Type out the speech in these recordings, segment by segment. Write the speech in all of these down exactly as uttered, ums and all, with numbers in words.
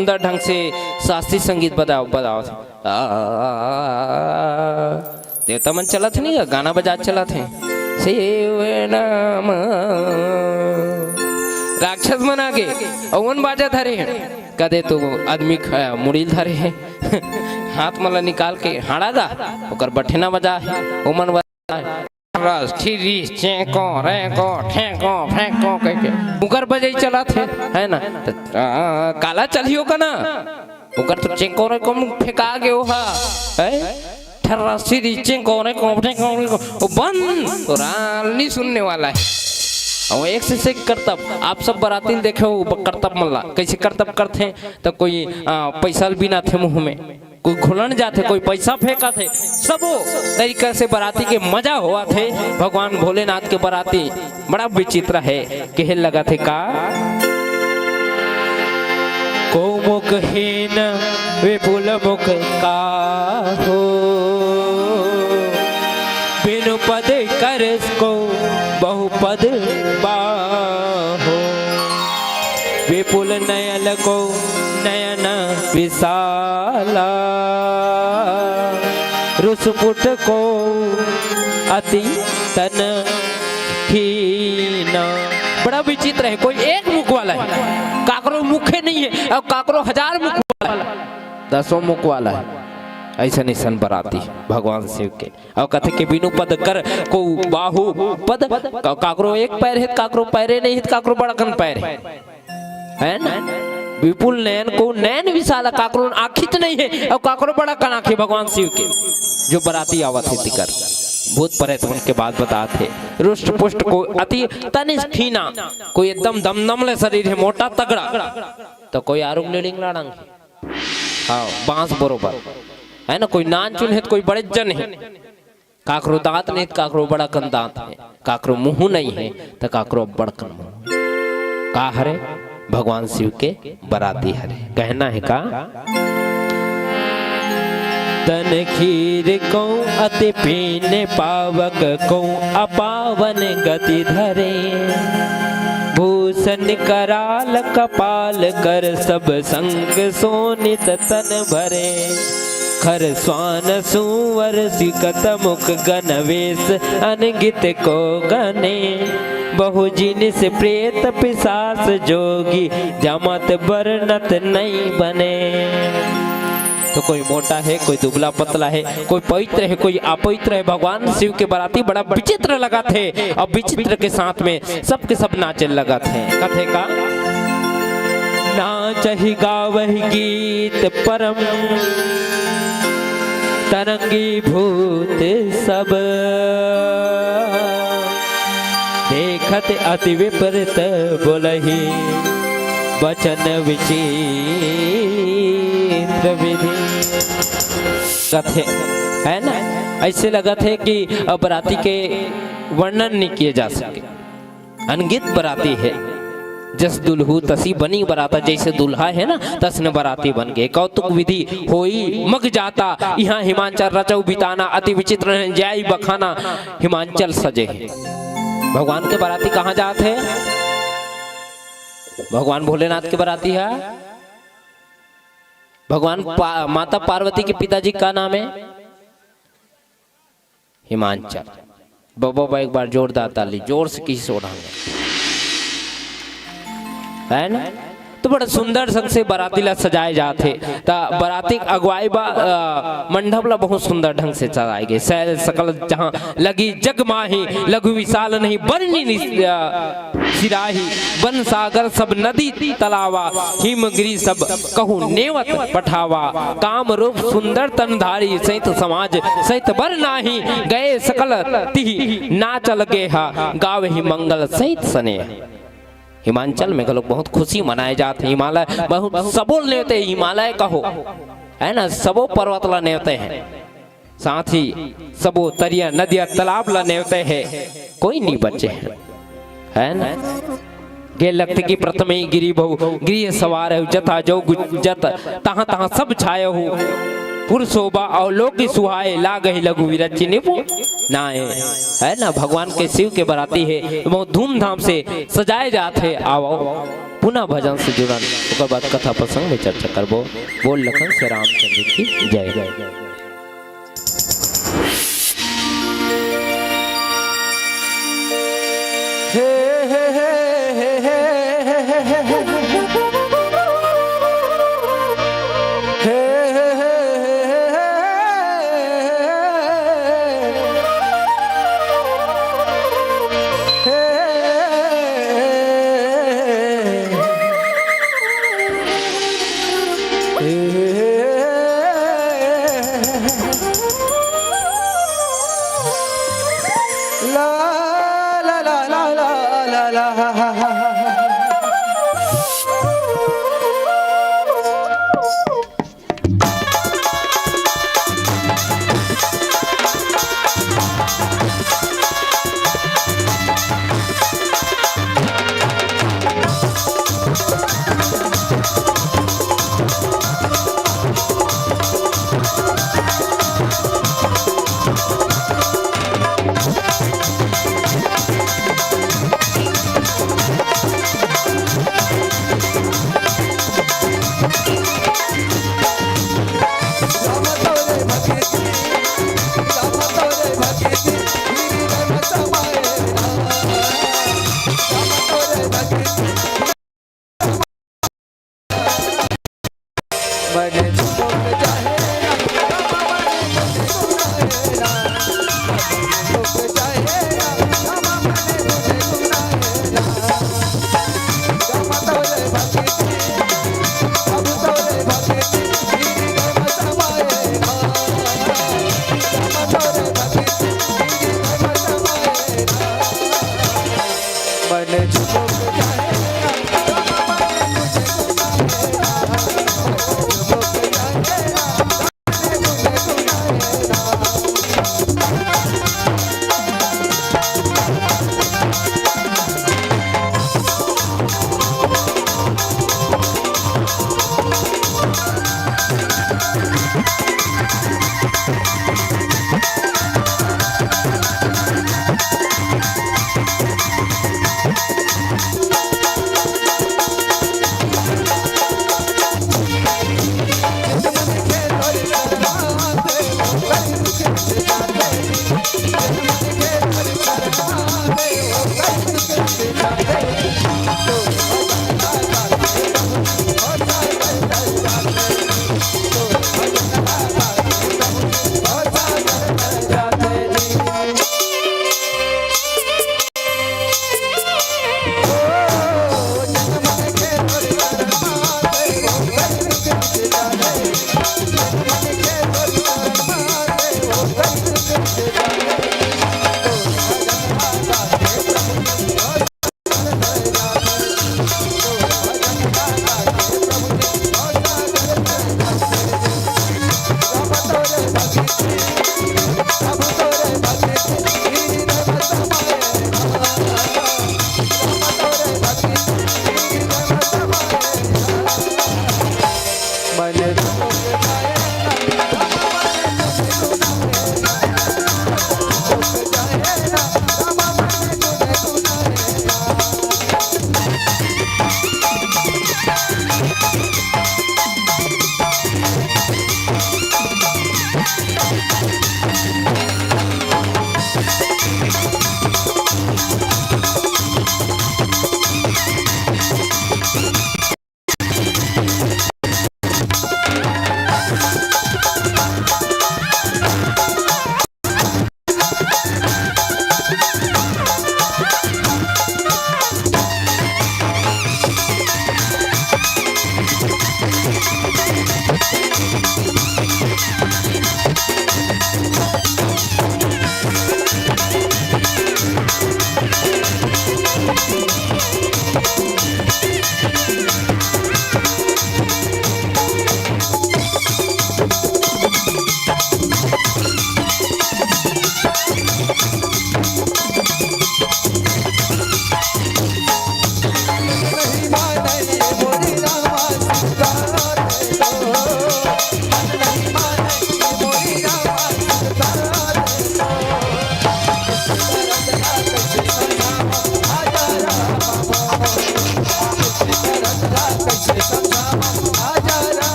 सुंदर ढंग से शास्त्रीय संगीत बजाव, बजावत हे। आ, देवता मन चलत हे नहीं, गाना बजात चलत हे। शिव नाम। राक्षस मन आगे, अउ ओन बाजा धरे हे। कदे तो आदमी ख-, मुड़ी ल धरे हे। हाथ मन ला निकाल के हाड़ा गा, ओकर बठेना बजा हे। ओमन बजा हे। रस, ठिरी, चेंको, रेंको, ठेंको, फेंको कहिके मुगर बजई चलत हे, है ना? त, आ, काला चलही ओकर ना? ओकर तो चेंको रेंको म फेंका गे ओहा, है? ठर्रा सिरी चेंको रेंको, फेंको रेंको, ओ बंद, तो राल नहीं सुनने वाला है। और एक से एक करतब, आप सब बराती ल देखे हो ब-, करतब मन ला, कैसे करतब करथे, तो कोई, आ, पैसा ल बिनाथे मुंह में। कोई घुलन जाथे, कोई पैसा फेंकत हे, सबो तरीका से बराती के मजा होवत हे। भगवान भोलेनाथ के बराती बड़ा विचित्र हे, केहे लगत हे का? को मुखहीन विपुल मुख काहू, बिनु पद कर को बहुपद पाहू। विपुल नयन को नयन विशाला, रुसपुट को अति तन खीना। बड़ा विचित्र हे, कोई एक मुख वाला हे, काकरो मुखे नहीं हे, अउ काकरो हजार मुख वाला हे, दसों मुख वाला हे। अइसन अइसन बराती भगवान शिव के। अउ कथे के बिनु पद कर को बाहु पद, का-, काकरो एक पैर हे, काकरो पैरे नहीं हे, काकरो बड़कन पैर हे, है ना? विपुल नयन को नयन विशाल, काकरो आँखी त नहीं हे, अउ काकरो बड़कन आँखी भगवान शिव के। जो बराती आवत हे तिकर, भूत प्रेत मन के बात बतात हे। रुष्ट पुष्ट को अति तनिज खीना, कोई एकदम दमदम ले शरीर हे, मोटा तगड़ा, तो कोई आरुग लेड़िंग लाड़ंग हे। हाँ, बांस बरोबर। है ना, कोई नान चुन हे त कोई बड़े जन हे। काकरो दांत नहीं त काकरो बड़ा कन दांत हे, काकरो मुंह नहीं हे त काकरो बड़कन मुंह। का हरे? भगवान शिव के बराती हरे। कहना हे का? तन खीर को अति पीन पावक को अपावन गति धरे। भूषण कराल कपाल कर सब संग सोनित तन भरे। खर स्वान सुवर सिकत मुख गन वेश अनगित को गने। बहु जिनिस प्रेत पिशाच जोगी जमत बरनत नहीं बने। तो कोई मोटा हे, कोई दुबला पतला हे, कोई पवित्र हे, कोई अपवित्र हे। भगवान शिव के बराती बड़ा विचित्र लगत हे, अउ विचित्र के साथ में सबके सब नाचे लगत हे। कथे का? नाचहि गावहि गीत परम तरंगी भूत सब। देखत अति विपरीत बोलहि बचन विचित्र विधि। कथे, है ना? अइसे लगत हे कि अब बराती के वर्णन नहीं किए जा सके। अनगित बराती हे, जस दुल्हू तसी बनी बराता, जइसे दूल्हा हे ना, तसने बराती बन गे। कौतुक विधि होई मग जाता, इहाँ हिमांचल रचउ बिताना, अति विचित्र नैन जाई बखाना, हिमांचल सजे हे। भगवान के बराती कहाँ जात हे? भगवान भोलेनाथ के बराती हे। भगवान पा-, माता पार्वती के पिताजी का नाम हे? हिमांचल। बबा बा एक बार जोरदार ताली, जोर से किसी से उड़ाएंगे। है ना? तो बड़ा सुंदर ढंग से बराती ला सजाए जात हे। त बराती के अगुवाई बा, अ, मंडप ला बहुत सुंदर ढंग से सजाए गे। सैल सकल जहां लगी जग माही, लघु विशाल नहीं बरनी निस-, अ, सिराही। बन सागर सब नदी तलावा, हिमगिरी सब कहूँ नेवत पठावा। काम रूप सुंदर तन धारी, सहित समाज सहित बर नाही। गए सकल तिहि नाच लगे हा, गावहि मंगल सहित सनेह। हिमांचल में घलोक बहुत खुशी मनाए जात हे। हिमालय बहुत सबो ल नेवते, हिमालय कहो, है ना, सबो पर्वत ला नेवते हे। साथ ही सबो तरिया, नदिया, तालाब ला नेवते हे, कोई नहीं बचे हे, है ना? गे लगथे कि प्रथमे गिरि बहु, गृह सवार हो, जथा जो गु-, जत, तहाँ तहाँ सब छाए हो। पुर शोभा अउ लोक सुहाए, लागहि लघु विरच निपुनाए। है ना, भगवान के शिव के बराती हे, बहुत धूमधाम से सजाए जात हे। आवो, पुनः भजन से जुड़न, ओकर बाद कथा प्रसंग में चर्चा करबो। बोल लखन से रामचंद्र की जय।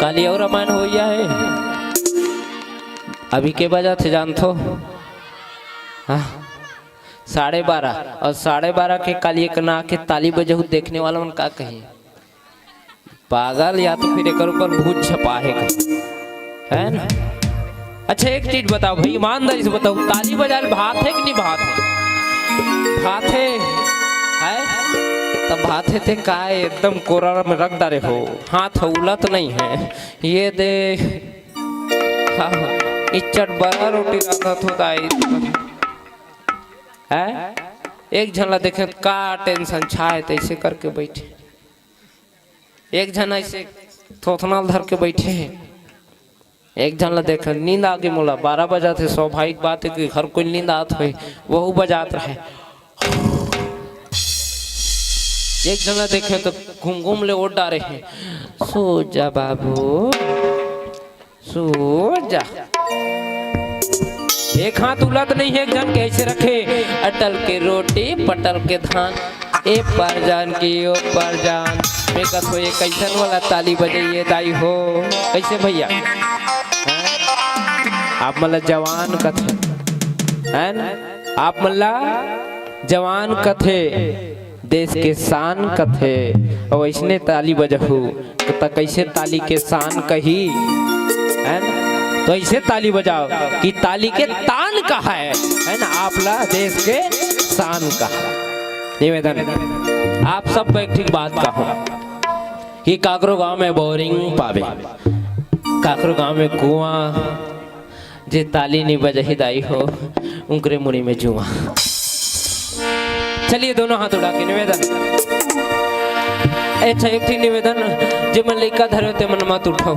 काली अउ रामायण होइया हे। अभी के बजाथे जानथो? हाँ, साढ़े बारह। अउ साढ़े बारह के काली एक ना के ताली बजहू, देखने वाला मन का कही, पागल या तो फिर एकर ऊपर भूत छपा हे कहीं, है ना? अच्छा, एक चीज बताओ भाई, ईमानदारी से बताओ, ताली बजाए ल भात हे कि नहीं भात हे? भात हे, है? तब भात हे ते काय एकदम कोरा में रख डारे हो, हाथ उलत नहीं है। ये दे, हाँ, हाँ, इच्चट बड़ा रोटी रांधत हो दाई, है? एक झन ला देखे का टेंशन छाए, तैसे करके बैठे। एक झन ऐसे थोथना ल धर के बैठे हे। एक झन ला देख, नींद आ गई मोला, बारह बजाथे, स्वाभाविक बात है कि हर कोई नींद आत होए, वहू बजात रहे। एक झन ला देखे तो घूम घूम ले ओढ़ डारे हे, "सो जा बाबू, सो जा।" एक हाथ उलत नहीं है, एक झन के ऐसे रखे, अटल के रोटी, पटल के धान। ए पार जान की ओ पार जान। मैं कथो ये कैसन वाला ताली बजे ये दाई हो? कैसे भैया? हाँ? आप मन ला जवान कथे, है ना? आप मन ला जवान कथे, देश के शान कथे। अउ ऐसने ताली बजहू त कैसे ताली के शान कही, है ना? तो ऐसे ताली बजाओ कि ताली के तान कहाए, है ना? आप ला देश के शान कहाए। निवेदन, आप सब बैठ के बात कहो कि काकरो गांव में बोरिंग पावे, काकरो गांव में कुआं, जे ताली नी बजही दाई हो, उंकरे मुड़ी में जुआ। चलिए, दोनों हाथ उठा के निवेदन। अच्छा, एक ठे निवेदन, जे मन लइका धरे हो, ते मन मत उठाओ।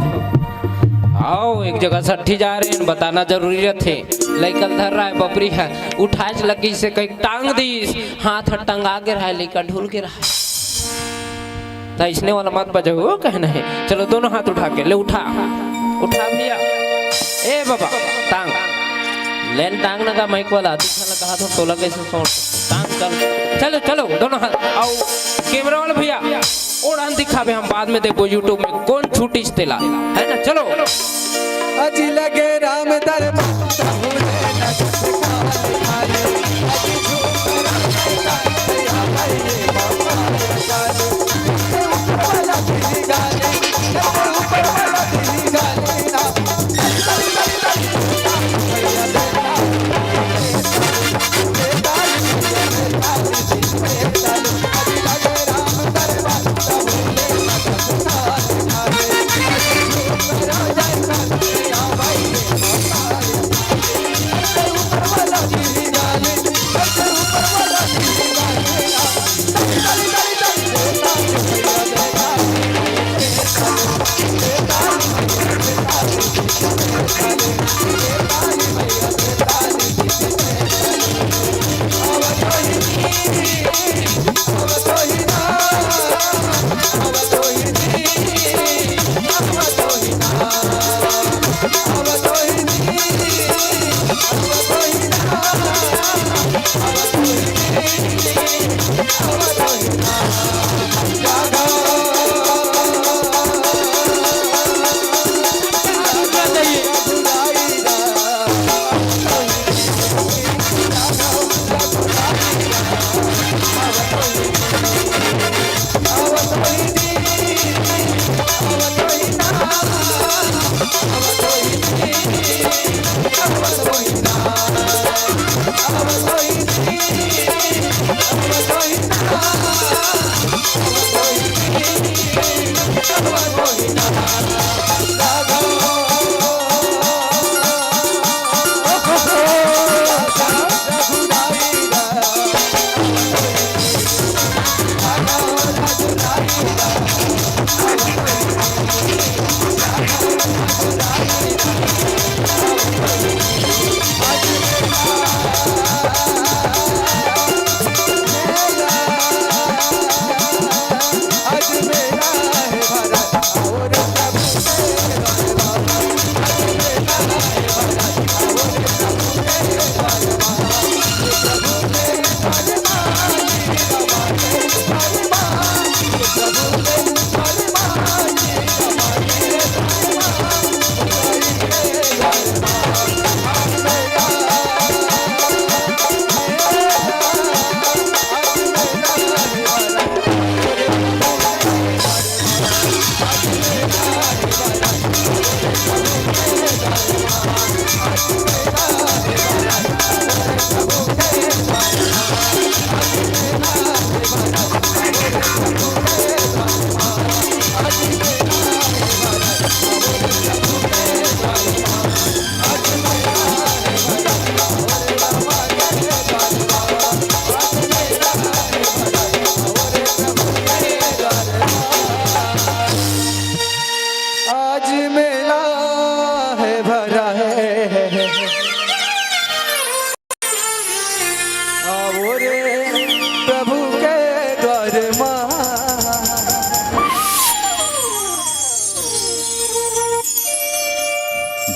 आओ, एक जगह सट्ठी जा रहे हैं, बताना जरूरी रहथे। लइका ल धर रहा है, बपरी है, उठाए लगी से कहीं टांग दीस, हाथ ह टंगा गे रहा है, लइका ढुल गे रहा है। त इसने वाला मत बजाओ, कहना है। चलो, दोनों हाथ उठा के, ले उठा, उठा भैया। ए बाबा, टांग, लेन टांग ना का माइक वाला, दिखा लगा हाथ में तोला कैसे सोच। टांग चल, चलो, चलो, दोनों हाथ, आओ, कैमरा वाला भैया, ओढ़न दिखावे, हम बाद में देखो YouTube में कौन छूटी तेला, है ना? चलो। अजी लगे राम दरबार।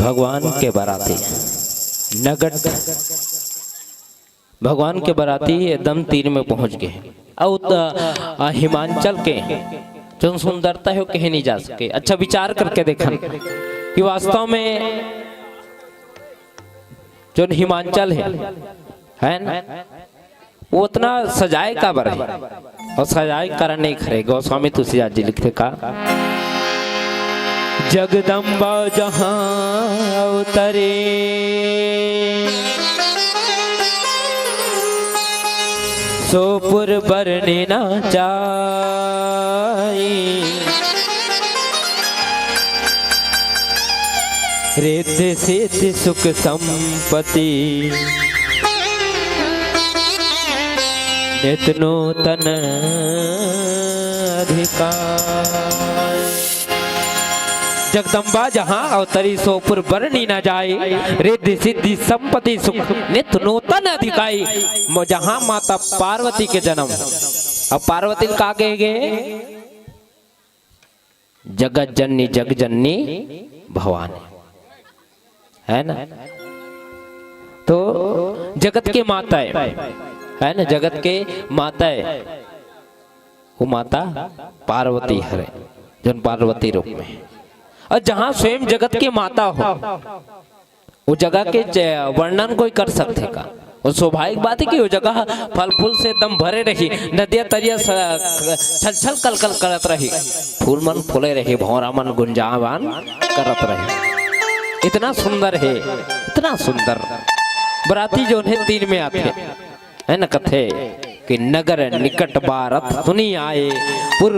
भगवान के बराती नगट, भगवान के बराती एकदम तीर में पहुंच गे। अउ त, अ, हिमांचल के जोन सुंदरता हे, वो कहे नहीं जा सके। अच्छा, विचार करके देखन कि वास्तव में जोन हिमांचल हे, है ना, वो उतना सजाए काबर हे? अउ सजाए के कारण नहीं खरे। गोस्वामी तुलसीदास जी लिखथे का, जगदम्बा जहाँ अवतरे, सो पुर बरने ना जाई। रिद्धि सिद्धि सुख संपत्ति नित नूतन अधिकार। जगदम्बा जहाँ अवतरी सो पुर बरनी न जाए, रिद्धि सिद्धि संपत्ति सुख नित नूतन अधिकाई। म-, जहाँ माता पार्वती के जन्म, अब पार्वती ल का कहे गे? जगत जननी, जग जननी भवानी, है ना? तो जगत के माता हे, है ना? जगत के माता हे, वो माता पार्वती हरे, जोन पार्वती रूप में हे। अउ जहाँ स्वयं जगत के माता हो, वो जगह के च-, वर्णन कोई कर सकथे का? वो स्वाभाविक बात हे कि वो जगह फल फूल से एकदम भरे रही, नदिया तरिया स-, छल छल कल कल करत रही, फूल मन फूले रही, भौंरा मन गुंजायमान करत रही। इतना सुंदर हे, इतना सुंदर। बराती जोन हे तीर में आथे, है ना, कथे कि नगर निकट बारत सुनि आए, पुर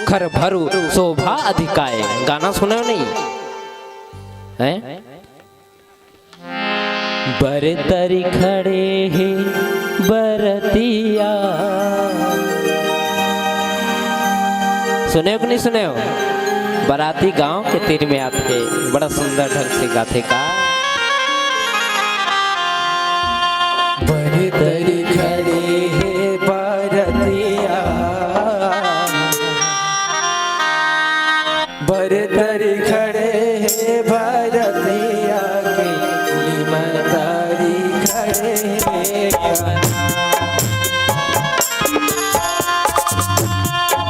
खर भरु शोभा अधिकाए। गाना सुने नहीं है? बर तरी खड़े हे बरतिया। सुने हो कि नहीं सुने हो? बराती गांव के तीर में आथे, बड़ा सुंदर ढंग से गाथे का। बर तरी खड़े हे बरतिया, बर तरी खड़े हे बरतिया के, निमतारी खड़े हे कना।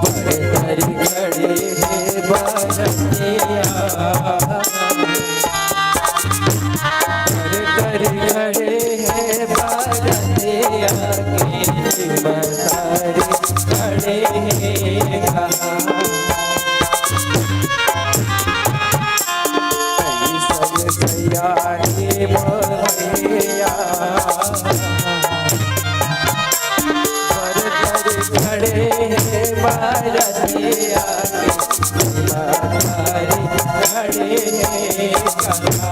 बर तरी खड़े हे बरतिया, बर तरी खड़े हे बरतिया के, निमतारी खड़े हे कना। कैसन सैया रे मोर भैया, बर तरी खड़े हे बरतिया, बर तरी खड़े हे कना।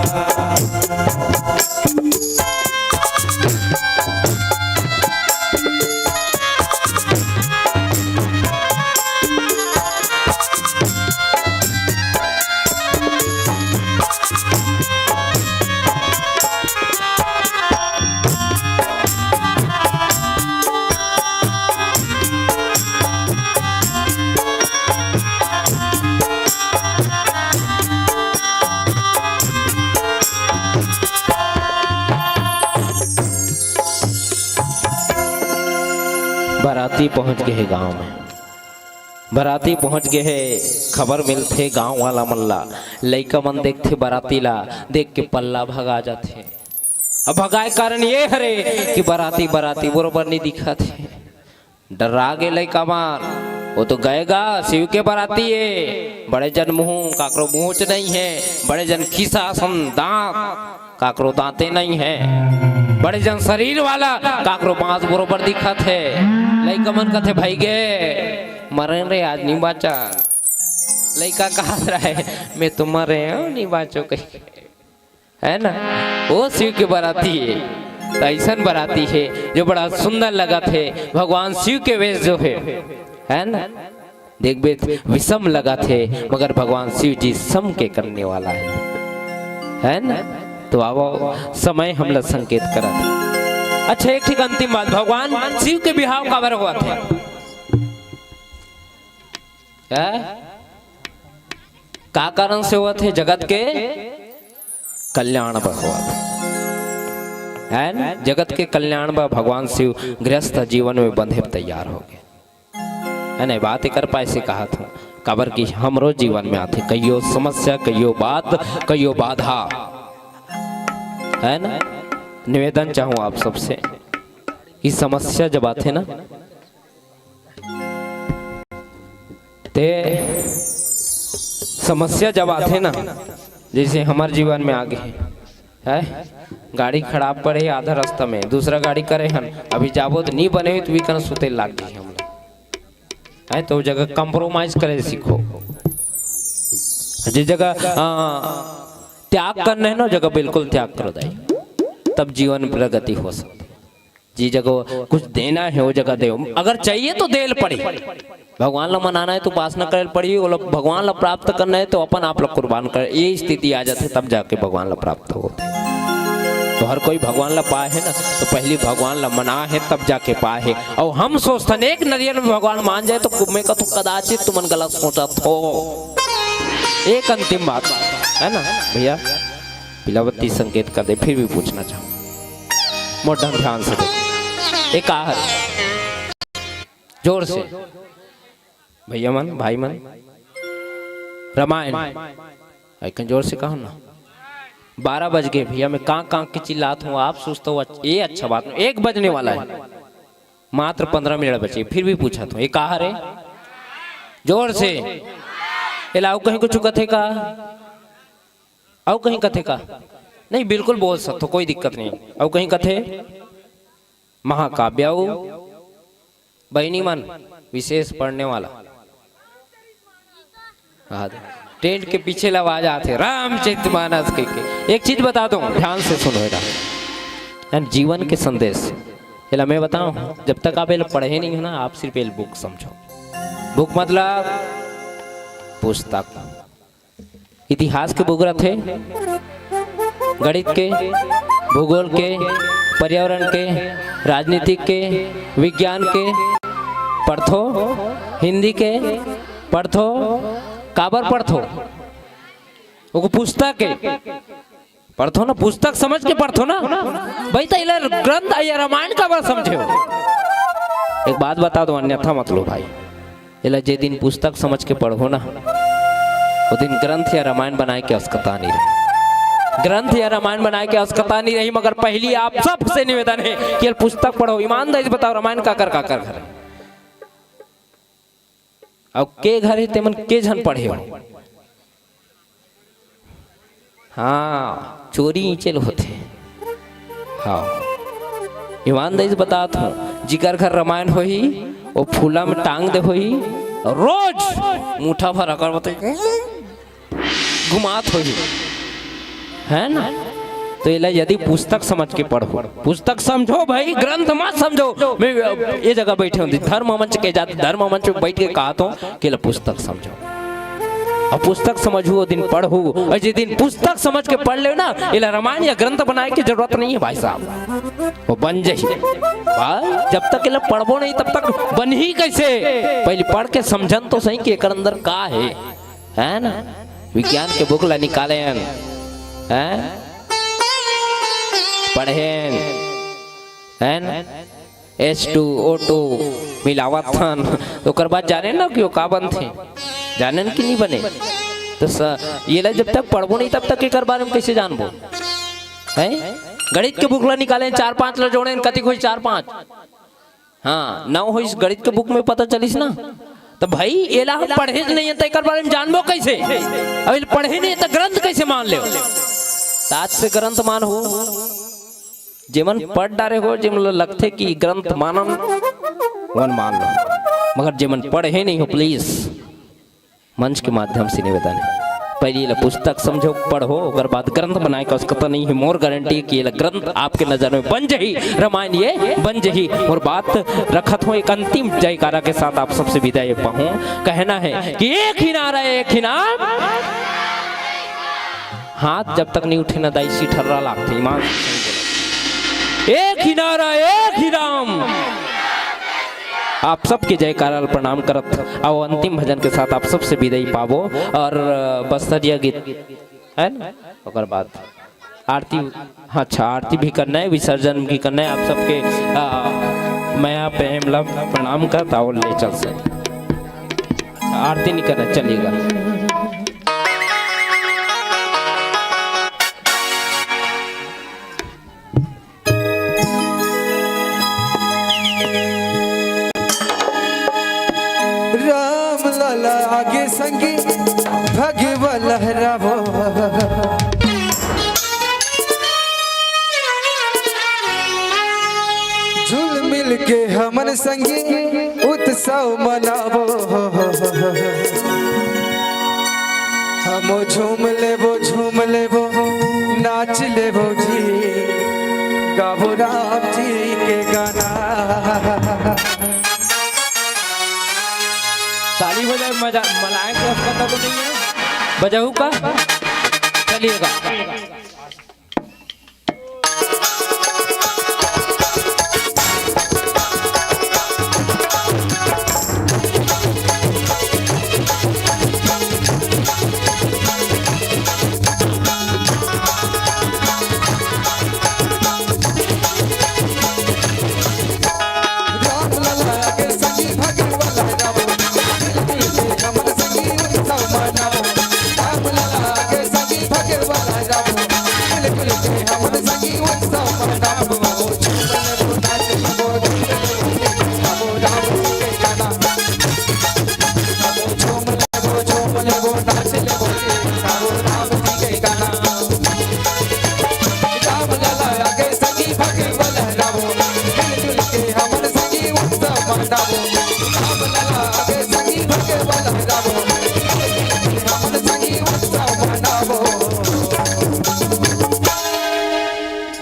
बराती पहुंच गे हे गांव में, बराती पहुंच गे हे, खबर मिलथे गांव वाला मन ला। लइका मन देखथे बराती ला, देख के पल्ला भगा जाथे। अब भगाए कारण ये हरे कि बराती, बराती बरोबर नहीं दिखत हे। डर्रा गे लइका मन, वो तो गे गा, शिव के बराती हे। बड़े जन मुंह, काकरो मुंह च नहीं हे। बड़े जन खिसा सन दांत, काकरो दांते नहीं हे। बड़े जन शरीर वाला, काकरो बांस बरोबर दिखत हे। लइका मन कथे, "भई गे, मरेन रे, आज नहीं बांचन।" लइका कहत रहे, "मैं तो मरे हंव, नहीं बांचों," कहिके। है ना? वो शिव के बराती हे, त अइसन बराती हे जो बड़ा सुंदर लगत हे। भगवान शिव के वेश जो हे, है ना? देखबे त विषम लगत हे, मगर भगवान शिव जी सम के करने वाला हे, है ना? तो आवो, समय हमला संकेत करत हे। अच्छा, एक ठीक अंतिम बात, भगवान शिव के बिहाव काबर होवत हे? हैं? का कारण से होवत हे? जगत के कल्याण बर होवत हे, है ना? जगत के कल्याण बर भगवान शिव गृहस्थ जीवन में बंधे बर तैयार हो गए, है ना? बात एकर पाय से कहा था, काबर कि हमरो जीवन में आथे कहियो समस्या, कहियो बात, कहियो बाधा, है ना? निवेदन चाहूँ आप सबसे, ये समस्या जब आथे ना, ते समस्या जब आथे ना, जैसे हमर जीवन में आगे हे, है, गाड़ी खराब पड़े आधा रास्ता में, दूसरा गाड़ी करे हन, अभी जाबो तो नी बने हुई तो भी कन सुते लाग गई हम लोग, है, तो जगह कॉम्प्रोमाइज करे सीखो, जे जगह, आ, त्याग करना है ना, जगह बिल्कुल त्याग करो दाई, तब जीवन प्रगति हो सकती। जी जगह कुछ देना है, वो जगह दे। अगर चाहिए तो देल पड़ी। भगवान ला मनाना है तो उपासना करल पड़ी, वो लोग भगवान ला प्राप्त करना है तो अपन आप लोग कुर्बान कर, ये स्थिति आ जाथे तब जाके भगवान ला प्राप्त होथे। तो हर कोई भगवान ला पाए है ना, तो पहली भगवान ला मना है तब जाके पाए है। और हम सोचथन एक नरियर में भगवान मान जाए तो कुम्मे का तो कदाचित तुमन गलत सोचत हो। एक अंतिम बात है ना भैया, पीला बत्ती संकेत कर दे, फिर भी पूछना चाहूँ, मोर ढंग ध्यान से देखो, एक आहर जोर से, भैया मन, भाई मन, रामायण, एक जोर से कहो ना, बारह बज गए भैया, मैं कांक कांक के चिल्लात हूँ, आप सुस्त हो, ये अच्छा बात नहीं, एक बजने वाला है, मात्र पंद्रह मिनट बचे, फिर भी पूछा था, ये कहा रे? जोर से। एला अउ कहीं कुछ कथे का? अउ कहीं कथे का? नहीं, बिल्कुल बोल सकते हो, कोई दिक्कत नहीं। अउ कहीं कथे? महाकाव्य अउ बहिनी मन विशेष पढ़ने वाला। हाँ, टेंट के पीछे ला आवाज आथे, रामचरित मानस के, के। एक चीज बता दूं, ध्यान से सुनो एला। यानी जीवन के संदेश। एला मैं बताऊं, जब तक आप एला पढ़े नहीं हो ना, आप सिर्फ एला बुक समझो। बुक मतलब पुस्तक। इतिहास के बुक रथे, गणित के, भूगोल के, पर्यावरण के, राजनीतिक के, विज्ञान के, पढ़थो, हिंदी के पढ़थो, काबर पढ़थो? ओको पुस्तक के पढ़थो ना, पुस्तक समझ के पढ़थो ना भाई। तो एला ग्रंथ या रामायण काबर समझे हो? एक बात बता दो, अन्यथा मत लो भाई। एला जे दिन पुस्तक समझ के पढ़ो ना, वो दिन ग्रंथ या रामायण बनाए के आवश्यकता नहीं रही। ग्रंथ या रामायण बनाए के आवश्यकता नहीं रही, मगर पहली आप सबसे निवेदन है कि एला पुस्तक पढ़ो, ईमानदारी से बताओ, रामायण काकर काकर घर है? अउ के घर हे, तेमन के झन पढ़े हो? हाँ, चोरी इचेल होथे। हाँ, ईमानदारी से बतात हूँ, जिकर घर रामायण होही, वो फूला में टांग दे होही, रोज मुठा भर अगरबत्ती घुमात होही, है ना? तो एला यदि पुस्तक समझ के पढ़ो, पुस्तक समझो भाई, ग्रंथ मत समझो। मैं ये जगह बैठे हूँ, धर्म मंच के जात, धर्म मंच में बैठ के कहा तो कि एला पुस्तक समझो। अब पुस्तक समझू, वो दिन पढ़ू, और जिस दिन पुस्तक समझ के पढ़ ले ना, एला रामायण या ग्रंथ बनाए के जरूरत नहीं है भाई साहब, वो बन जाही। भाई, जब तक एला पढ़बो नहीं, तब तक बनही कैसे? पहले पढ़ के समझन तो सही कि एकर अंदर का है, है ना? विज्ञान के बुक ला निकालेन, हैं? पढ़ेन, है ना? एच टू ओ टू मिलावत हन, ओकर बाद जानेन ना कि वो का बनथे, जानेन कि नहीं बने। तो स-, ये ला जब तक पढ़बो नहीं, तब तक एकर बारे में कैसे जानबो? हैं? गणित के बुक ला निकालेन, चार पांच ला जोड़ेन, कतिक होई चार पांच? हाँ, नौ होइस गणित के बुक में पता चलिस ना। तो भाई, एला हम पढ़े नहीं है, तो एकर बारे में जानबो कैसे? अब एला पढ़े नहीं है, तो ग्रंथ कैसे मान ले? तो आज से ग्रंथ मान हो, जेमन पढ़ डारे हो, जेमन ल लगथे कि ग्रंथ मानन, वन मान लो, मगर जेमन पढ़े नहीं हो, प्लीज, मंच के माध्यम से निवेदन है, पहले एला पुस्तक समझो, पढ़ो, ओकर बाद ग्रंथ बनाए का आवश्यकता नहीं है। मोर गारंटी है कि एला ग्रंथ आपके नजर में बन जाही, रामायण ये बन जाही। और बात रखत हूँ एक अंतिम जयकारा के साथ आप सबसे विदा ये पाहूँ। कहना है कि एक ही नारा, एक ही नाम। हाथ जब तक नहीं उठे ना दाई, सिठर्रा लागथे, ईमान से सही बोलो। एक ही नारा, एक ही राम। आप सबके जयकारा ल प्रणाम करत अउ अंतिम भजन के साथ आप सबसे विदाई पाबो। और बस्तरिया गीत है ना, ओकर बाद आरती, हाँ, अच्छा, आरती भी करना है, विसर्जन भी करना है। आप सबके, आ, मया प्रेम ला प्रणाम करत आवव, ले चल सर। अच्छा, आरती नहीं करना, चलिएगा। राम लाला आगे संगी भगवा लहरावो। जुल मिल के हमन संगी उत्सव मनावो। हमो झूम लेबो, झूम लेबो, नाच लेबो जी, गाबो राम जी के गाना। ताली बजाए, मजा, मलाए के असकता तो नहीं है, बजाऊ का? चलिएगा।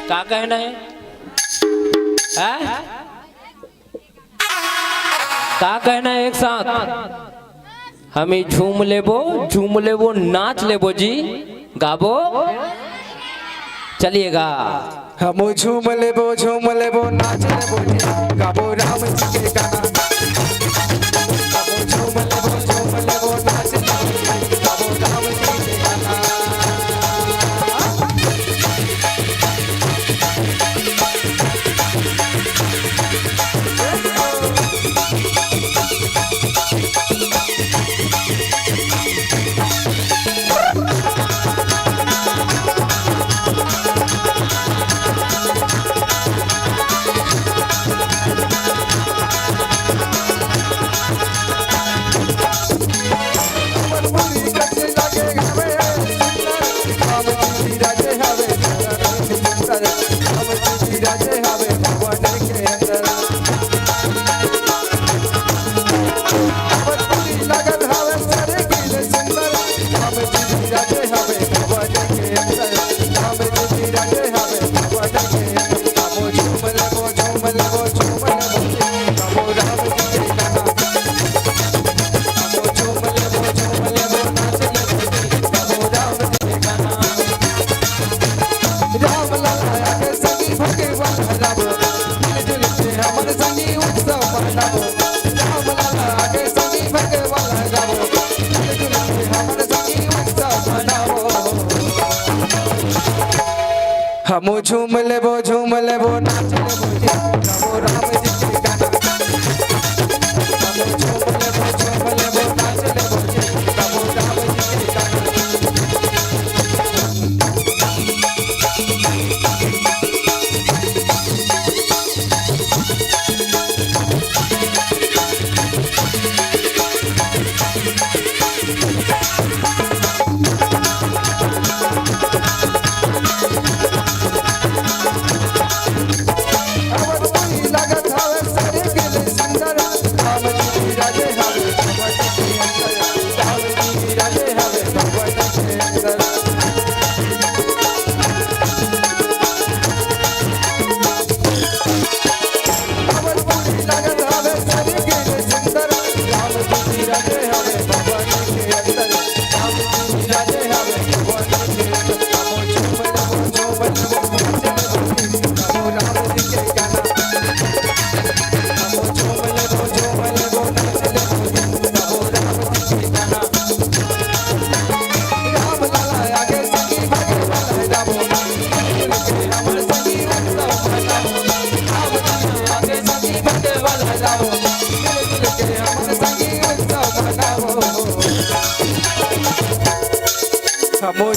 का कहना है? हाँ? का कहना है एक साथ? हमी झूम लेबो, झूम लेबो, नाच लेबो जी, गाबो, चलिएगा। हमू झूम लेबो, झूम लेबो, नाच लेबो जी, गाबो राम जी के गाना। हमू झूम लेबो, झूम लेबो, नाच लेबो जी, गाबो राम जी के गाना। हमू झूम लेबो, झूम लेबो, नाच लेबो जी, गाबो राम जी के गाना। हमू झूम लेबो, झूम लेबो, नाच लेबो जी, गाबो राम जी के गाना।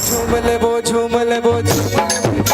झूम लेबो, झूम लेबो, झूम लेबो।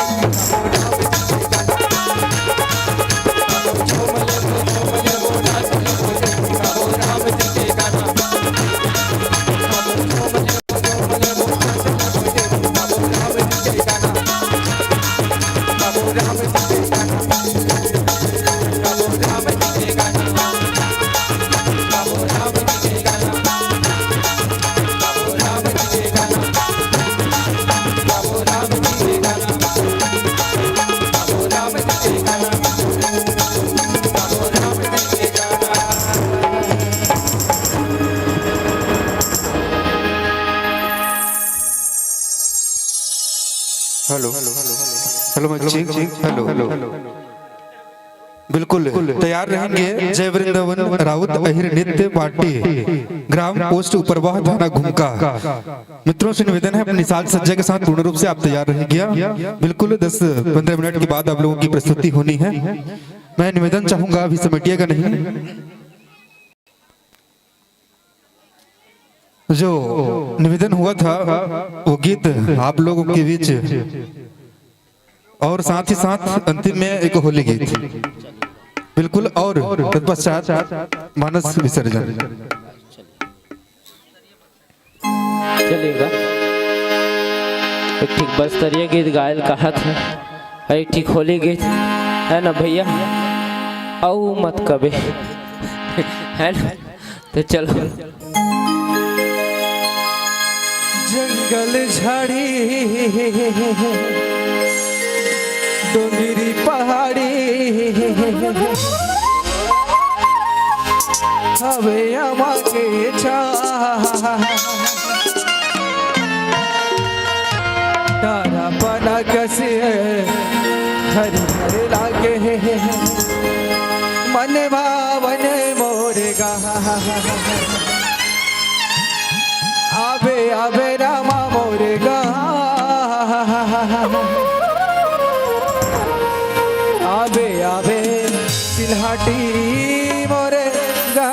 Hello, hello, mic check. Hello, hello. बिल्कुल तैयार रहेंगे। जय वृंदावन, राउत अहिर नृत्य पार्टी, ग्राम पोस्ट उपरवाह, थाना घुमका। मित्रों से निवेदन है, अपनी साज सज्जा के साथ पूर्ण रूप से आप तैयार रहिएगा। बिल्कुल दस पन्द्रह मिनट के बाद आप लोगों की प्रस्तुति होनी है। मैं निवेदन चाहूंगा, अभी समेटिएगा नहीं। जो निवेदन हुआ था, वो गीत आप लोगों के बीच, और साथ ही साथ अंतिम में एक होली गीत, बिल्कुल, और तत्पश्चात मानस विसर्जन। चलेगा। एक ठीक बस्तरिया गीत गायल कहत हे, एक ठीक होली गीत, है ना भैया? अउ मत कबे, है ना? तो चलो। जंगल झाड़ी, डोंगरी पहाड़ी, हवे अमा के छाँह। तारा पना कसे हरी हरी लागे, मन भावन मोर गा। आबे आबे रामा मोर गा, आबे आबे सिलहाटी मोर गा।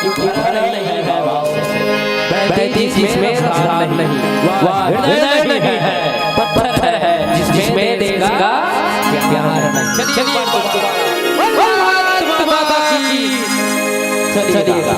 क्योंकि धरम नहीं है भाव, बैरी जिसमें रसदान नहीं, वह हृदय नहीं है, पत्थर है जिसमें देश का प्यार नहीं। चलिए, भारत माता की। चलिएगा।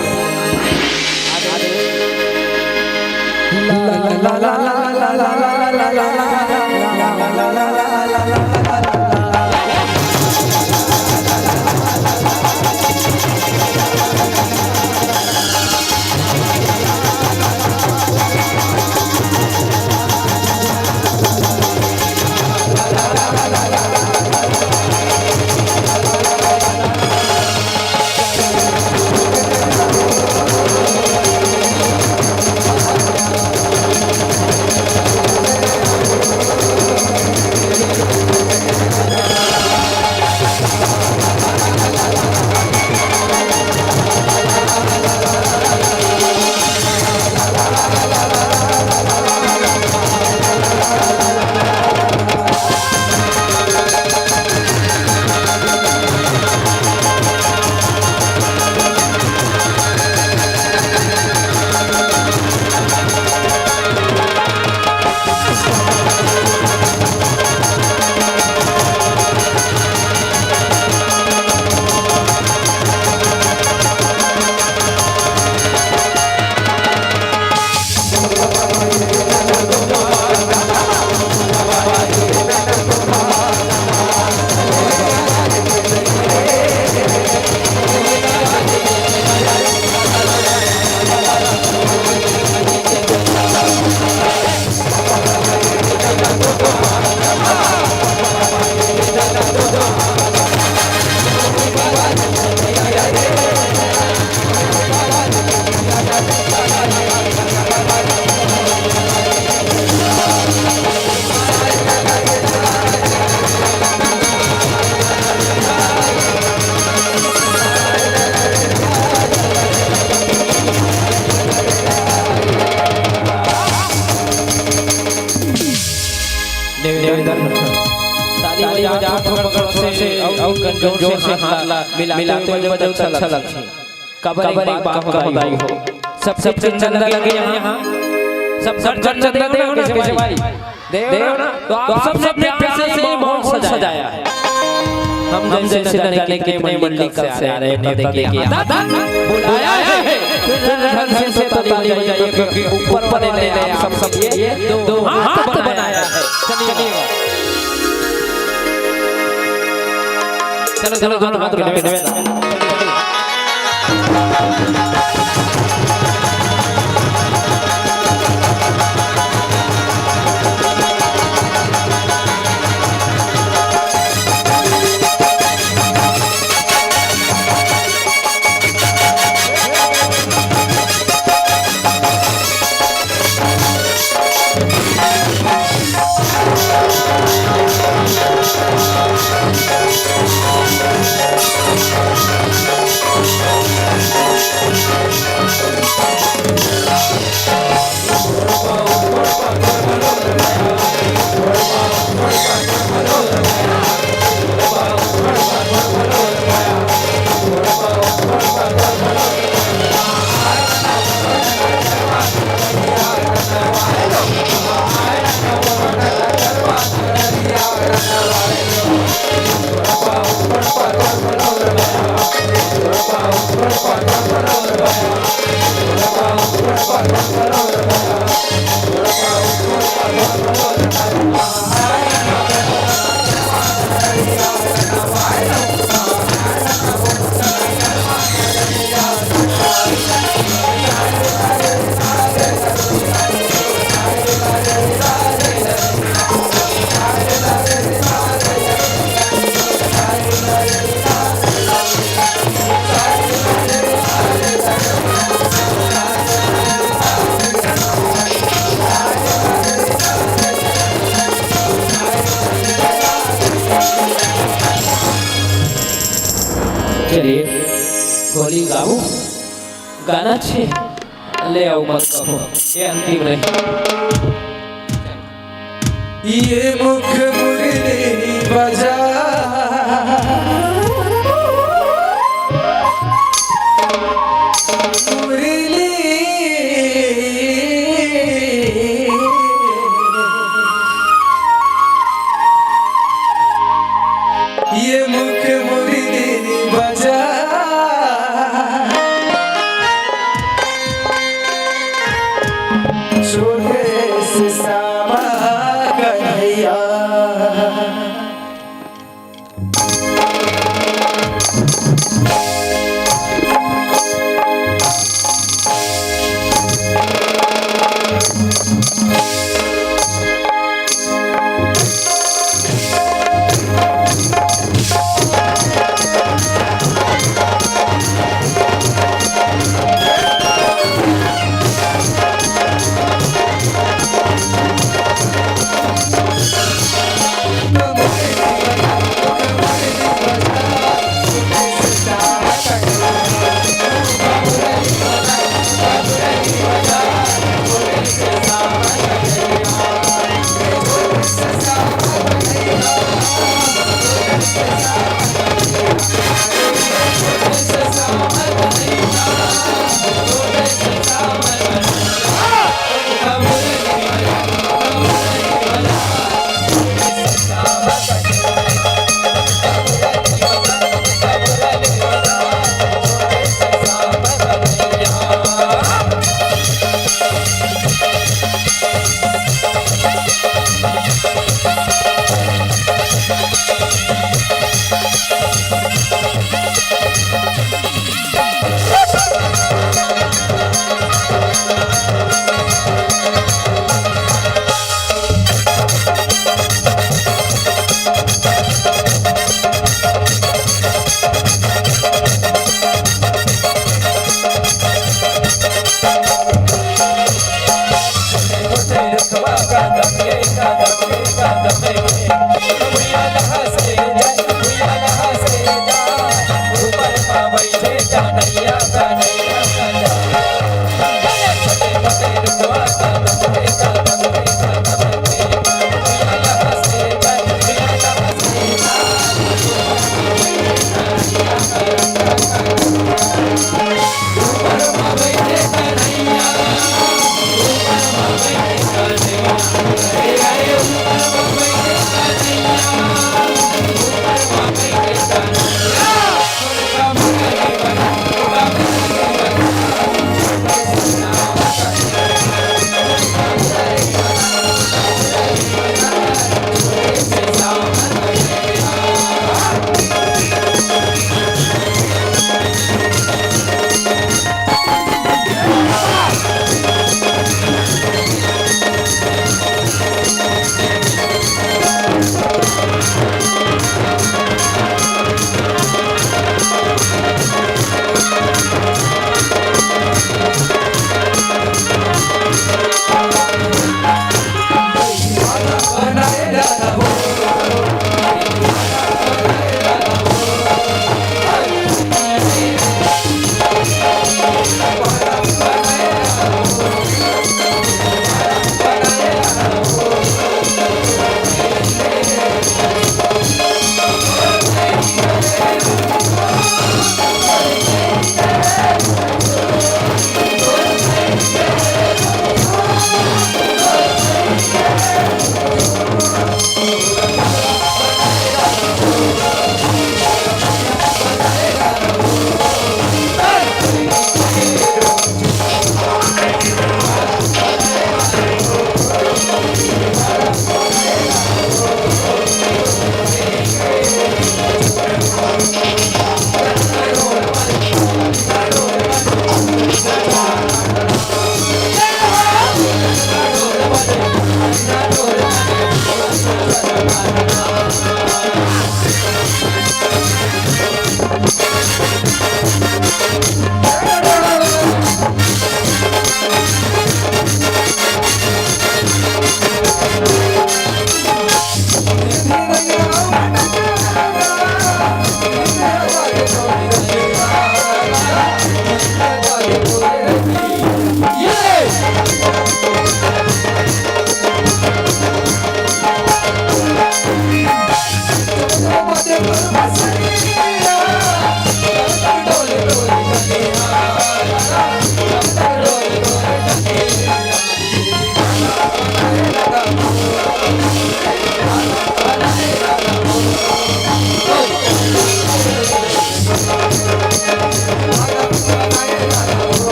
निवेदन, ताली बजाओ, थोड़ा से, अउ जोर से हाथ ला मिलाते हुए बजाओ, अच्छा लगथे। काबर एक बात कहूं दाई हो, सबके चंदा लगे यहाँ, सब, सब चंदा देव ना, कैसे भाई? देव ना? तो आप सबने प्यार से माहौल सजाया है। हम जैसे न जाने कितने मंडल से आ रहे हैं, देखिए, बुलाया है। फिर ढंग से तो ताली बजाइए, क्योंकि ऊपर वाले ने आप सब, सब ये दो हाथ बनाया है। चलिएगा। चलो, चलो, दोनों हाथ उठा के निवेदन। बोली गाऊ, गाना छे, ले आओ मत कहो, ये अंतिम रही। ये मुख मुरली बजा, मुरली। ये मुख मुरली बजा, छोटे से श्यामा कन्हैया।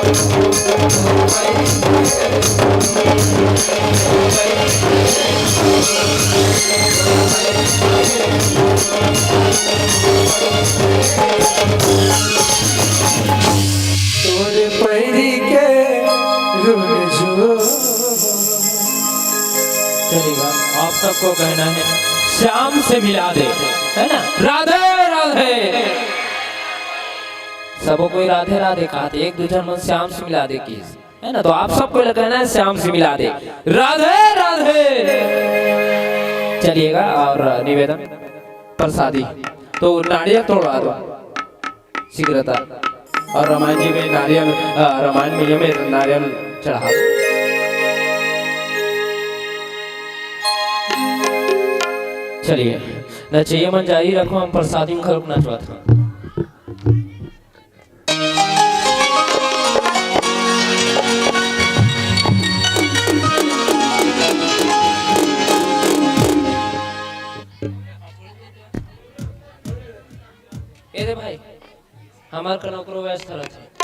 तोरे पैरी के रुझान। चलेगा, आप सबको कहना है, श्याम से मिला दे, है ना? राधे राधे। सबो कोई राधे राधे कहत हे, एक दू झन मन श्याम से मिला दे किहिस, है ना? तो आप सबको कहना है, श्याम से मिला दे, राधे राधे। चलिएगा, और निवेदन, प्रसादी तो नारियल तोड़वा दो, शीघ्रता। और रामायण जी में नारियल, अ, रामायण मैया में नारियल चढ़ा दो। चलिए, नचइया मन जारी रखो, हम प्रसादी में घलोक नचवात हन। ए रे भाई, हमार कनकरो व्यस्त रहत हे।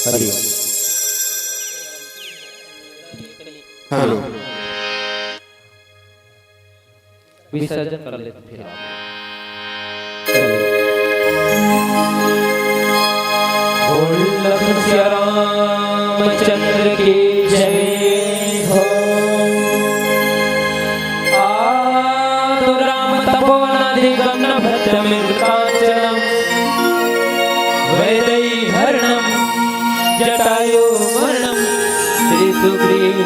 हरि ओम। हेलो। विसर्जन कर लेते फिर आप। बोल लखन सिया रामचंद्र की जय हो। आ तो राम तपोवनादिगमनं भट्टमृगकाञ्चनं वैदेही हरणं जटायु मरणं श्री सुग्रीव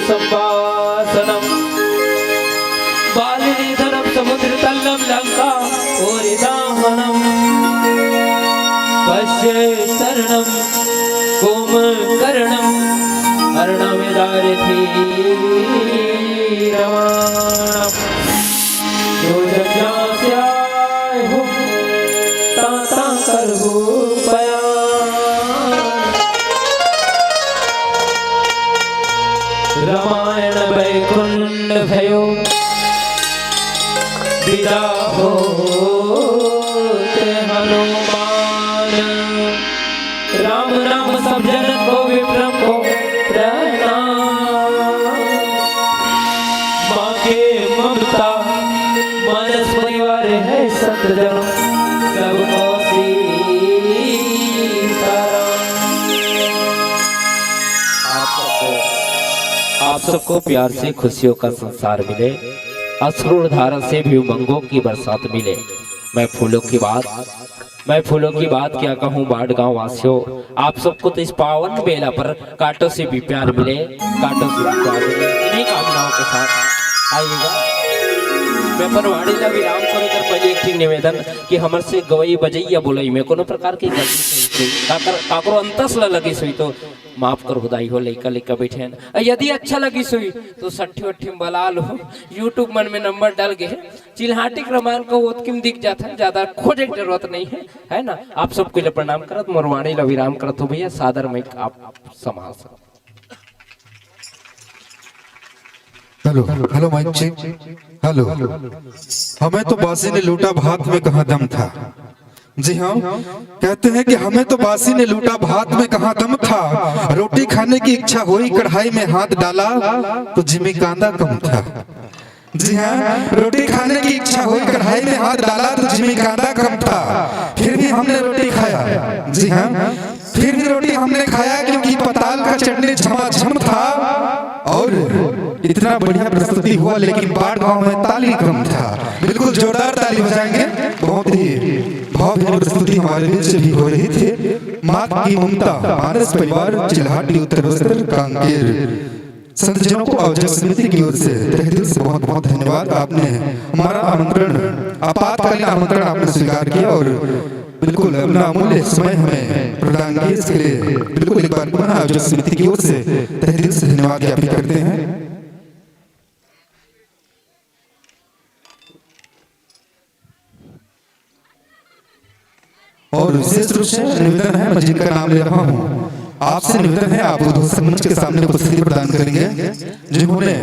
संवासनं बाली निधनं समुद्र तलं लंका ओरि दाहनं पश्य तरणं कुंभकरणं हरणमिदारथी रवाणं। जो जग जाँ से आए हो, ताँ ताँ करहु पयान। रामायण बैकुंठ भयो विदा होत हनुमान। राम नाम सब जन को विप्रम को प्रणाम। माँ के ममता मानस परिवार है संत जन सबको सीताराम। आप सबको, आप सबको प्यार से खुशियों का संसार मिले, अश्रु धारा से भी उमंगों की बरसात मिले। मैं फूलों की बात मैं फूलों की बात क्या कहूँ बाढ़ गांव वासियों, आप सबको तो इस पावन बेला पर कांटों से भी प्यार मिले, कांटों से भी प्यार मिले, इन्हीं कामनाओं के साथ आइएगा। मैं अपन वाणी ला विराम करूँ, एकर पहले एक ठिन निवेदन कि हमर से गवई बजैया बोलई में कोनो प्रकार की गलती से हुई, काकर, काकरो अंतस ला लगिस हुई तो माफ कर हुदाई हो, लइका लइका बैठे हैं। अ, यदि अच्छा लगिस हुई तो सट्ठी वट्ठी में बला लो, YouTube मन में नंबर डल गए, चिल्हाटी क्रमांक ओतकिम दिख जात है, ज्यादा खोजे के जरूरत नहीं है, है ना? आप सबको ले प्रणाम करत मोर वाणी ला विराम करत हो भैया, सादर माइक आप संभाल सकते। Hello, hello mic check. Hello. हमें तो बासी ने लूटा भात में कहाँ दम था। जी हाँ, कहते हैं कि हमें तो बासी ने लूटा भात में कहाँ दम था। रोटी खाने की इच्छा हुई, कढ़ाई में हाथ डाला तो जिमी कांदा कम था। जी हाँ, रोटी खाने की इच्छा हुई, कढ़ाई में हाथ डाला तो जिमी कांदा कम था, फिर भी हमने रोटी खाया। जी हाँ, फिर भी रोटी हमने खाया, क्योंकि पताल का चटनी झमाझम था। और इतना बढ़िया प्रस्तुति हुआ, लेकिन बाढ़ गांव में ताली कम था। बिल्कुल जोरदार ताली बजाएंगे। बहुत ही भावभीनी प्रस्तुति हमारे बीच भी हो रही थी। माँ की ममता, मानस परिवार, चिल्हाटी, उत्तर बस्तर, कांकेर। संतजनों को आयोजक समिति की ओर से तहे दिल से बहुत बहुत धन्यवाद। आपने हमारा आमंत्रण, आपातकालीन आमंत्रण आपने स्वीकार किया और बिल्कुल अपना अमूल्य समय हमें प्रदान किया। इसके लिए बिल्कुल एक बार पुनः आयोजक समिति की ओर से तहे दिल से धन्यवाद ज्ञापित करते हैं। और विशेष रूप से निवेदन है, मैं जिनका नाम ले रहा हूँ, आपसे निवेदन है, आप उद्घोषक मंच के सामने उपस्थिति प्रदान करेंगे, जिन्होंने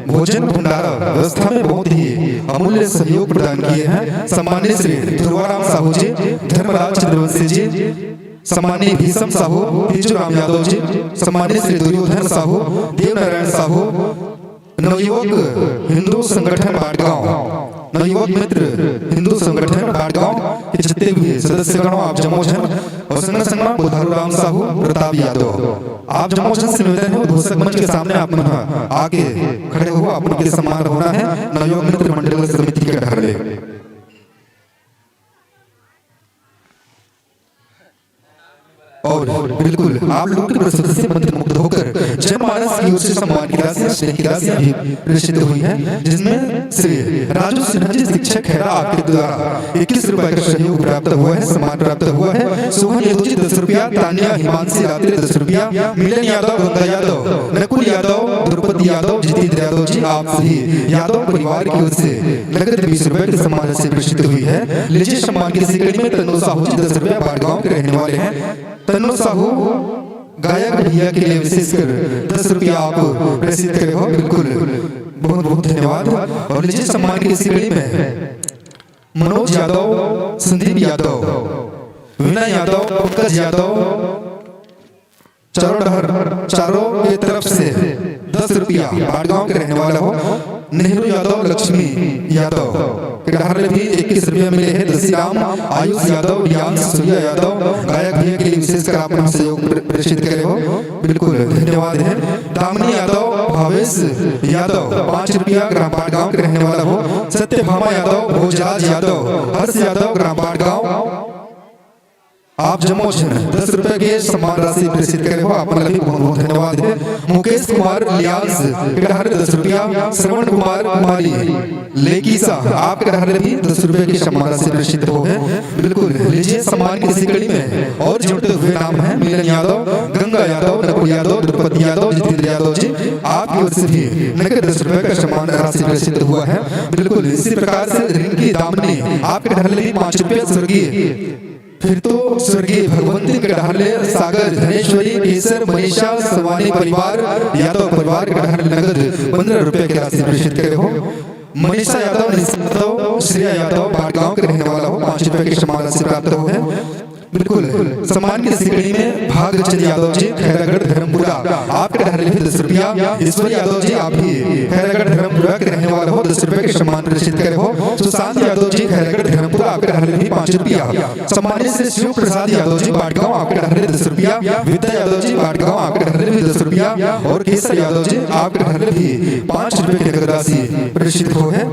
भोजन भंडारा व्यवस्था में बहुत ही अमूल्य सहयोग प्रदान किए हैं। सम्मानित श्री ध्रुवाराम साहू जी, धर्मराज चंद्रवंशी जी, सम्मानित भीषम साहू, तेजू राम यादव जी, सम्मानित श्री दुर्योधन साहू, देवनारायण साहू, नवयुवक हिंदू संगठन बाड़गांव, नवयुवक मित्र हिंदू संगठन बाड़गांव के जितने भी सदस्यगण हो, आप जम्मो झन और संग संग मा बुधारू राम साहू, प्रताप यादव, आप जम्मो झन से निवेदन है, उद्घोषक मंच के सामने आप मन ह आके खड़े हो, आप मन के सम्मान होना है नवयुवक मित्र मंडल समिति के डहर ले। और बिल्कुल आप लोग के प्रस्तुति से मंत्रमुग्ध होकर जनमानस की ओर से सम्मान की राशि, स्नेह की राशि भी प्रेषित हुई है, जिसमें श्री राजू सिन्हा जी शिक्षक खैरा आपके द्वारा इक्कीस रुपए का सहयोग प्राप्त हुआ है, सम्मान प्राप्त हुआ है। सोहन यदु जी दस रुपया, तानिया हिमांशी रात्रे दस रुपया, मिलन यादव, गंगा यादव, नकुल यादव, द्रौपदी यादव, जितेंद्र यादव जी, आप सभी यादव परिवार की ओर से नगद बीस रुपए की सम्मान राशि प्रेषित हुई है। लीजिए, सम्मान की इसी कड़ी में तन्नू साहू जी दस रुपया बाड़गांव के रहने वाले हैं। तन्नू साहू गायक भैया के लिए विशेषकर दस रुपया आप प्रेषित करे हो, बिल्कुल बहुत बहुत धन्यवाद। और लीजिए, सम्मान की इसी कड़ी में मनोज यादव, संदीप यादव, विनय यादव, पंकज यादव, चारों डहर, चारों के तरफ से दस रुपया। बाटगांव के रहने वाला हो। नेहरू यादव, लक्ष्मी यादव के डहर ले भी इक्कीस रुपया मिले हैं। दसीराम, आयुष यादव, रियांश, सूर्या यादव, गायक भैया के लिए विशेषकर आप मन सहयोग प्रे-, प्रेषित करे हो, बिल्कुल धन्यवाद है। दामिनी यादव, भावेश यादव, पाँच रुपया, ग्राम बाटगांव के रहने वाला हो। सत्यभामा यादव, भोजराज यादव, हर्ष यादव, ग्राम बाटगांव, आप जम्मो झन दस रुपया के सम्मान राशि प्रेषित करे हो, आप मन ला भी बहुत बहुत धन्यवाद है। मुकेश कुमार लियांस के डहर ले दस रुपया, श्रवण कुमार कुमारी लेकिसा, आपके डहर ले भी दस रुपया के सम्मान राशि प्रेषित हो है। बिल्कुल, लीजिए, सम्मान की इसी कड़ी में और जुड़ते हुए नाम है मिलन यादव, गंगा यादव, नकुल यादव, द्रुपति यादव, जितेंद्र यादव जी, आपकी ओर से भी नगद दस रुपया का सम्मान राशि प्रेषित हुआ है। बिल्कुल इसी प्रकार से रिंकी दामनी, आपके डहर ले भी पाँच रुपया, स्वर्गीय फिर तो स्वर्गीय भगवंती के डहर ले सागर, धनेश्वरी, केसर, मनीषा, सवानी परिवार, यादव परिवार के डहर ले नगद पन्द्रह रुपया के राशि प्रेषित करे हो। मनीषा यादव, निशा यादव, श्रेया यादव, बाटगांव के रहने वाला हो, पाँच रुपया की सम्मान राशि प्राप्त हो है। बिल्कुल, सम्मान की इसी कड़ी में भागचंद यादव जी, खैरागढ़ धर्मपुरा, आपके डहर ले भी दस रुपया। ईश्वर यादव जी, आप भी खैरागढ़ धर्मपुरा के रहने वाला हो, दस रुपया के सम्मान प्रेषित करे हो। सुशांत यादव जी, खैरागढ़ धर्मपुरा, आपके डहर ले भी पाँच रुपया। सम्मानित श्री शिव प्रसाद यादव जी, बाटगांव, आपके डहर ले दस रुपया। विद्या यादव जी, बाटगांव, आपके डहर ले भी दस रुपया। और केसर यादव जी, आपके डहर ले भी पाँच रुपया की नगद राशि प्रेषित हो है।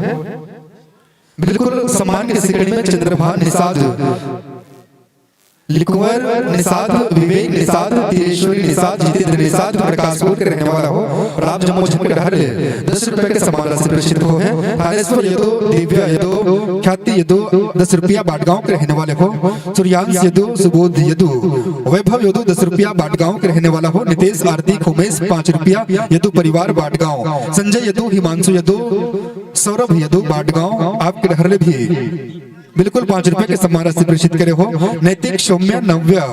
बिल्कुल, सम्मान की इसी कड़ी में चंद्रभान निषाद, लिकुंवर निषाद, विवेक निषाद, तीरेश्वरी निषाद, जितेंद्र निषाद, प्रकाशपुर के रहने वाला हो। और आप जम्मो झन के डहर ले दस रुपया के सम्मान राशि प्रेषित हो है। थानेश्वर यदु, दिव्या यदु, ख्याति यदु, दस रुपया, बाटगांव के रहने वाले हो। सूर्यांश यदु, सुबोध यदु, वैभव यदु, दस रुपया, बाटगांव के रहने वाला हो। नितेश, आरती, उमेश, पाँच रुपया, यदु परिवार, बाटगांव। संजय यदु, हिमांशु यदु, सौरभ यदु, बाटगांव, आपके डहर ले भी बिल्कुल पाँच रुपया के सम्मान राशि प्रेषित करे हो। नैतिक, सौम्या, नव्या,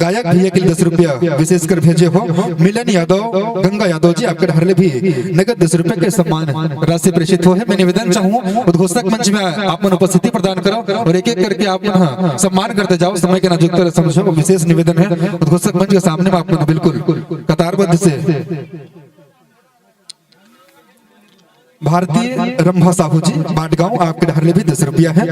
गायक भैया के लिए दस रुपया विशेषकर भेजे हो। मिलन यादव, गंगा यादव जी, आपके डहर ले भी नगद दस रुपया के सम्मान राशि प्रेषित हो है। मैं निवेदन चाहूँ, उद्घोषक मंच में आप मन उपस्थिति प्रदान करो और एक एक करके आप मन ह सम्मान करते जाओ। समय के नाजुकता समझो, विशेष निवेदन है, उद्घोषक मंच के सामने में आप मन बिल्कुल कतारबद्ध से। भारतीय रंभा साहू जी, बाटगांव, आपके डहर ले भी दस रुपया है।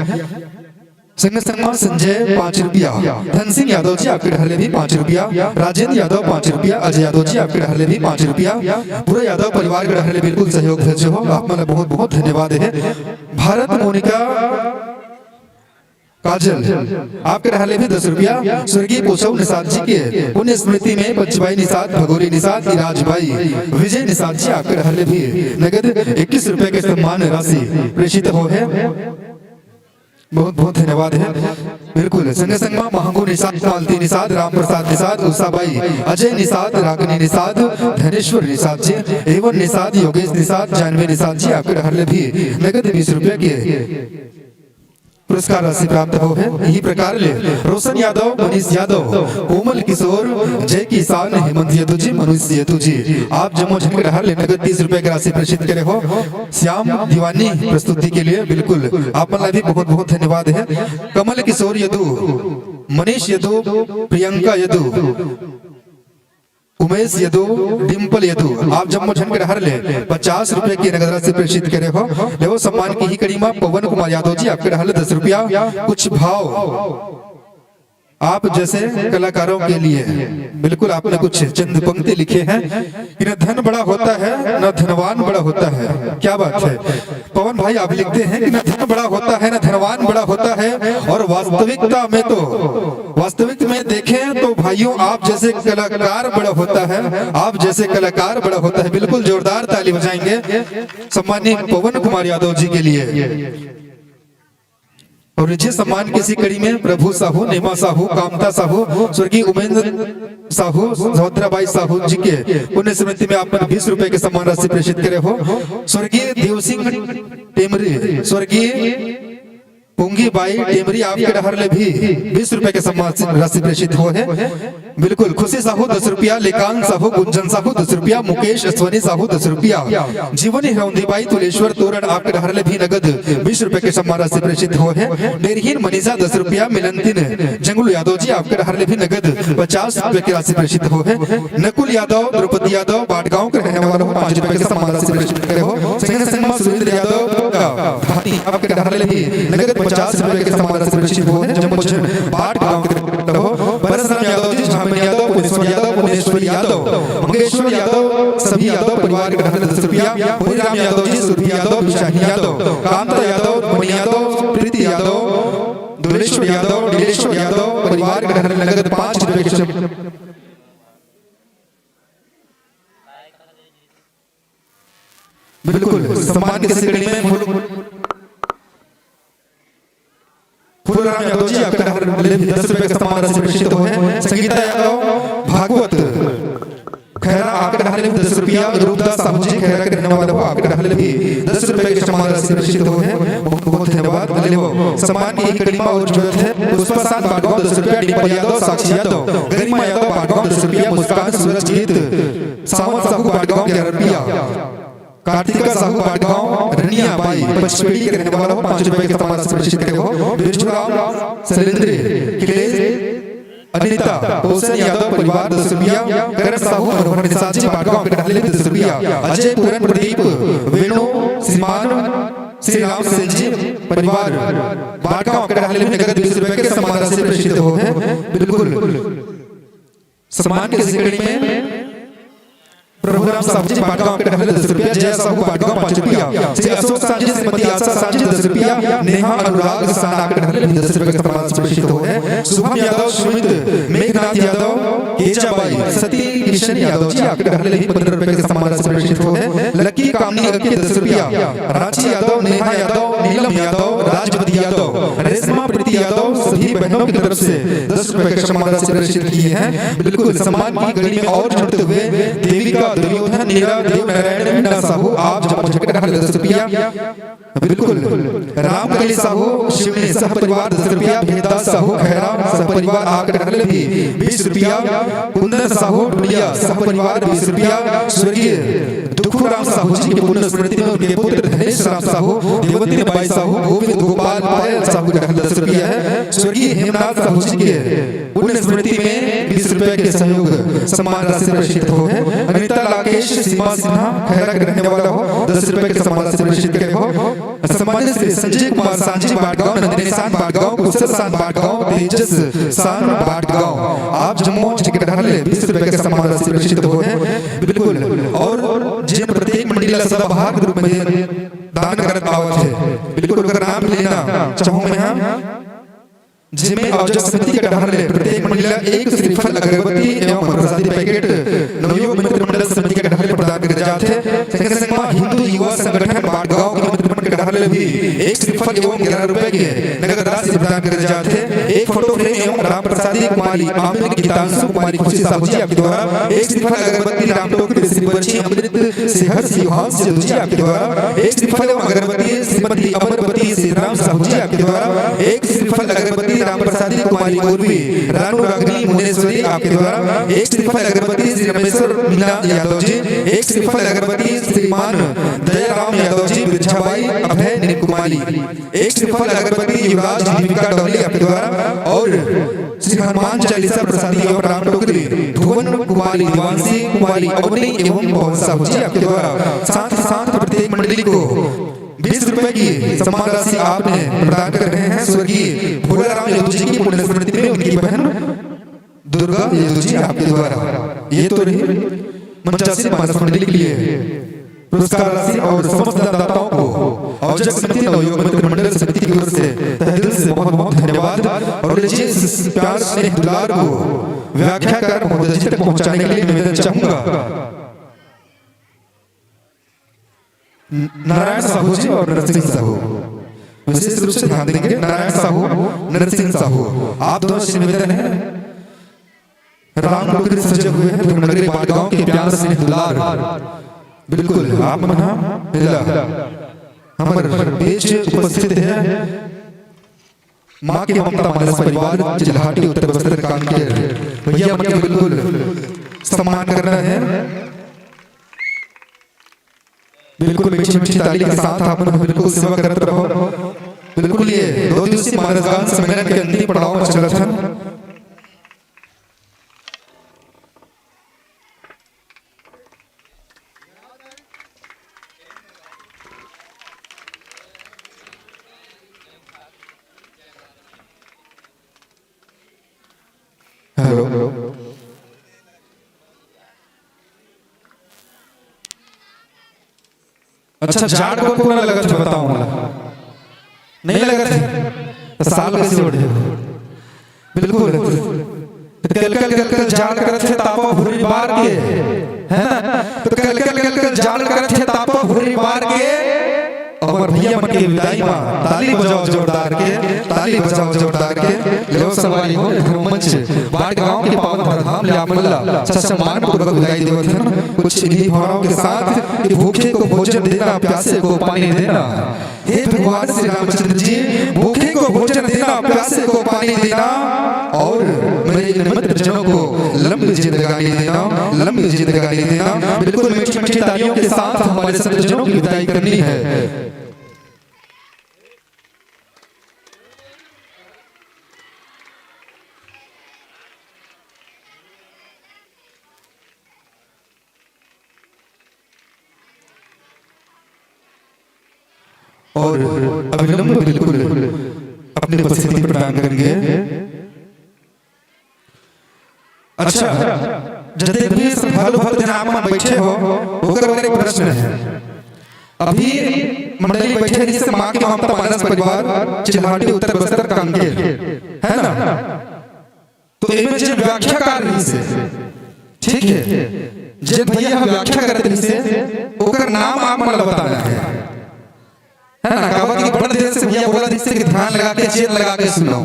संग संग संजय, पाँच रुपया। धन सिंह यादव जी, आपके डहर ले भी पाँच रुपया। राजेंद्र यादव, पाँच रुपया। अजय यादव जी, आपके डहर ले भी पाँच रुपया। पूरा यादव परिवार के डहर ले बिल्कुल सहयोग भेजे हो, आप मन ला बहुत बहुत धन्यवाद है। भारत मोनिका काजल, आपके डहर ले भी दस रुपया। स्वर्गीय पोछऊ निषाद जी के पुण्य स्मृति में बच्चीबाई निषाद, भगोरी निषाद, इराजबाई, विजय निषाद जी, आपके डहर ले भी नगद इक्कीस रुपया के सम्मान राशि प्रेषित हो है। बहुत बहुत धन्यवाद है। बिल्कुल, संगे संग मा महंगू निषाद, मालती निषाद, राम प्रसाद निषाद, उषाबाई, अजय निषाद, रागनी निषाद, धनेश्वर निषाद जी, एवं निषाद, योगेश निषाद, जानवी निषाद जी, आपके डहर ले भी नगद बीस रुपया के पुरस्कार राशि प्राप्त हो है। यही प्रकार ले रोशन यादव, मनीष यादव, कोमल किशोर, जय किसान, हेमंत यदु जी, मनुष्य यदु जी, आप जम्मो झन के डहर ले नगद तीस रुपया के राशि प्रेषित करे हो। श्याम दीवानी प्रस्तुति के लिए बिल्कुल आप मन ला भी बहुत बहुत धन्यवाद है। कमल किशोर यदु, मनीष यदु, प्रियंका यदु, उमेश यदु, डिंपल यदु, आप जम्मो झन के डहर ले पचास रुपया की नगद राशि प्रेषित करे हो। लेवो सम्मान की ही कड़ी मा पवन कुमार यादव जी, आपके डहर ले दस रुपया। कुछ भाव आप जैसे कलाकारों के लिए, बिल्कुल आपने कुछ चंद पंक्ति लिखे हैं कि न धन बड़ा होता है, न धनवान बड़ा होता है। क्या बात है पवन भाई, आप लिखते हैं कि न धन बड़ा होता है, न धनवान बड़ा होता है, और वास्तविकता में तो, वास्तविक में देखें तो भाइयों, आप जैसे कलाकार बड़ा होता है, आप जैसे कलाकार बड़ा होता है। बिल्कुल जोरदार ताली बजाएंगे सम्माननीय पवन कुमार यादव जी के लिए। और नीचे सम्मान की इसी कड़ी में प्रभु साहू, नेमा साहू, कामता साहू, स्वर्गीय उमेंद्र साहू, सहोत्रा बाई साहू जी के पुण्य स्मृति में आप मन बीस रुपए के सम्मान राशि प्रेषित करे हो। स्वर्गीय देव सिंह टेमरी, स्वर्गीय पुंगी बाई टेमरी आपके डहर ले भी बीस रुपए के सम्मान राशि प्रेषित हुए है। बिल्कुल, खुशी साहू दस रुपया, लेकान साहू, गुंजन साहू दस रुपया, मुकेश अश्वनी साहू दस रुपया, जीवनी रौंदी बाई तुलेश्वर तोरण आपके डहर ले भी नगद बीस रुपए के सम्मान राशि प्रेषित हुए है। डेरहीन मनीषा दस रुपया, मिलंतिन जंगलू यादव जी आपके डहर ले भी नगद पचास रुपए की राशि प्रेषित हुए है। नकुल यादव, द्रौपदी यादव, बाटगांव के रहने वाला हो, पाँच रुपए के सम्मान राशि प्रेषित करे हो। संगे संग मा सुरेंद्र यादव, भाटी आपके डहर ले भी नगद पचास रुपए के सम्मान राशि प्रेषित हुए है। जम्मो झन बाटगांव के हो, परसराम यादव जी, झामन यादव, पुनेश्वर यादव, पुनेश्वर यादव, मंगेश्वर यादव, सभी यादव परिवार के डहर ले दस रुपया, हरिराम यादव जी, सुरभि यादव, विशाही यादव, कांता यादव, मणि यादव, प्रीति यादव, दुलेश्वर यादव, नीलेश्वर यादव परिवार के डहर ले नगद पाँच रुपए के चम-, बिल्कुल, सम्मान के श्रेणी में फूल, फूलराम यादव जी आपके डहर ले भी दस रुपए का सम्मान राशि प्रेषित हुए हैं। संगीता यादव भागवत खैरा आपके डहर ले भी दस रुपया, रूपदास साहू जी खैरा के रहने वाले हो, आपके डहर ले भी दस रुपए के सम्मान राशि प्रेषित हुए हैं। बहुत बहुत धन्यवाद। ले वो सम्मान की एक कड़ी मा और जरूरत है। पुष्पा सात बाटगांव दस रुपया, डिम्पल यादव, साक्षी यादव, गरिमा यादव बाटगांव दस रुपया, मुस्कान सूरज जीत, सावन साहू बाटगांव ग्यारह रुपया, कार्तिका साहू बाटगांव रनिया बाई पचपेड़ी के रहने वाला हो, पाँच रुपए के सम्मान राशि प्रेषित करे हो। बिरजूराम सैलेंद्र, किलेश, अनिता, पोषण यादव परिवार दस रुपया, करण साहू मनोहर निषाद जी बाटगांव के डहर ले दस रुपया, अजय पूरन प्रदीप, वेणु, श्रीमान, श्री राम सेन जी परिवार बाटगांव के डहर ले नगद बीस रुपए के सम्मान राशि प्रेषित हुए हैं। बिल्कुल, सम्मान के श्रेणी में प्रभुराम साहू जी बाटगांव के डहर ले दस रुपया, जया साहू बाटगांव पाँच रुपया, श्री अशोक साहू जी, श्रीमती आशा साहू जी दस रुपया, नेहा अनुराग साना के डहर ले भी दस रुपया के सम्मान राशि प्रेषित हुए हैं। शुभम यादव, सुमित, मेघनाथ यादव, केजाबाई, सती किशन यादव जी आपके डहर ले भी पन्द्रह रुपया के सम्मान राशि प्रेषित हुए हैं। लकी कामनी अक्के दस रुपया, रांची यादव, नेहा यादव, नीलम यादव, राजपति यादव, रेशमा प्रीति यादव सभी बहनों की तरफ से दस रुपए का सम्मान राशि प्रेषित किए हैं। बिल्कुल, सम्मान की कड़ी में और जुड़ते हुए देविका, दुर्योधन, नीरा, देव नारायण, मीना साहू, आप जमा झटका डाल दस रुपया। बिल्कुल, रामकली साहू, शिवनी सह परिवार दस रुपया, भेदा साहू, खैरा सह परिवार आकर डाल भी बीस रुपया, कुंदन साहू, डुडिया सह परिवार बीस रुपया, स्वर्गीय दुखुराम साहू जी की पुण्य स्मृति में उनके पुत्र धनेश राम साहू, देवंती बाई साहू, गोविंद गोपाल पायल साहू का दस रुपया है। स्वर्गीय हेमनाथ साहू जी के पुण्य स्मृति में बीस रुपए के सहयोग सम्मान राशि प्रेषित हो है। अनिता लाकेश, सीमा सिन्हा, खैरा के रहने वाला हो, दस रुपए के सम्मान राशि प्रेषित करे हो। सम्मानित श्री संजय कुमार सांझी बाटगांव, नंदिनी सांझ बाटगांव, कुशल सांझ बाटगांव, तेजस सांझ बाटगांव, आप जम्मो झन के डहर ले बीस रुपए के सम्मान राशि प्रेषित हो है। बिल्कुल, और जिन प्रत्येक मंडली ला सदाबहार के रूप में दान करत आवत है, बिल्कुल ओकर नाम लेना चाहूं मैं, हाँ। जिमे आयोजक समिति के डहर ले प्रत्येक मंडली ला एक श्रीफल, अगरबत्ती एवं प्रसादी पैकेट नवयुवक मित्र मंडल समिति के डहर ले प्रदान करे जात हे। संगे संग मा हिंदू युवा संगठन बाटगांव के मित्र मंडल के डहर ले भी एक श्रीफल एवं ग्यारह रुपए के नगद राशि प्रदान करे जात हे। एक फोटो फ्रेम एवं राम प्रसादी कुमारी, आमिर गीतांशु कुमारी खुशी साहू जी आपके द्वारा, एक श्रीफल अगरबत्ती राम टोकरी श्री बच्ची अमृत सेहर सिंह सिद्धू जी आपके द्वारा, एक श्रीफल एवं अगरबत्ती श्रीमती अमरवती श्री राम साहू जी आपके द्वारा, एक श्रीफल अगरबत्ती राम प्रसादी कुमारी उर्वी रानू रागनी मुनेश्वरी आपके द्वारा, एक श्रीफल अगरबत्ती श्री रमेश्वर मीना यादव जी, एक श्रीफल अगरबत्ती श्रीमान दयाराम यादव जी, बिरछाबाई अभय नील कुमारी, एक श्रीफल अगरबत्ती युवराज दीपिका डोली आपके द्वारा और श्री हनुमान चालीसा प्रसादी और राम टोकरी भुवन कुमारी, देवांशी कुमारी, अवनी एवं पवन साहू जी आपके द्वारा, साथ ही साथ प्रत्येक मंडली को बीस रुपए की सम्मान राशि आपने प्रदान कर रहे हैं। स्वर्गीय भोलाराम यादव जी की पुण्य स्मृति में उनकी बहन दुर्गा यादव जी आपके द्वारा। ये तो रही मंचासीन मानस मंडली के लिए पुरस्कार राशि और समस्त दाताओं को आयोजक समिति नवयुवक मित्र मंडल समिति की ओर से तहे दिल से बहुत बहुत धन्यवाद। और लीजिए इस प्यार स्नेह दुलार को व्याख्याकार महोदय जी तक पहुंचाने के लिए निवेदन चाहूंगा। नारायण साहू जी और नरसिंह साहू विशेष रूप से ध्यान देंगे। नारायण साहू, नरसिंह साहू, आप दोनों से निवेदन है, राम टोकरी सजे हुए हैं धूमनगरी बाटगांव के प्यार स्नेह दुलार। बिल्कुल, आप मन ह मिला। हमर बीच उपस्थित है माँ के ममता मानस परिवार, चिल्हाटी, उत्तर बस्तर, कांकेर। भैया मन के बिल्कुल सम्मान करना है। बिल्कुल मीठी मीठी ताली के साथ आप मन बिल्कुल सेवा करत रहो। बिल्कुल ये दो दिवसीय मानस गान सम्मेलन के अंतिम पड़ाव में चलत हन। हेलो। अच्छा, जाड़ को पूरा लगत है, बताओ मोला। नहीं लगत है, तो साल कैसे ओढ़े हो? बिल्कुल। तो कल कल कल कल जाड़ करत है तापा भुरी बार के, है ना? तो कल कल कल कल जाड़ करत है तापा भुरी बार के। और भैया मन के विदाई मा ताली बजाओ जोरदार के, ताली बजाओ जोरदार के। लेव संगवारी हो, धर्म मंच बाट गांव के पावन धरधाम ले आप मन ला सम्मान पूर्वक विदाई देवत हन। कुछ इन्हीं भावनाओं के साथ कि भूखे को भोजन देना, प्यासे को पानी देना। हे भगवान श्री रामचंद्र जी, भूखे को भोजन देना, प्यासे को पानी देना और मेरे इन मित्र जनों को लंबी जिंदगानी देना, लंबी जिंदगानी देना। बिल्कुल मीठी मीठी तालियों के साथ हमारे संत जनों की विदाई करनी है। और अविलंब बिल्कुल अपनी उपस्थिति प्रदान करेंगे। अच्छा, जते भी श्रद्धालु भक्त जन आप मन बैठे हो, ओकर बर एक प्रश्न है। अभी मंडली बैठे रहिसे माँ के ममता मानस परिवार, चिल्हाटी, उत्तर बस्तर, कांकेर, है ना? तो एमे जेन व्याख्याकार रहिसे, ठीक है, जेन भैया ह व्याख्या करत रहिसे, ओकर नाम आप मन ला बताना है, है ना? काबर कि बड़ देर से भैया बोलत रहिसे कि ध्यान लगा के, चेत लगा के सुनो।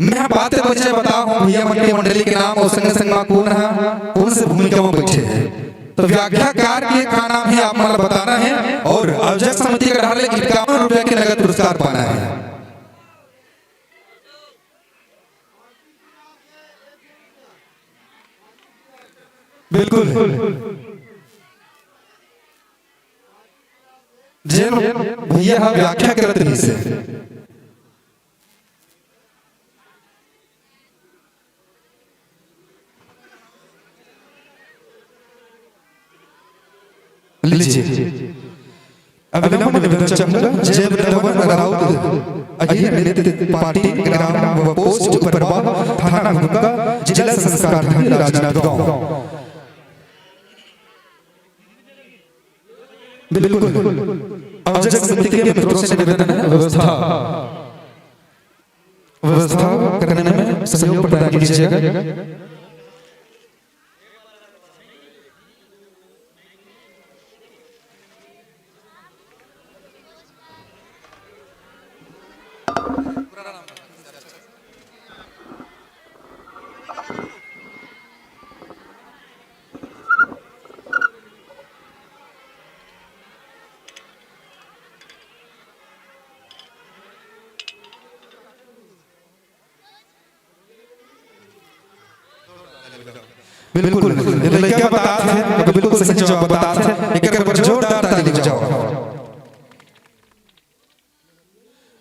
मैं बात बचे बताओ हूँ भैया मन के मंडली के नाम और संगे संग मा कोन ह, कोन से भूमिका में बैठे हैं। तो व्याख्याकार के का नाम है आप मन ला बताना है और आयोजक समिति के डहार ले इक्यावन रुपया के नगद पुरस्कार पाना है। बिल्कुल। जेन भैया ह व्याख्या करत रहिसे। लीजिए, अविलंब निवेदन चाहूंगा, जय वृंदावन राउत अहिर नृत्य पार्टी, ग्राम व पोस्ट परवा, थाना हुक्का, जिला संस्कार धाम, राजनांदगांव। बिल्कुल। आयोजक समिति के मित्रों से निवेदन है, व्यवस्था, व्यवस्था करने में सहयोग प्रदान कीजिएगा। बिल्कुल, ये लड़का बतात है, तो बिल्कुल सही जवाब बतात है। एक बार जोरदार ताली बजाओ।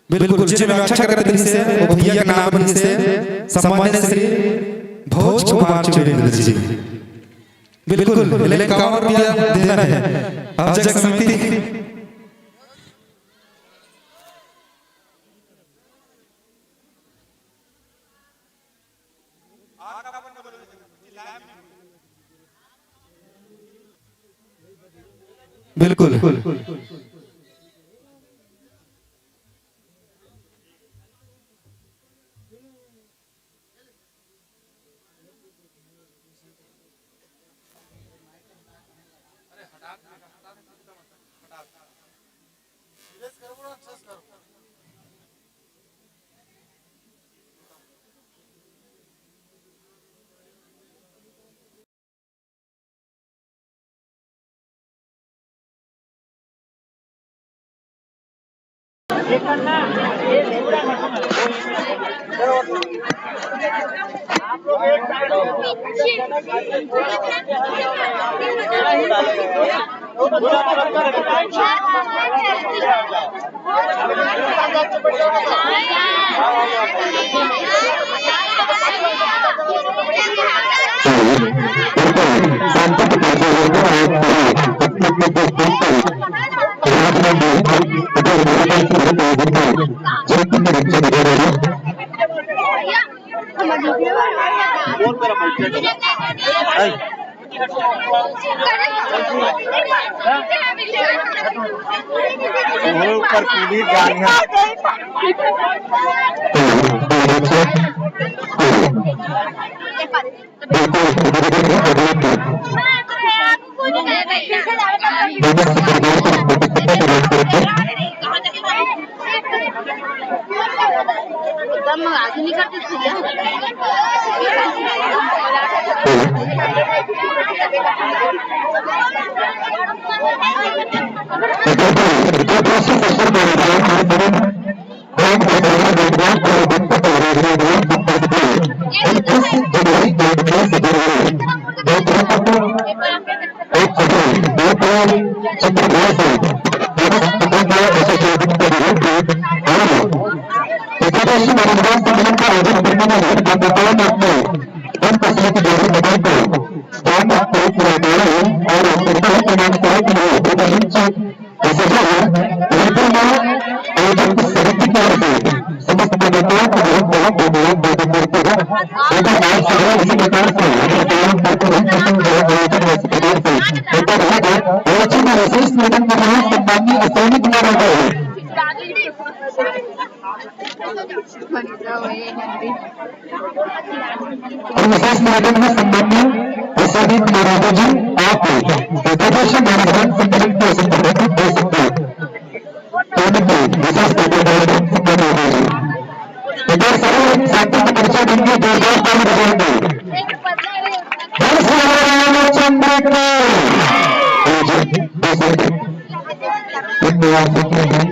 बिल्कुल, जेन व्याख्या करत रहिसे, वो भैया के नाम रहिसे सम्मान्य श्री भोज कुमार चुरेंद्र जी। बिल्कुल, लेकिन इक्यावन रुपया देना है। आयोजक समिति। बिल्कुल। ऊपर पीली गाड़ियाँ। एकदम आगे निकल के खिला। समस्त मान्यताओं को बहुत बहुत धन्यवाद देते हैं। उनका आप सभी इसी प्रकार से हमारे तमाम कार्यक्रम करते हैं, इसी प्रकार से उनका बहुत बहुत अच्छी तरह से स्वागत कर रहे हैं, सम्माननीय अश्विनी कुमार राठौर। और विशेष निवेदन है, सम्माननीय अश्विनी कुमार राठौर जी, आप प्रदेश महाराज संगठन के संदर्भ में दे सकते हैं। विशेष निवेदन है, सम्माननीय राठौर जी। एक बार सभी साथियों को परिचय देंगे, जोरदार ताली बजाएंगे। बोल श्री रामचंद्र की। धन्यवाद देते हैं।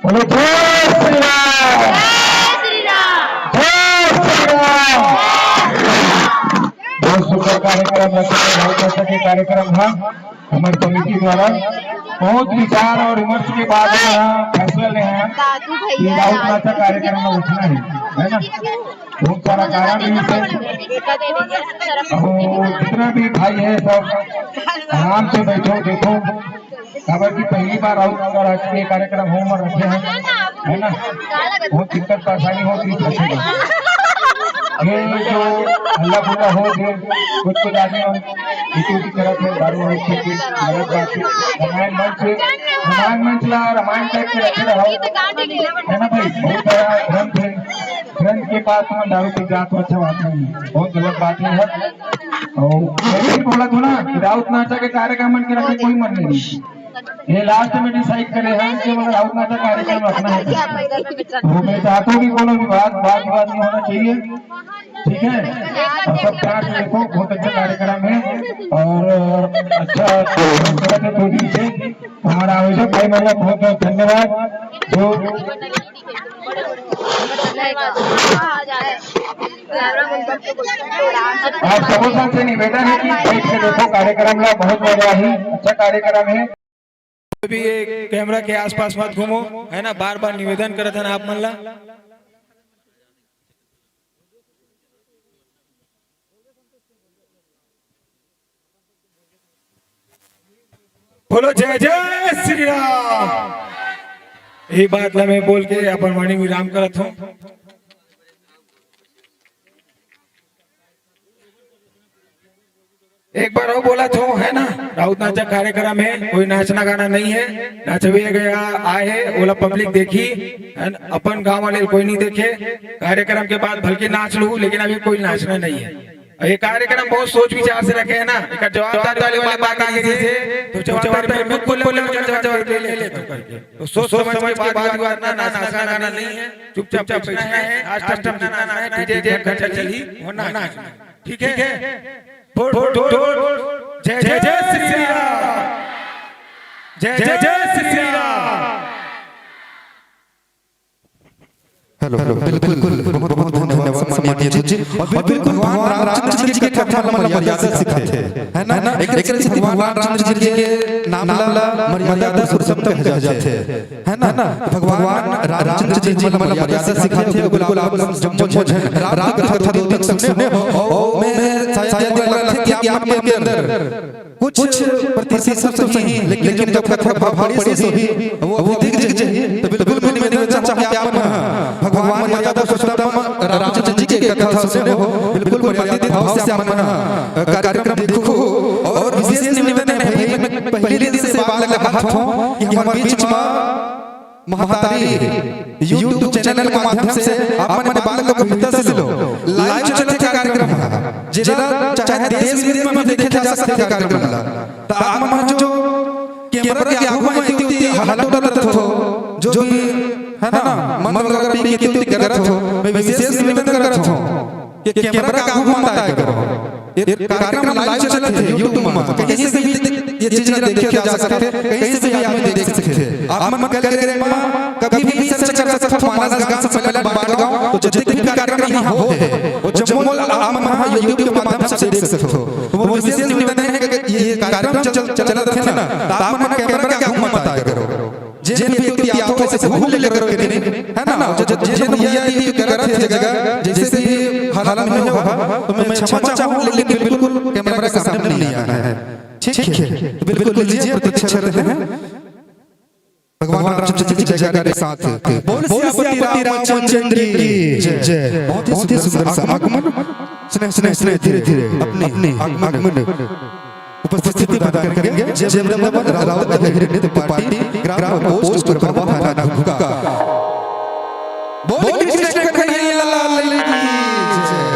बोलो, जय श्री राम। जय श्री राम। बहुत सुंदर कार्यक्रम रखा है, बहुत अच्छा के कार्यक्रम है। हमारे समिति द्वारा बहुत विचार और विमर्श के बाद में यहाँ फैसला ले हैं कि राउत नाचा कार्यक्रम में उठना है, है ना? बहुत सारा कारण भी है। और जितना भी भाई है, सब आराम से बैठो, देखो, काबर कि पहली बार राउत नाचा राष्ट्रीय कार्यक्रम हम रखे हैं, है ना? बहुत दिक्कत परेशानी होती है। ये जो हल्ला गुल्ला हो, जो कुछ कुछ आदमी इसी की तरफ है, दारू वारू पी के गलत बात है। रामायण मंच, रामायण मंच ला रामायण टाइप के रखे रहो, है ना भाई? बहुत बड़ा ग्रंथ है, ग्रंथ के पास में दारू पी जात हो, अच्छा बात नहीं है, बहुत गलत बात है। और मैं भी बोला था ना कि राउत नाचा के कार्यक्रम मन के रखे कोई मन नहीं। ये लास्ट में डिसाइड करे हैं कि मतलब राउत नाचा कार्यक्रम रखना है। तो मैं चाहता हूँ कि कोनो विवाद, वाद विवाद नहीं होना चाहिए, ठीक है? और सब प्यार से देखो, बहुत अच्छा कार्यक्रम है और अच्छा, दो दिन से हमारा आयोजक भाई, मतलब बहुत बहुत धन्यवाद। जो आप सबों से निवेदन है कि बैठ के देखो कार्यक्रम ला, बहुत मजा आई, अच्छा कार्यक्रम है। भी ये कैमरा के आसपास मत घूमो, है ना, बार बार निवेदन करत हन आप मन ला। बोलो जय जय श्री राम। ये बात ला मैं बोल के अपन वाणी विराम करत हूँ। एक बार अउ बोलत हूँ, है ना, राउत नाचा कार्यक्रम है, कोई नाचना गाना नहीं है। नाचवे गया आए है, ओला पब्लिक देखी, है ना, अपन गांव वाले कोई नहीं देखे। कार्यक्रम के बाद भलके नाच लू, लेकिन अभी कोई नाचना नहीं है। और ये कार्यक्रम बहुत सोच विचार से रखे है ना, एक जवाबदारी वाली बात आ गई थी, तो जवाबदारी मैं खुद बोले, जवाबदारी ले लेता हूँ करके। तो सोच समझ के बात करना, नाचना गाना नहीं है, चुपचाप बैठना है। आज टम टम नाचना है, डीजे एक घंटा चली, वो नाचना है। ठीक है? बोल, बोल, बोल, बोल। जय, जय, जय श्री राम। जय, जय, जय श्री राम। हेलो, हेलो, बिल्कुल, बिल्कुल, बहुत, बहुत धन्यवाद सम्मानित जी। और बिल्कुल भगवान रामचंद्र जी के कथा ला मर्यादा से सिखाथे, है ना? एक तरह से भगवान रामचंद्र जी के नाम ला मर्यादा पुरुषोत्तम कहा जाथे, है ना? भगवान रामचंद्र जी ला मर्यादा से सिखाथे, बिल्कुल आप जम्मो झन राम कथा दो दिन तक सुने हो, और मैं शायद ये लगथे कि आप मन के अंदर कुछ प्रतिशत तो सही, लेकिन, लेकिन जब कथा भाव पड़ी से ही वो अधिक जही, तो बिल्कुल मैं निवेदन चाहूँ कि आप मन भगवान मर्यादा पुरुषोत्तम रामचंद्र जी के कथा सुने हो, बिल्कुल मर्यादित भाव से आप मन कार्यक्रम देखो। और विशेष निवेदन है भाई, मैं पहले दिन से बात लगा हूँ कि हमारे बीच में महतारी YouTube चैनल के माध्यम से आप मन बात लोग गंभीरता से लो। लाइव चलत हे कार्यक्रम ह। जेला चाहे देश विदेश में भी देखे जा सकथे कार्यक्रम ला। त आप मन जो कैमरा के आगू में इतनी, इतनी हालत डरत हो, जो भी, है ना, मन वगैरह पी के इतनी, इतनी करत हो, मैं विशेष निवेदन करत हूँ कि कैमरा के आगू मत आए करो। ये कार्यक्रम लाइव चलत हे YouTube में, कहीं से भी ये चीज ला देखे जा सकथे, कहीं से भी आप देख सकथे। आप मन कल के में कभी भी सर्च कर सकथो मानस गांव सम्मेलन बांट गांव, तो जतने भी कार्यक्रम यहाँ होत हे, वो जम्मो ला आप मन ह YouTube के माध्यम से देख सकथो। तो वो विशेष निवेदन है कि ये कार्यक्रम चल, चलत रथे ना, तो आप मन कैमरा के आगू मत आए करो। जेन भी व्यक्ति आथो, ऐसे घूम ले करो के नहीं, है ना? जो, जो, जेन भैया ये करत हे जगह, जैसे भी हालत में हो, तो मैं क्षमा चाहूँ, लेकिन बिल्कुल कैमरा के सामने नहीं आना है। ठीक है, तो बिल्कुल लीजिए, प्रतीक्षा कर रहे हैं। भगवान रामचंद्र जी की जयकारा के साथ बोल सियापति रामचंद्र की जय। बहुत ही सुंदर सा आगमन। सुने, सुने, सुने, धीरे, धीरे अपने, अपने आगमन उपस्थिति प्रदान करेंगे जय वृंदावन राउत लहरी नृत्य पार्टी, ग्राम पोस्ट प्रभाव थाना दुमका। बोल कृष्ण कन्हैया लाल की जय।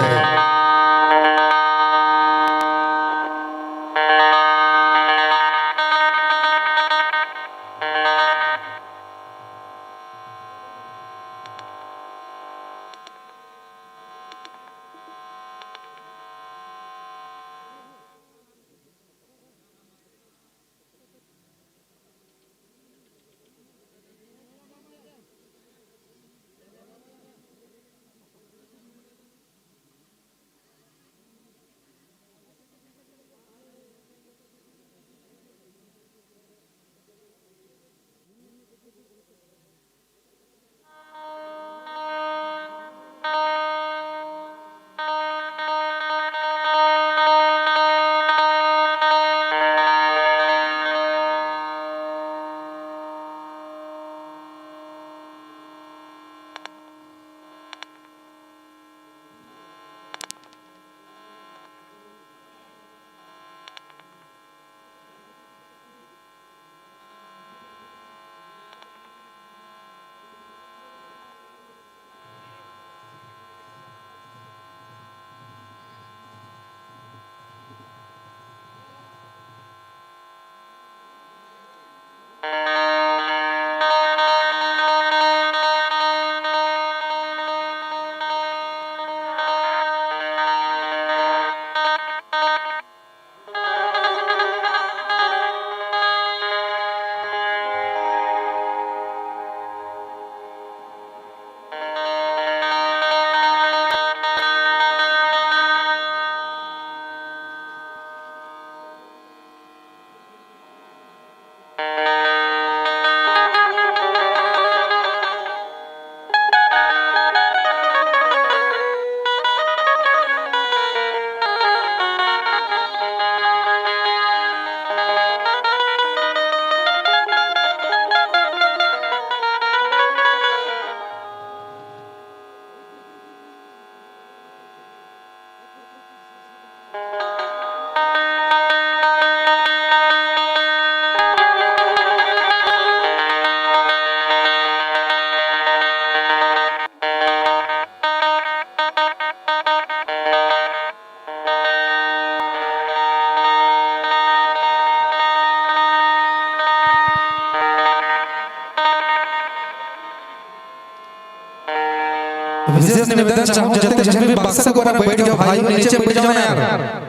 विशेष निवेदन चाहूँ, जतने जन भी बक्सा कोना बैठ गए हो, भाई, नीचे बैठ जाओ ना यार।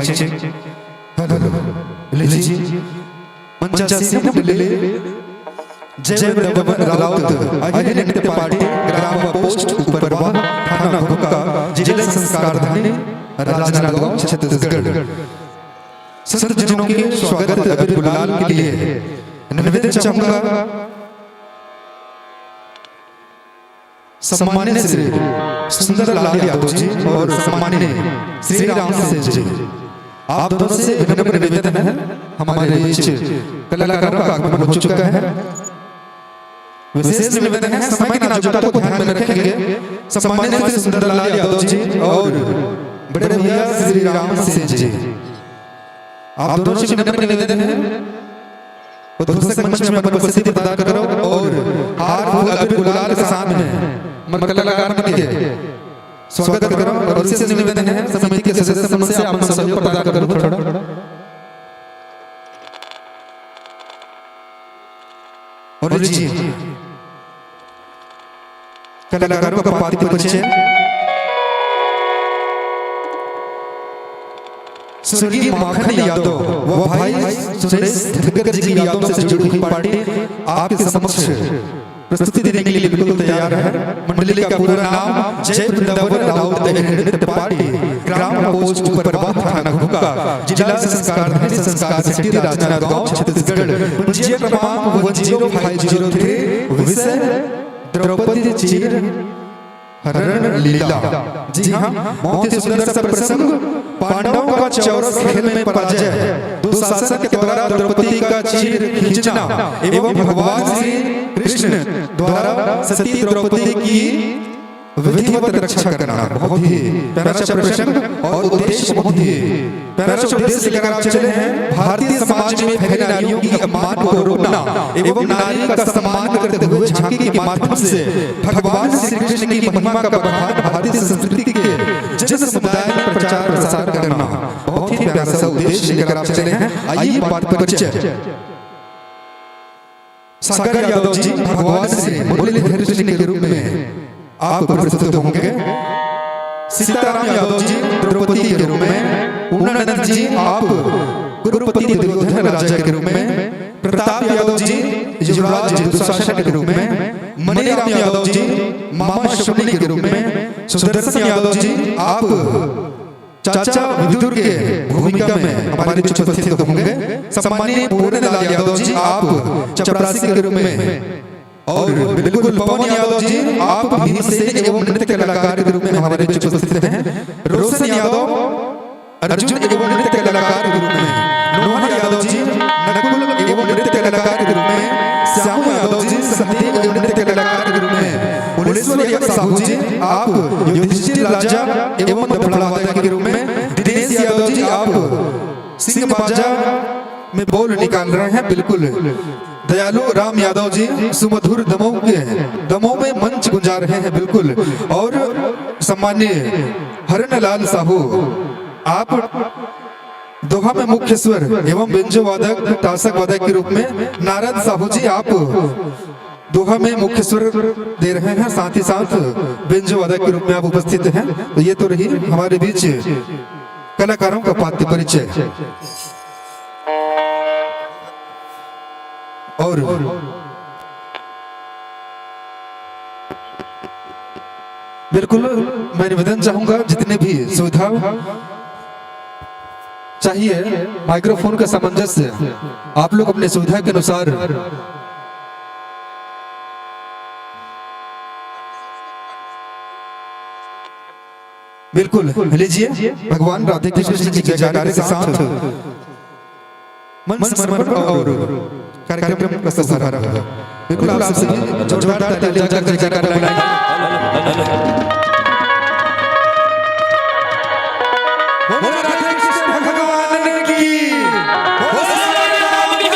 चेक। हेलो, लीजिए। मंचासीन मिले जय वृंदावन राउत, अहिर नृत्य पार्टी, ग्राम पोस्ट ऊपरवा, थाना भुक्का, जिला संस्कारधानी, राजनांदगांव, छत्तीसगढ़। संत जनों के स्वागत अबीर गुलाल के लिए निवेदन चाहूंगा, सम्मान्य श्री सुंदरलाल यादव जी और सम्मान्य श्री राम सेन जी, आप दोनों से विनम्र निवेदन है, हमारे बीच कलाकारों का आगमन हो चुका है। विशेष निवेदन है, समय की नाजुकता को ध्यान में रखेंगे। सम्मान्य श्री सुंदरलाल यादव जी और बड़े भैया श्री राम सेन जी, आप दोनों से विनम्र निवेदन है, उद्घोषक मंच में अपन उपस्थिति प्रदान करो और हार फूल अबीर गुलाल के साथ में मन कलाकार मन के स्वागत करो और विशेष निवेदन है, समिति के सदस्य मन से आप मन सहयोग प्रदान करो थोड़ा। और जी, कलाकारों का पाती परिचय। स्वर्गीय माखन यादव व भाई सुरेश धनगर जी की यादों से जुड़ी हुई पार्टी आपके समक्ष प्रस्तुति देने के लिए बिल्कुल तैयार है। मंडली का पूरा नाम जय वृंदावन राउत नृत्य पार्टी, ग्राम पोस्ट ऊपरवा, थाना भुक्का, जिला संस्कारधानी संस्कार समिति, राजनांदगांव, छत्तीसगढ़। पंजीयन क्रमांक वन जीरो फाइव जीरो थ्री। विषय द्रौपदी चीर हरण लीला। जी हाँ, बहुत ही सुंदर सा प्रसंग। पांडवों का चौरस खेल में पराजय, दुशासन के द्वारा द्रौपदी का चीर खींचना एवं भगवान श्री कृष्ण द्वारा सती द्रौपदी की विधिवत रक्षा करना, बहुत ही प्यारा सा प्रसंग और उद्देश्य बहुत ही प्यारा सा उद्देश्य लेकर आप चले हैं। भारतीय समाज में फैली नारियों की अपमान को रोकना एवं नारी का सम्मान करते हुए झांकी के माध्यम से भगवान श्री कृष्ण की महिमा का बखान भारतीय संस्कृति के जन समुदाय में प्रचार प्रसार करना, बहुत ही प्यारा सा उद्देश्य लेकर आप चले हैं। आइए, बात परिचय। सागर यादव जी भगवान श्री मुरलीधर कृष्ण के रूप में आप प्रस्तुत होंगे। सीताराम यादव जी द्रौपदी के रूप में, पूर्णानंद जी आप कुरुपति दुर्योधन राजा के रूप में, प्रताप यादव जी युवराज दुशासन के रूप में, मणिराम यादव जी मामा शकुनी के रूप में, सुदर्शन यादव जी आप चाचा विदुर के भूमिका में हमारे बीच उपस्थित होंगे। सम्माननीय पूरन लाल यादव जी, आप चपरासी के रूप में, और बिल्कुल पवन यादव जी, आप भीमसेन एवं नृत्य कलाकार के रूप में हमारे बीच उपस्थित हैं। रोशन यादव अर्जुन एवं नृत्य कलाकार के रूप में, नोहर यादव जी नकुल एवं नृत्य कलाकार के रूप में, श्याम यादव जी सहदेव एवं नृत्य कलाकार के रूप में, मुलेश्वर साहू जी आप युधिष्ठिर राजा एवं दफड़ा वादक के रूप में, दिनेश यादव जी आप सिंह बाजा में बोल निकाल रहे हैं, बिल्कुल। दयालु राम यादव जी सुमधुर दमों के, दमों में मंच गुंजा रहे हैं, बिल्कुल। और सम्माननीय हरन लाल साहू, आप दोहा में मुख्य स्वर एवं बेंजो वादक, तासक वादक के रूप में, नारद साहू जी आप दोहा में मुख्य स्वर दे रहे हैं, साथ ही साथ बेंजो वादक के रूप में आप उपस्थित हैं। तो ये तो रही हमारे बीच कलाकारों का पात्र परिचय। और बिल्कुल, मैं निवेदन चाहूंगा, जितने भी सुविधा चाहिए, माइक्रोफोन का सामंजस्य आप लोग अपने सुविधा के अनुसार। बिल्कुल, लीजिए, भगवान राधे कृष्ण जी के जयकारे के साथ मंच समर्पण और कार्यक्रम का शुभारंभ। बिल्कुल, आप सभी जोरदार ताली बजाकर जयकारा बुलाएंगे। बोलो राधे कृष्ण भगवान की, बोलो राम की।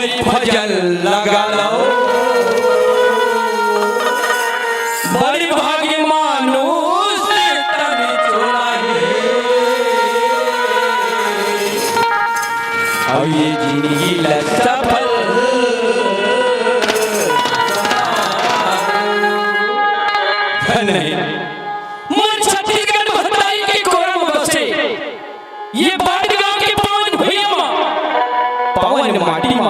फजल लगा लो। बड़ी भागी मानुष तन चोला हे। अउ ये जिंदगी ला सफल नहीं। मोर छत्तीसगढ़ महतारी के कोरा म बसे ये बाड़गांव के पावन भुइयां म, पावन माटी म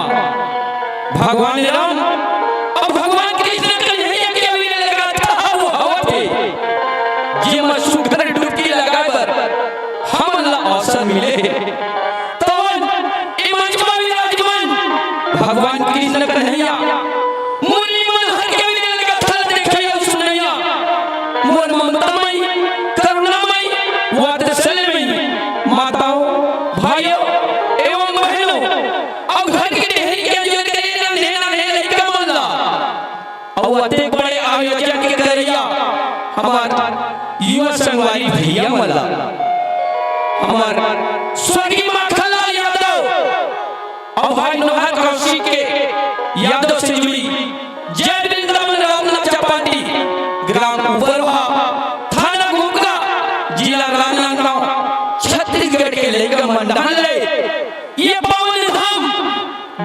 भगवान राम अउ भगवान कृष्ण कन्हैया के अविरल गाथा हव हवत हे, जेमा सुघर डुबकी लगाए बर हमन ला अवसर मिले हे। तवन ए मंच म विराजमान भगवान कृष्ण कन्हैया मुरली मनोहर के अविरल गाथा ला देखइया अउ सुनइया मोर ममतामयी, करुणामयी, वात्सल्यमयी माताओं, भाइयों एवं बहनों, अउ घर के डेहरी के अंजोर करे नन्हे नन्हे लइका मन ला, अउ अतेक बड़े आयोजन के करइया हमर युवा संगवारी भैया मन ला, हमर स्वर्गीय माखनलाल यादव, अउ भाई नोहर कौशिक के यादव से जुड़ी जय वृंदावन रत्ना चपाटी, ग्राम उपरवा, थाना गुमका, जिला राजनांदगांव, छत्तीसगढ़ के लइका मन डाहन ले ये पावन धाम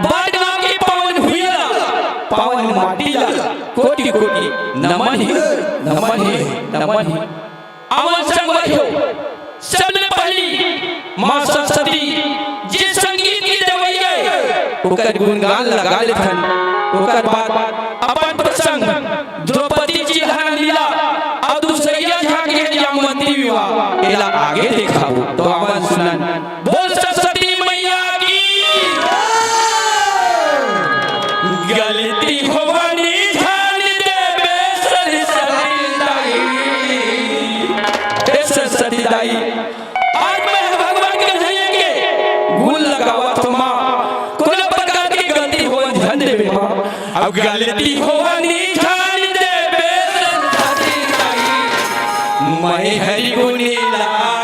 बाड़गांव के पावन भुइयां ला, पावन माटी ला कोटि कोटि नमन हे, नमन हे, नमन हे। अमन संगवारी हो, सबले पहली माँ सरस्वती जे संगीत के देवइया हे, ओकर गुणगान लगा लेथन। ओकर बाद अपन प्रसंग द्रौपदी चिल्हरण लीला अउ दूसरइया झांकी हे जामवंती विवाह, एला आगे देखाबो। तो अमन सुनन। बोल सरस्वती मैया की। गलती होवनी ध्यान देबे सरस्वती दाई। ए सरस्वती दाई, आज मैं भगवान कन्हैया के गुण लगावत हूँ माँ, कोनो प्रकार के गलती होवन ध्यान देबे माँ। अब गलती होवनी ध्यान देबे सरस्वती दाई। मैं हरि गुणी लगावत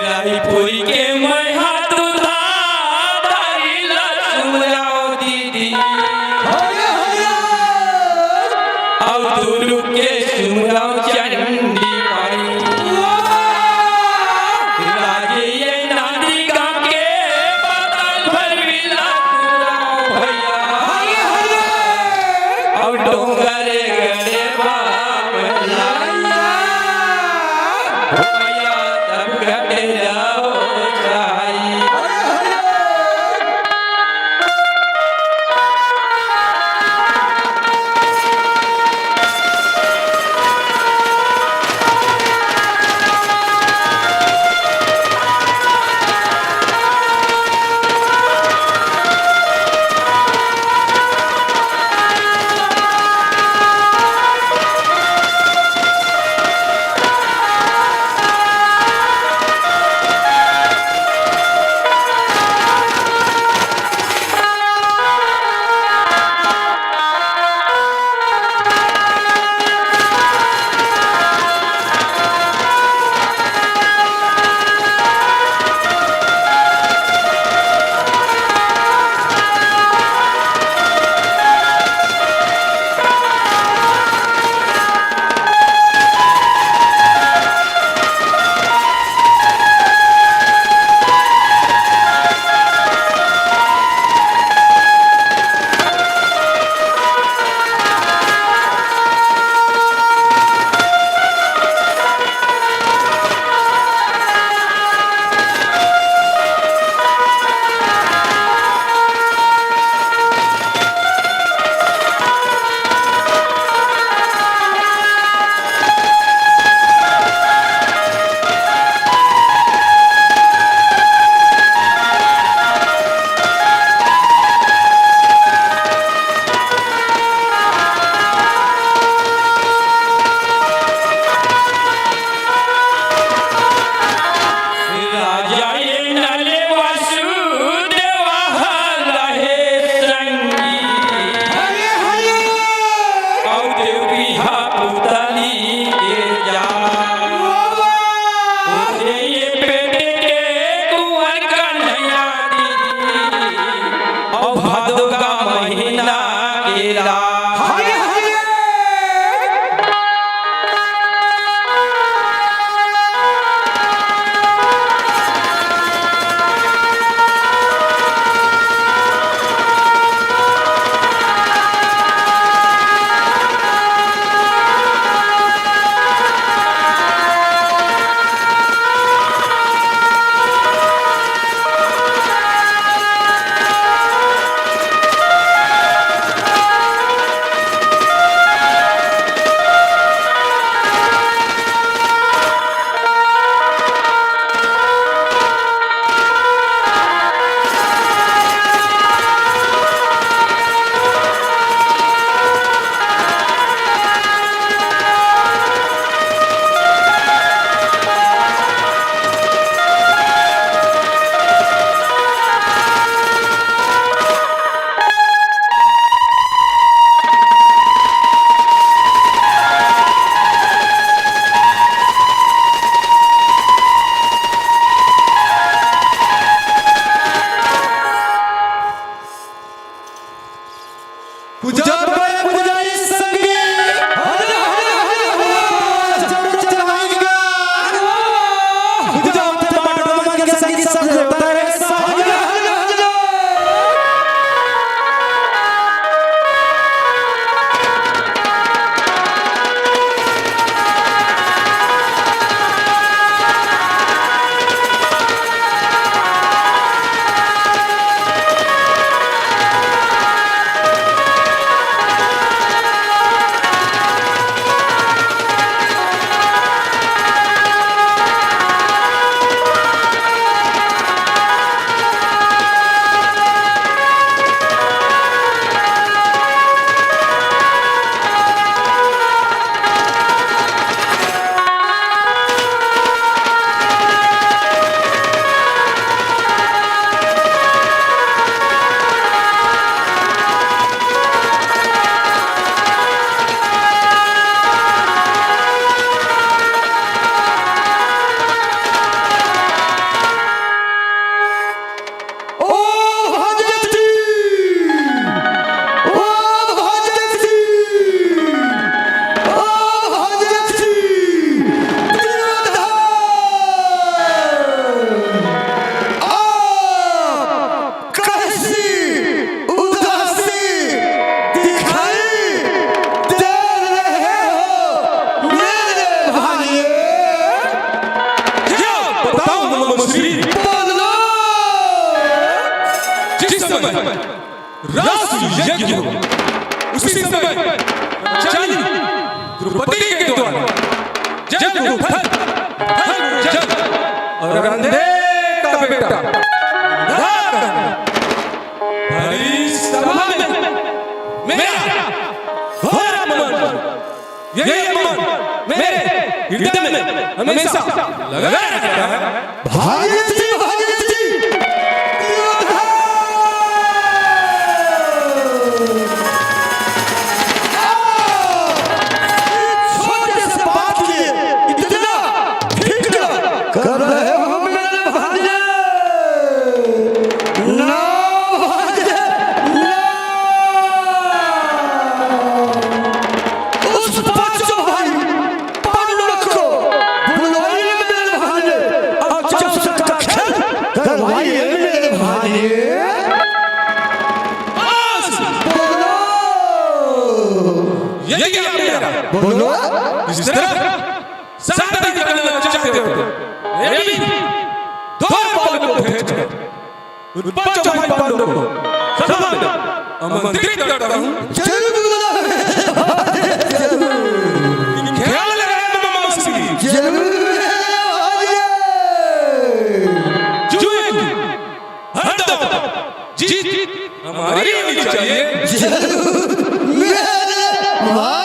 रायपुर के मैं हाथ उधारी ला सुमराओ दीदी। अउ दुर्ग के सुमराओ चंडी माई। राजे ये नांदी गांव के पाताल भैरवी ला सुमराओ भैया। अउ डोंगरे गड़े बाप लैया, भैया सब घटे जाओ साई। ममश्री। बोलो। जिस समय रास यज्ञ हो, उसी समय चाली द्रौपदी के द्वारा जल को फल, फल को जल, और अंधे का बेटा अंधा कर भरी सभा में मेरा घोर अपमान, यही अपमान मेरे हृदय में हमेशा लगा रहता है। भागीरथी, भागीरथी, छोटे से बात के लिए इतना फिक्र कर रहे हो मेरे भांजे? ना भांजे, ना। उस पांचों भाई पांडवों को बुलवाइए मेरे भांजे, और चौसठ का खेल करवाइए मेरे भांजे। बोलो। यही मेरा। बोलो। इस तरह शादी करना चाहते हो, ये भी दो बालकों को भेजकर उन पांचों भाई पांडवों को सभा में आमंत्रित करता हूँ। जरूर बुलाओ। ख्याल रहे मामा श्री। जरूर। जो एक हरदम जीत हमारी होनी चाहिए। जरूर मेरे भाई।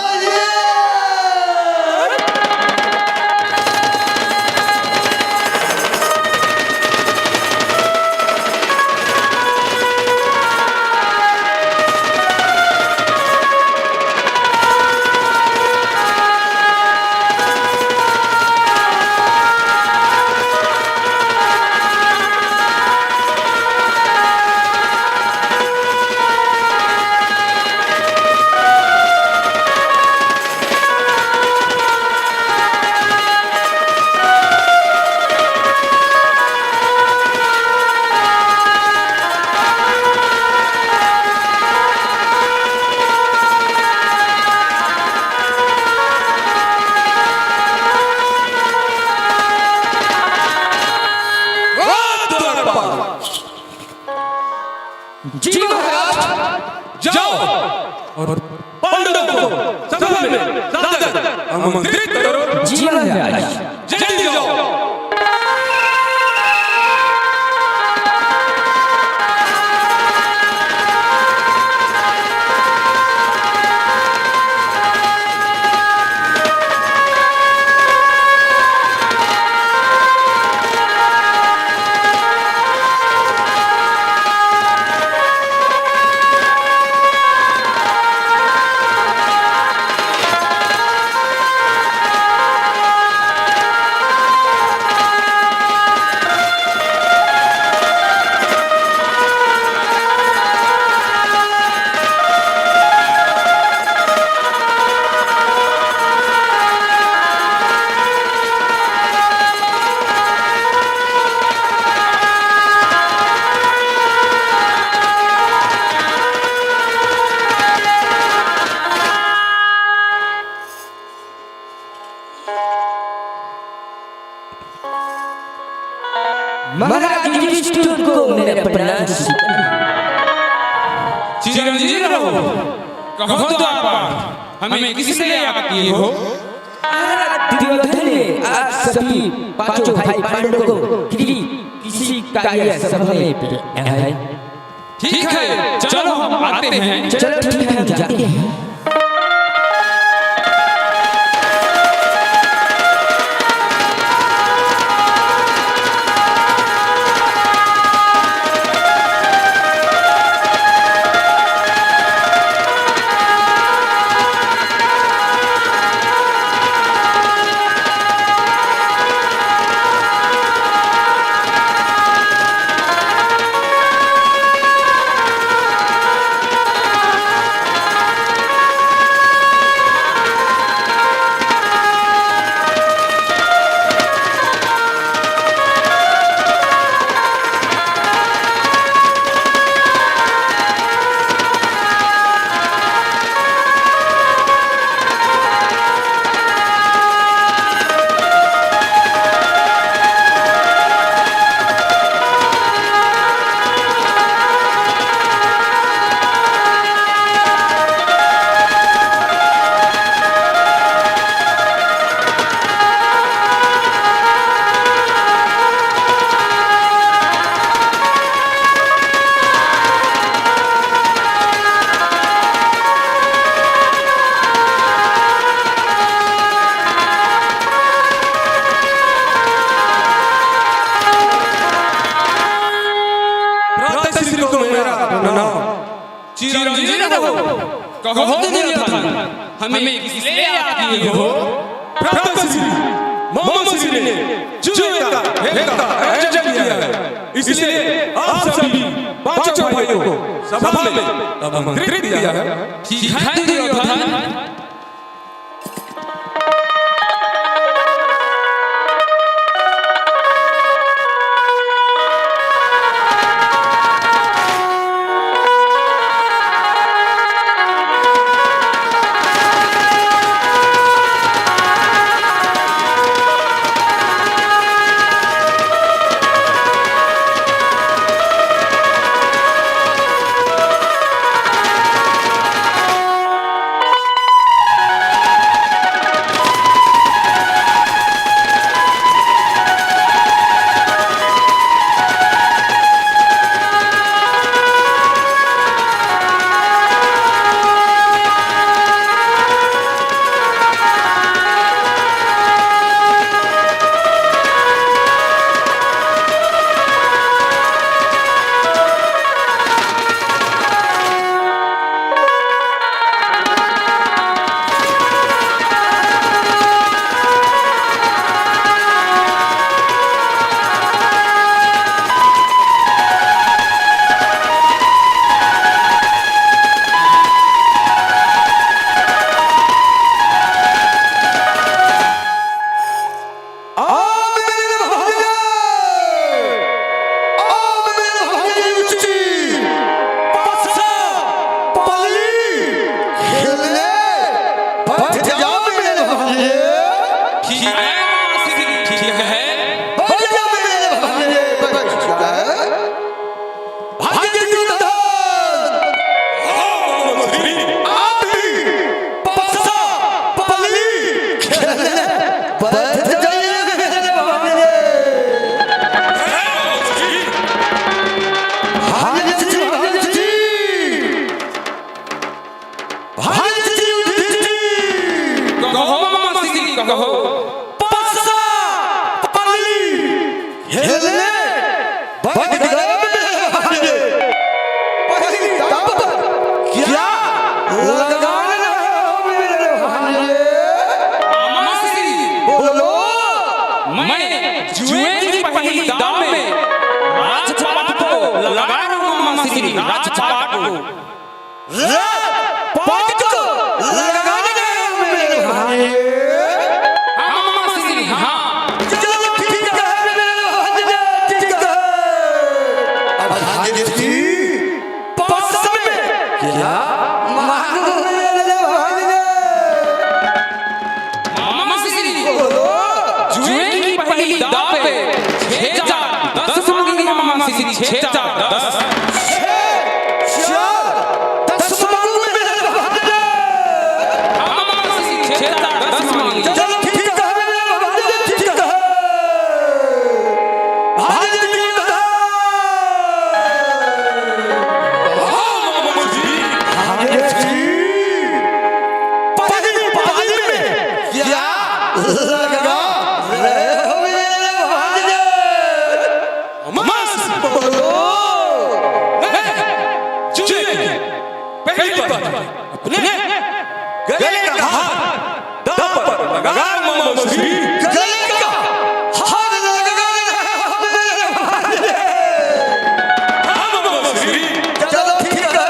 जी महाराज, जाओ और पांडवों को सभा में सादर आमंत्रित करो। जी महाराज। जल्दी जाओ। महाराज युधिष्ठिर को मेरा प्रणाम। चिरंजीव रहो। कहो तो आप, हमें किस लिए याद किए हो? महाराज दुर्योधन ने आप सभी पांचों भाई पांडवों को किसी, किसी कार्य सभा में भेजा है। ठीक है, चलो हम आते हैं। चलो ठीक है, हम जाते हैं। हो, कहो दुर्योधन, हमें किसलिए याद किए हो? भ्राता श्री, मामा श्री ने जुए का, खेल का आयोजन किया है, इसलिए आप सभी पांचों भाइयों को सभा में आमंत्रित किया है। ठीक है दुर्योधन। ठीक है, मामा श्री, ठीक है। भाग्य जी उधार। हाँ, मामा श्री। आप भी पसा पली खेलने बैठ जाइए मेरे भांजे। हाँ जी, हाँ जी। हाँ जी, युधिष्ठिर। कहो मामा श्री, कहो। पसा पली खेलने बैठ गए मेरे भांजे। पहली दांव पर क्या लगाने रहे हो मेरे भांजे? मामा श्री, बोलो। मैं जुए की पहली दांव में राजपाट को लगा रहा हूँ मामा श्री, राजपाट को। राजपाट को लगाने रहे हो मेरे भांजे। हाँ मामा श्री, हाँ। चलो ठीक है मेरे भांजे, ठीक है। अब भांजे जी, पसंद में क्या मांगू मेरे भांजे? मामा श्री, बोलो। जुए की पहली दांव पे छह चार दस मांगेंगे मामा श्री, छह चार दस। छह चार दस मांगू मेरे भांजे। हाँ मामा श्री, छह चार दस मांगेंगे। चलो ठीक है मेरे भांजे, ठीक है। भांजे जी, हाँ मामा श्री। भांजे जी, पहली पाली में क्या लगा रहे हो मेरे भांजे? मस्त बोलो। मैं जुए की पहली बार अपने गले का हार दांव पर लगा रहा हूँ मामा श्री। गले का हार लगा रहे हो मेरे भांजे। हाँ मामा श्री। चलो ठीक है,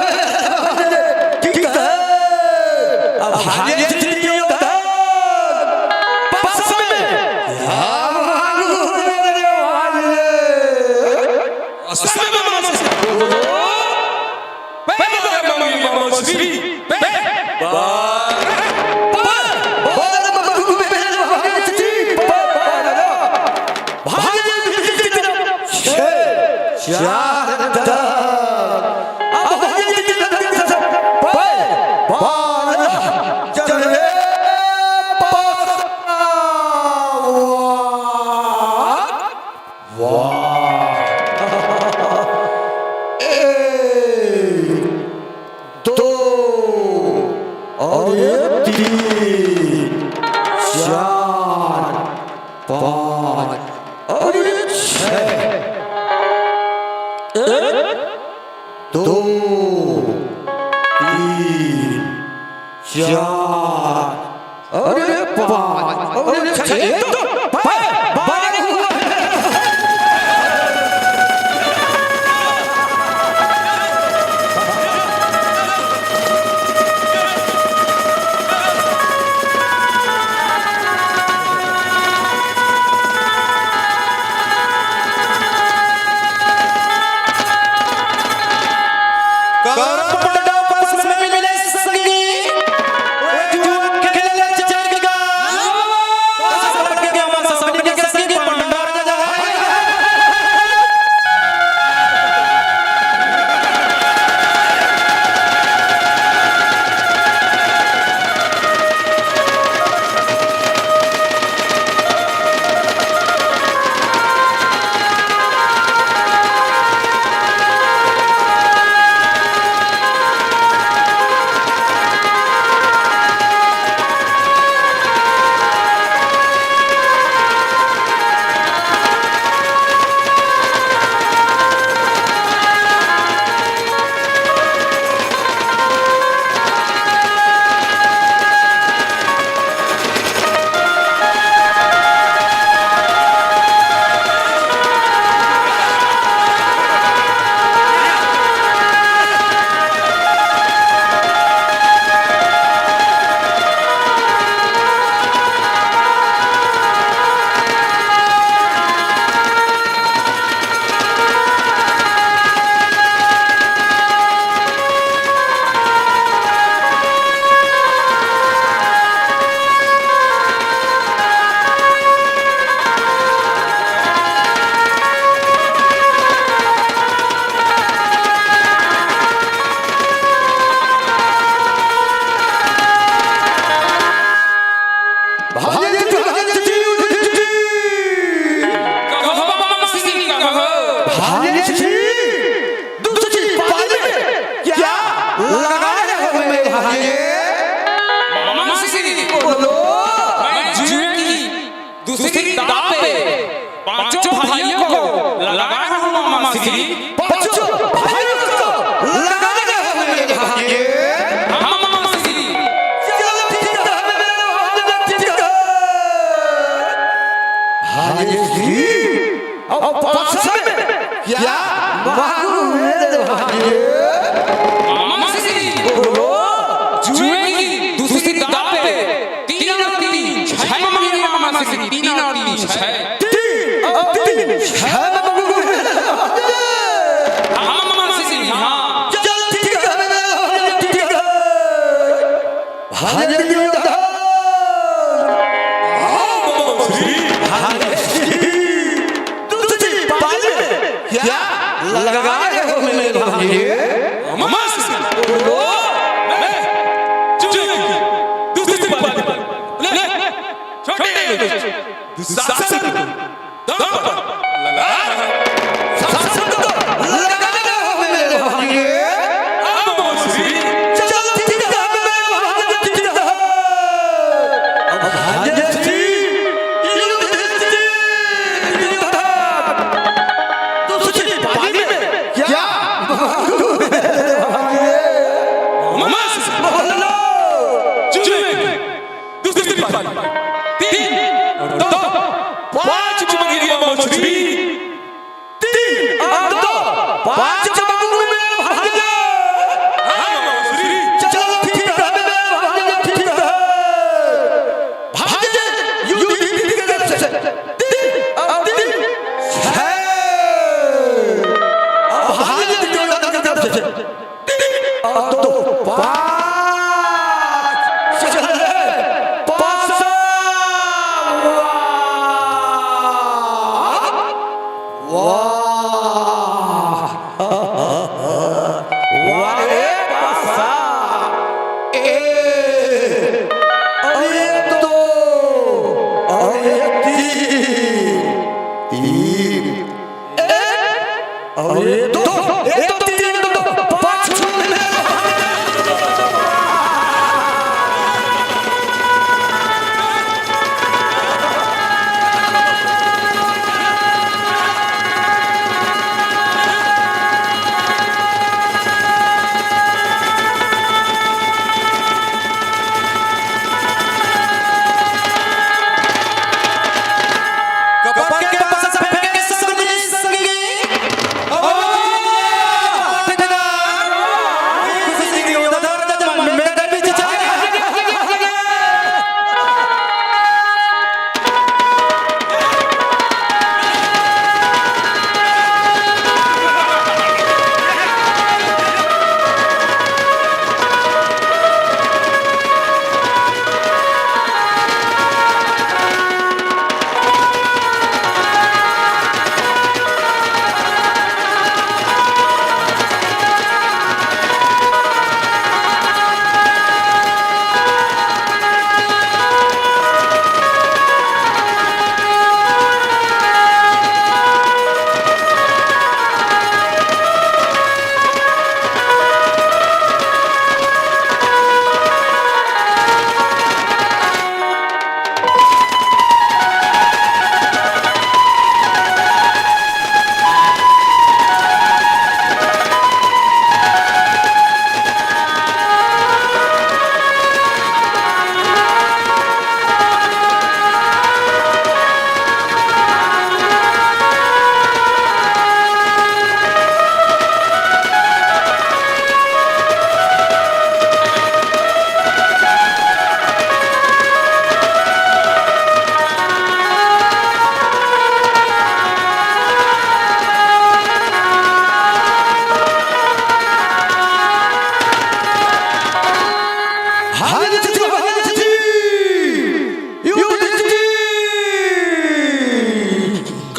ठीक है। अब भांजे जी, पसंद में क्या मांगू मेरे भांजे? असम में मामा श्री। पे, पे, पे, मामा श्री। पे, बार, बार, बार, बार, भांजे जी की तरफ छह, चार, दस। अब भांजे जी की तरफ पे, बारह, चले, पास। वाह। एक, दो और ये तीन, चार, पाँच और ये छह। एक, दो, तीन, चार, अरे पाँच, अरे छह, तो बारह हुआ। करम पंडा बस में मिले संगी, ओ जुआ खेले चल गा। बस में मिले संगी, पंडा राजा है। भांजे जी, भांजे जी, कहो मामा श्री, कहो। भांजे जी, दूसरी पाली में क्या लगा रहे हो मेरे भांजे? मामा श्री, बोलो। मैं जुए की दूसरी दांव पे पांचों भाइयों को लगा रहा हूँ मामा श्री। पांचों भाइयों को लगा रहे हो मेरे भांजे? हाँ मामा श्री। चलो ठीक है, मेरे भांजे, ठीक है। भांजे जी, अब पास में क्या मांगू मेरे भांजे? मामा श्री, बोलो। जुए की दूसरी दांव पे तीन और तीन छह मांगे मामा श्री, तीन और तीन छह। तीन और तीन छह मांगू मेरे भांजे। हाँ मामा श्री, हाँ। चल ठीक है, मेरे भांजे, ठीक है। भांजे जी उधार। हाँ, मामा श्री। भांजे जी, दूसरी पाली में क्या लगा रहे हो मेरे भांजे? मामा श्री। बोलो। मैं चुप। दूसरी पाली। ले, ले। छोटे दुशासन। दम पर लगा। शासन को लगा दे मेरे भांजे। अब मौसमी। चल ठीक है, मेरे भांजे, ठीक है। अब भांजे जी, युधिष्ठिर, युद्ध। दूसरी पाली में क्या? मौसमी। बोलो। चुप। दूसरी पाली। तीन और दो, पांच मांगी मामा श्री। तीन और दो, पांच मांगू मेरे भांजे। हाँ, मामा श्री। चलो ठीक है, मेरे भांजे, ठीक है। भांजे, युधिष्ठिर के तरफ से। तीन और तीन, छह। अब भांजे, दुर्योधन के तरफ से। तीन और दो, पाँच। चले, पाँच। वाह, वाह। वाह रे पासा। एक, और एक दो, और एक तीन। तीन। एक, और ये दो, एक, दो, तीन, एक, दो, दो, पाँच।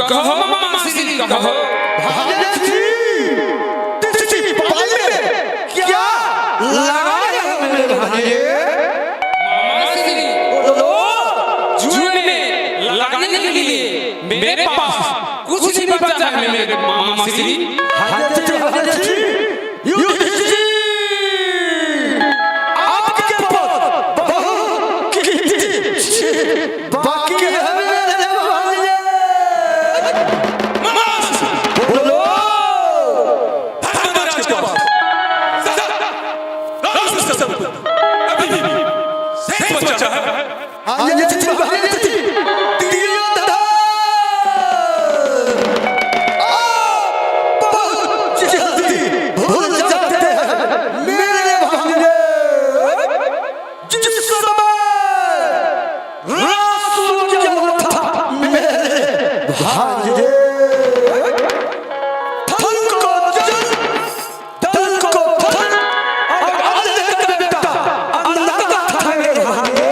कहो मामा श्री, कहो। भांजे जी, तीसरी पाली में क्या लगाए हो मेरे भांजे? मामा श्री, बोलो। जुए में लगाने के लिए मेरे पास कुछ नहीं बचा है मेरे मामा श्री। भांजे जी, भांजे जी, युधिष्ठिर, आपके पास बहुत कीमती चीज बाकी है मेरे भांजे। बोलो। धर्मराज के पास सब, सब, सब अभी भी शेष बचा है। हाँ, ये चिट्ठी, हाँ, ये चिट्ठी। दुर्योधन, आप बहुत जल्दी भूल जाते हैं मेरे भांजे। जिस समय रासुर के हुआ था मेरे भांजे, थल को जल, जल को थल, और अन्न का बेटा, अन्न का था मेरे भांजे।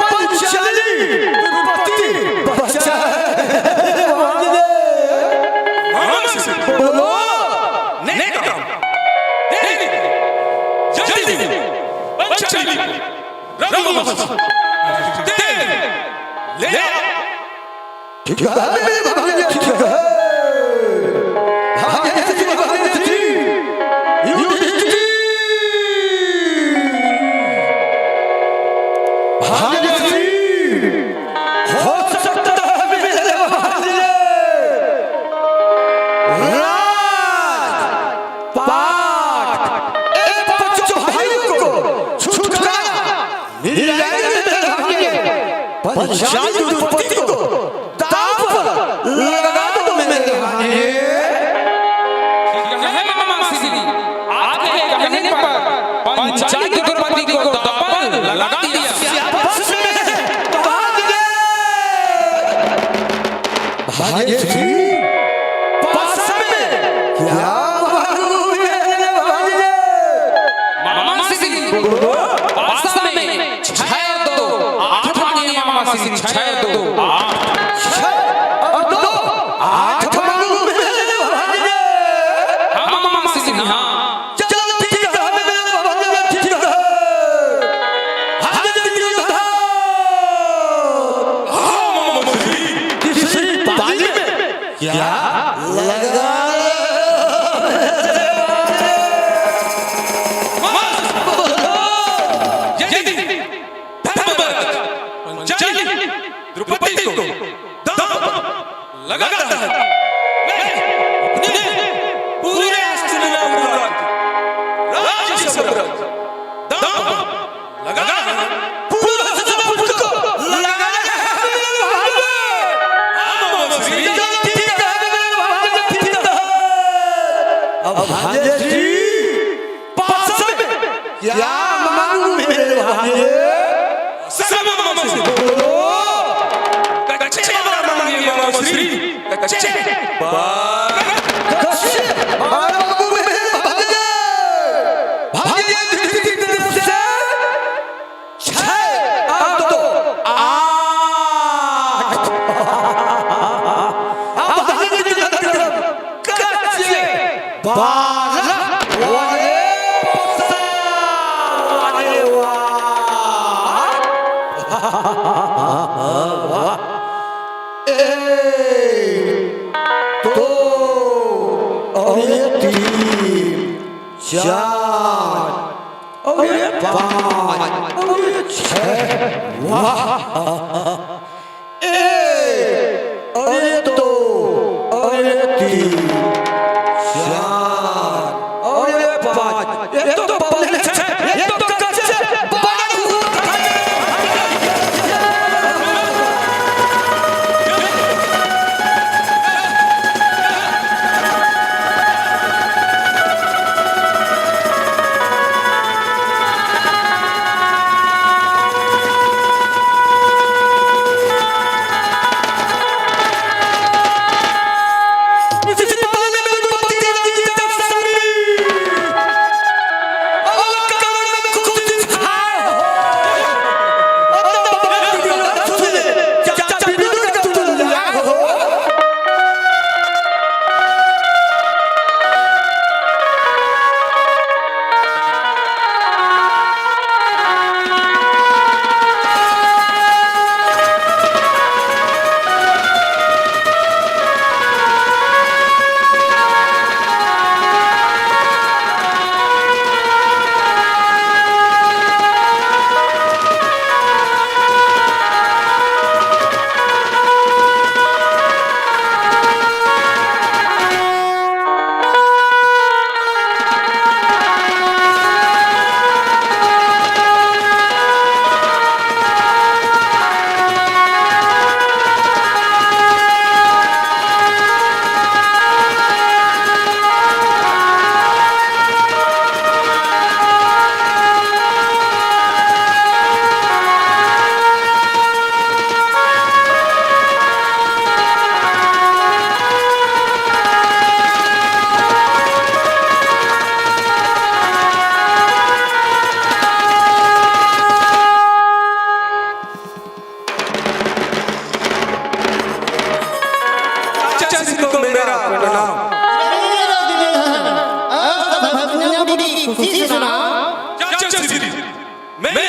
पंचाली द्रौपदी बचा है भांजे। बोलो। नेता, देवी, जल्दी, पंचाली, रघुवंश, दे, ले आ। ठीक है, मेरे भांजे, ठीक है। भांजे जी, भांजे जी, युधिष्ठिर। भांजे जी, हो सकता है मेरे भांजे, राज पाट, ए पांचों भाइयों को छुटकारा मिल जाएगा मेरे भांजे। पंचाली द्रौपदी को दांव पर लगा दो मेरे भांजे। ठीक है मामा श्री, आपके कहने पर पंचाली द्रौपदी को दांव पर लगा दिया। शाबाश मेरे भांजे। भांजे जी, पासा में क्या मांगू मेरे भांजे? मामा श्री, बोलो। पासा में छह और दो आठ मांगे मामा श्री, छह और दो आठ। छह और दो आठ मांगू मेरे भांजे। हाँ मामा श्री, हाँ। चलो ठीक है, ठीक है। हाँ, ठीक है। हाँ, मामा श्री। तीसरी पाली में क्या लगा? यदि धर्मराज पंचाली द्रौपदी को दांव लगाता है, मैं अपने पूरे हस्तिनापुर राज्य, राज्य साम्राज्य दांव लगाना पूरा सब कुछ को लगाना है। अब भांजे जी, पासा में क्या मांगू मेरे भांजे? सब मांगू। बोलो। कच्चे मांगू मामा श्री, कच्चे। कच्चे मांगू मेरे भांजे। भांजे धीरे धीरे से छह और दो आठ। अब हल्दी की तरफ कच्चे बारह वाले पसारे वाह। एक, दो और ये तीन, चार और ये पाँच और ये छह। वाह। एक और ये दो और ये तीन, चार और ये पाँच। ये तो पहले छह, ये तो कच्चे, बड़ा हुआ। चाचा जी को मेरा प्रणाम। और सब हंसने की खुशी से सुनाओ। चाचा जी, मैंने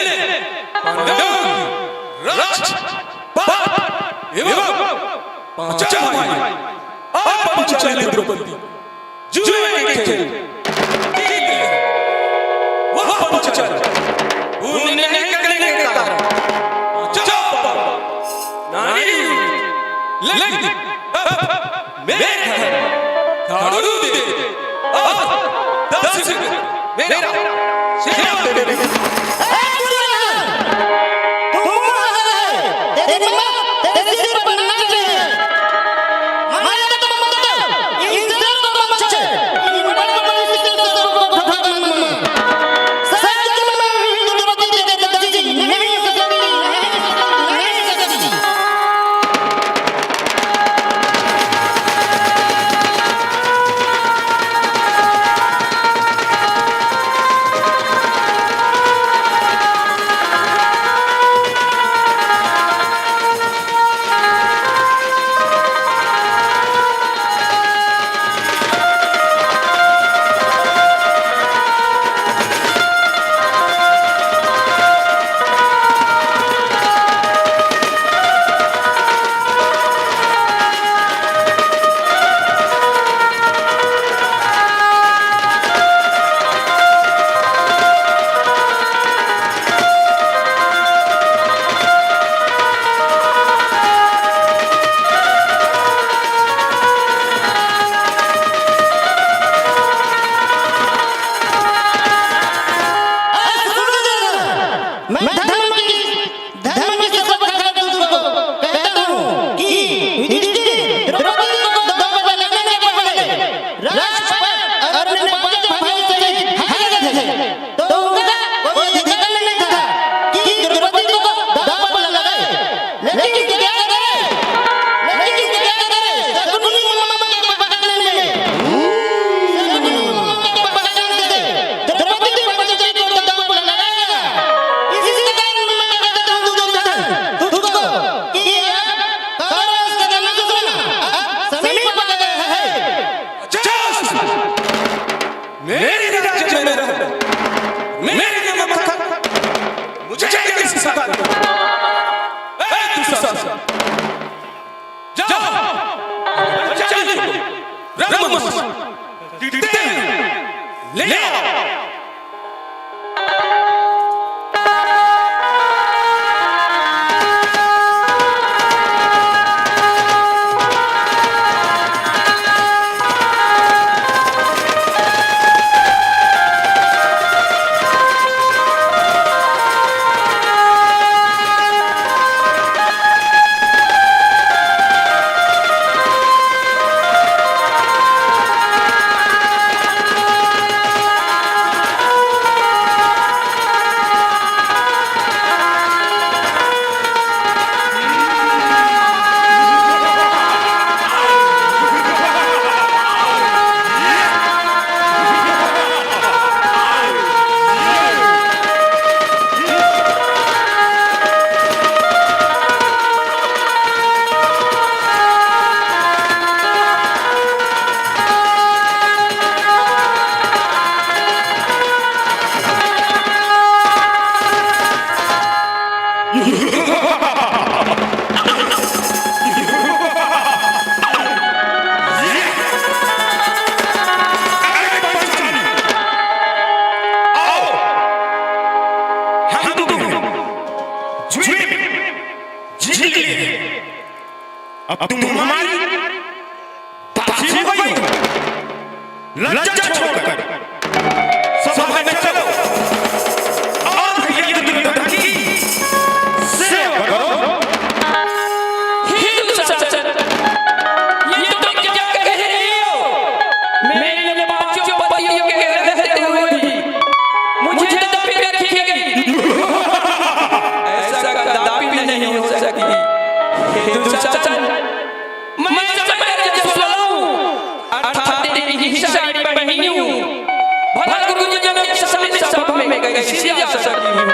पांडव राज पाप एवं पांचल माई और पांचाली द्रौपदी जुए के खेल जीत गए। वह पांचाल उन्हें नहीं करने देता। चुप! नारी, लेकिन अब मेरे घर झाड़ू दे और दस मेरा सेवा दे। ए, बुढ़ा! तू कहाँ है? तेरी माँ तेरे सिर पर नाच रही है। माया तो मत कर, इन सिर को मत छे। इन बड़े बड़े सिर से सबको भगा दे मम्मा। सच में हिंदू धर्म की जगह दादी नहीं हो सकती, नहीं हो सकती, नहीं हो सकती। मैं धर्म की, धर्म की शपथ खाकर तुमको कहता हूँ कि युधिष्ठिर द्रौपदी को दांव पर लगाने के पहले राजपाट और अपने पांचों भाई सहित हार गए थे। तो उनका कोई अधिकार नहीं था कि द्रौपदी को दांव पर लगाए। लेकिन क्या करे, लेकिन क्या करे, शकुनी मामा के पकड़ने में, शकुनी मामा के पकड़ने से द्रौपदी पंचवटी को दांव पर लगाया गया। इसी कारण मैं कहता हूँ दुर्योधन, तुझको कि अब कौरव से करना सुनना, अब समीप आ गया है। मेरी राज्य में रहो, मेरी मक्खन, मुझे किसी से बात नहीं। ए दुशासन, जाओ, चलो, रंगमंच, ले आओ। अब तुम हमारी दासी हो गई हो। लज्जा छोड़कर सभा में चलो और भैया दुर्योधन की सेवा करो। हे दुशासन, ये तुम क्या कह रहे हो? मैंने पांचों पतियों के रहते हुए भी मुझे दबे रखेगी। ऐसा कदापि नहीं हो सकती। हे दुशासन, मैं समय रजस्वला हूँ, अर्थात एक ही साड़ी पहनी हूँ। भला गुरुजनों के सामने सभा में कैसे जा सकती हूँ?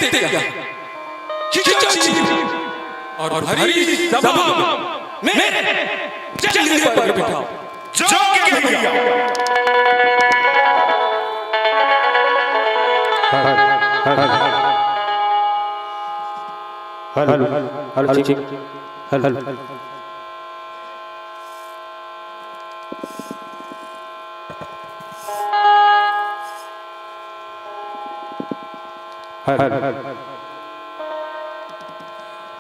देखते क्या, खींचो छीप और भरी सभा में जंगली पर बिठाओ। जोगे भैया। Hello, hello, hello, check. Hello, hello. Hello.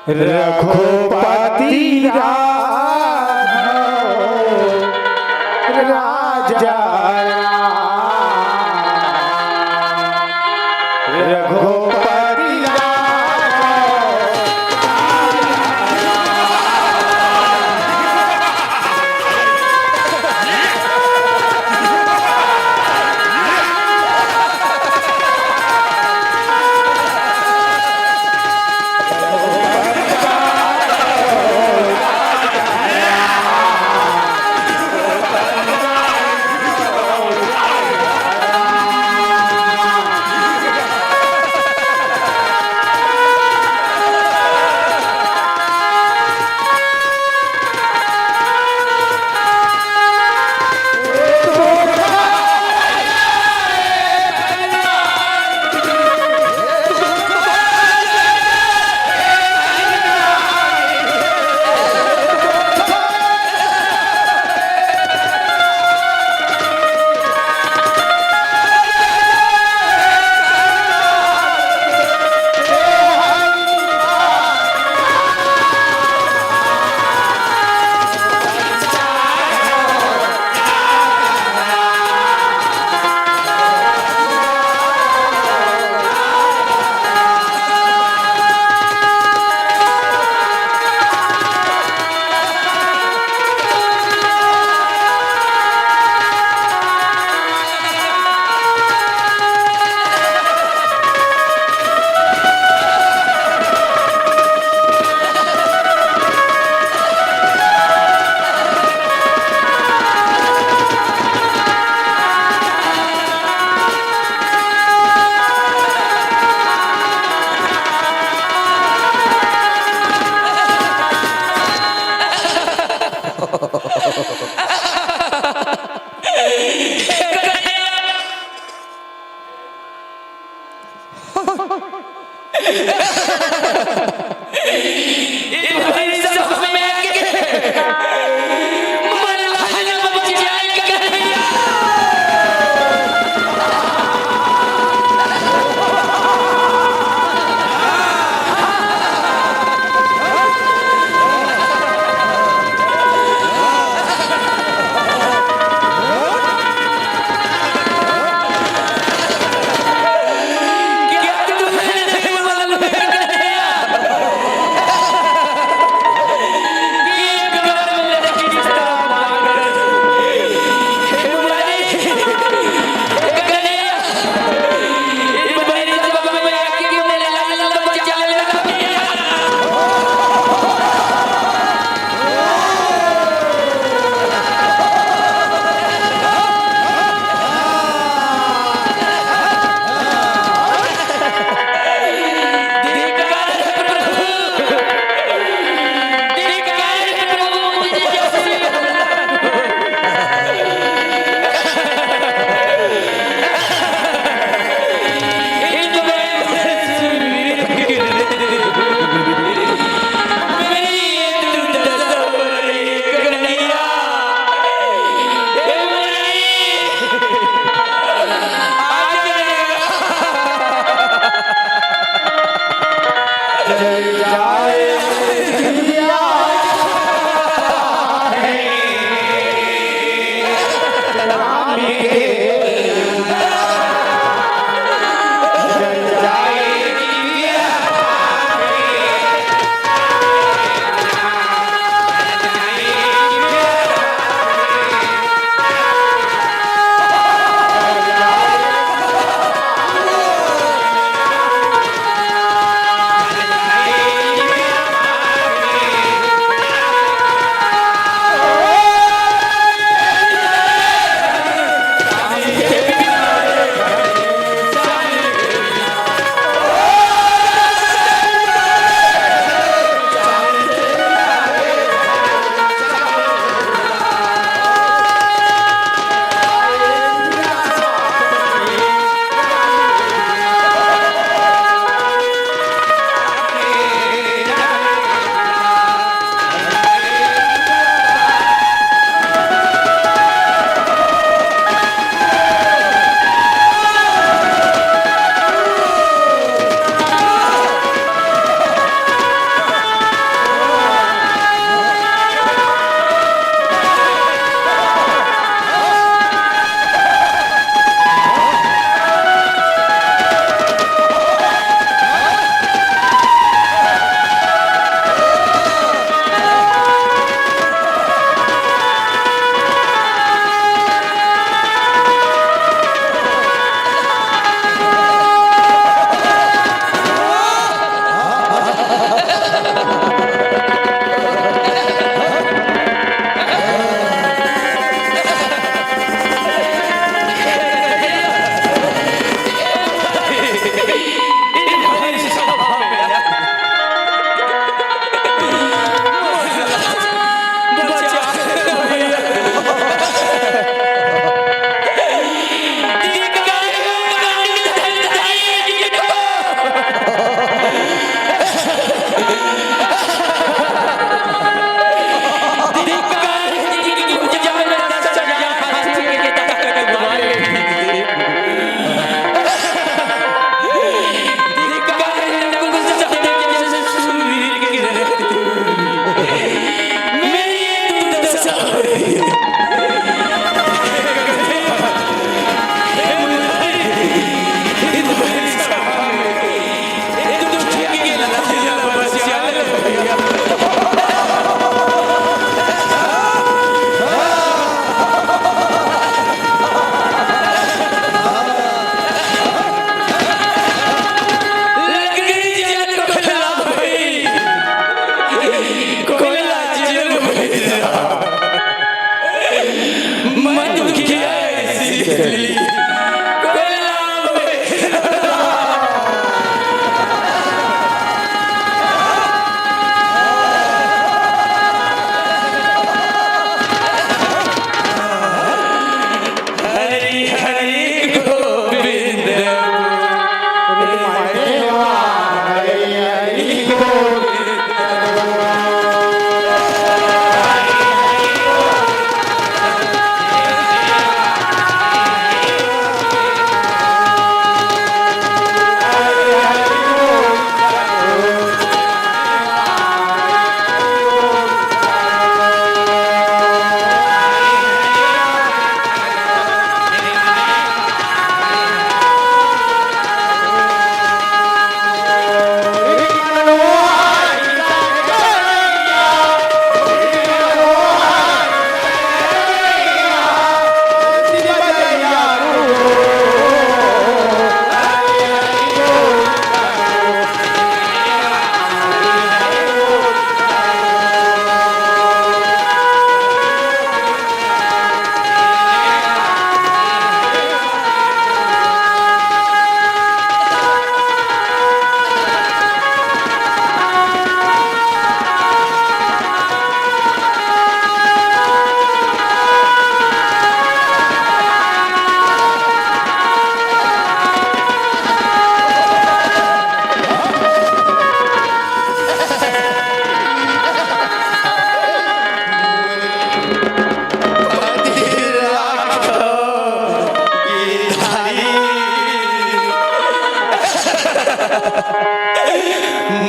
Raghupati Raghav Raja Ram. Raghupati Raghav.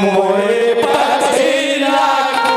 मोरे पथिला को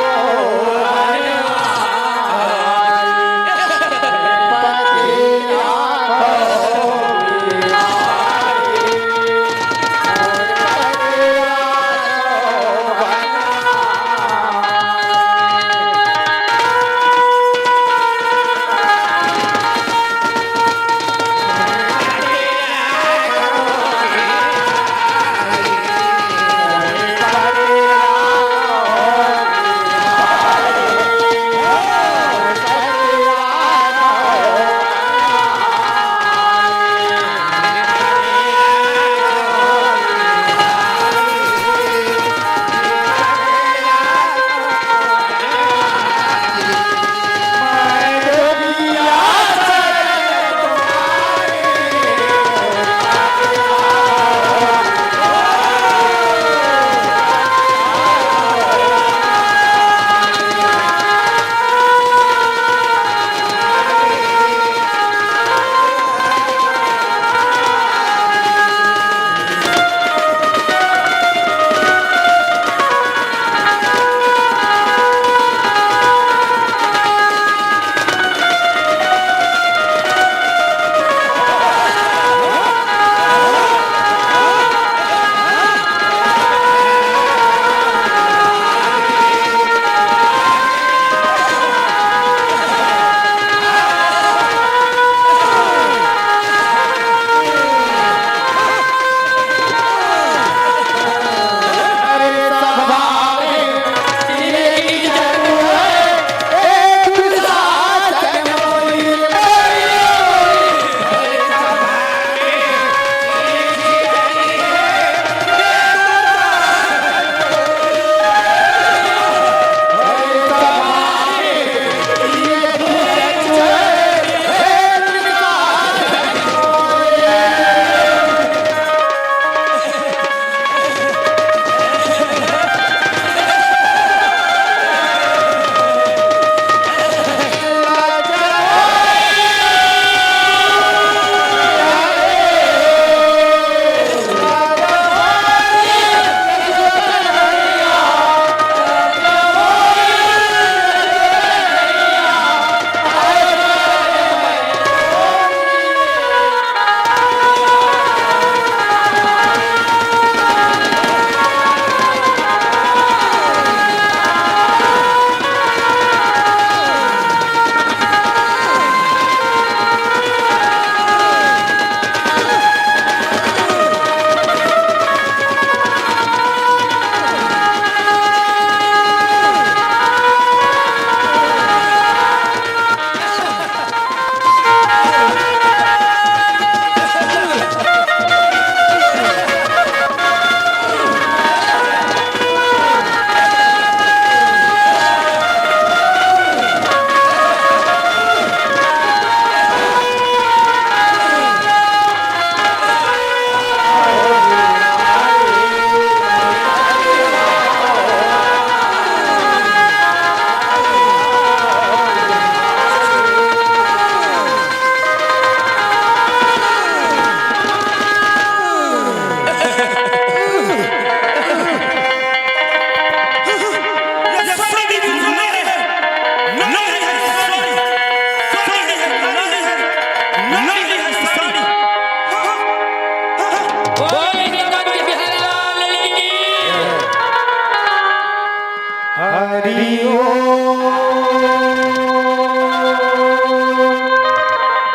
हरि ओम।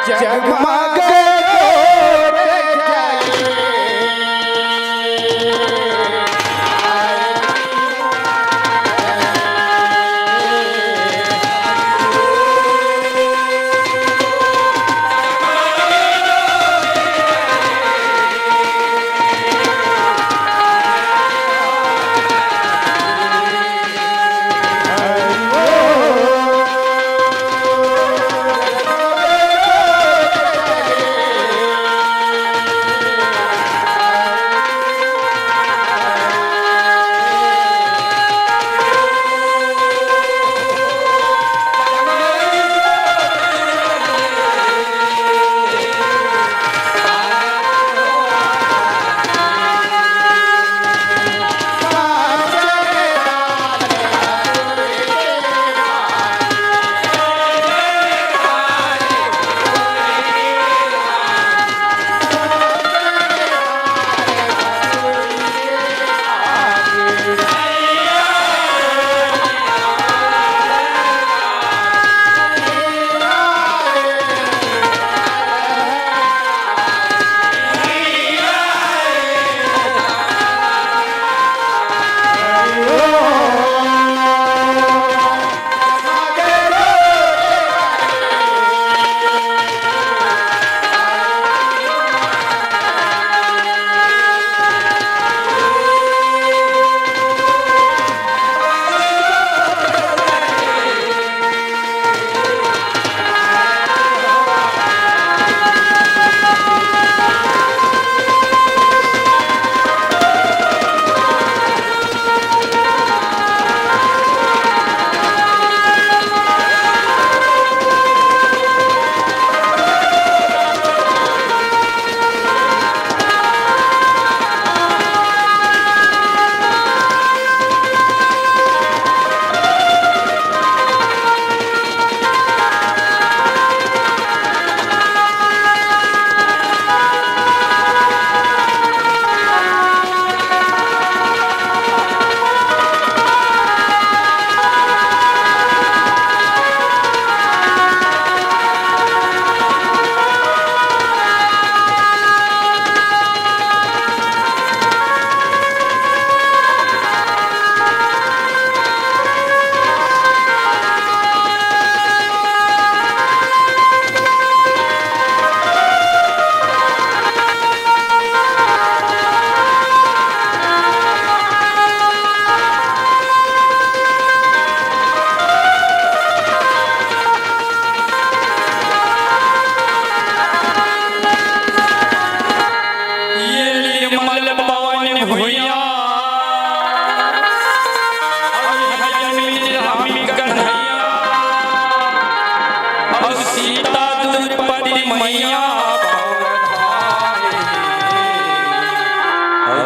जगमग जोत जले।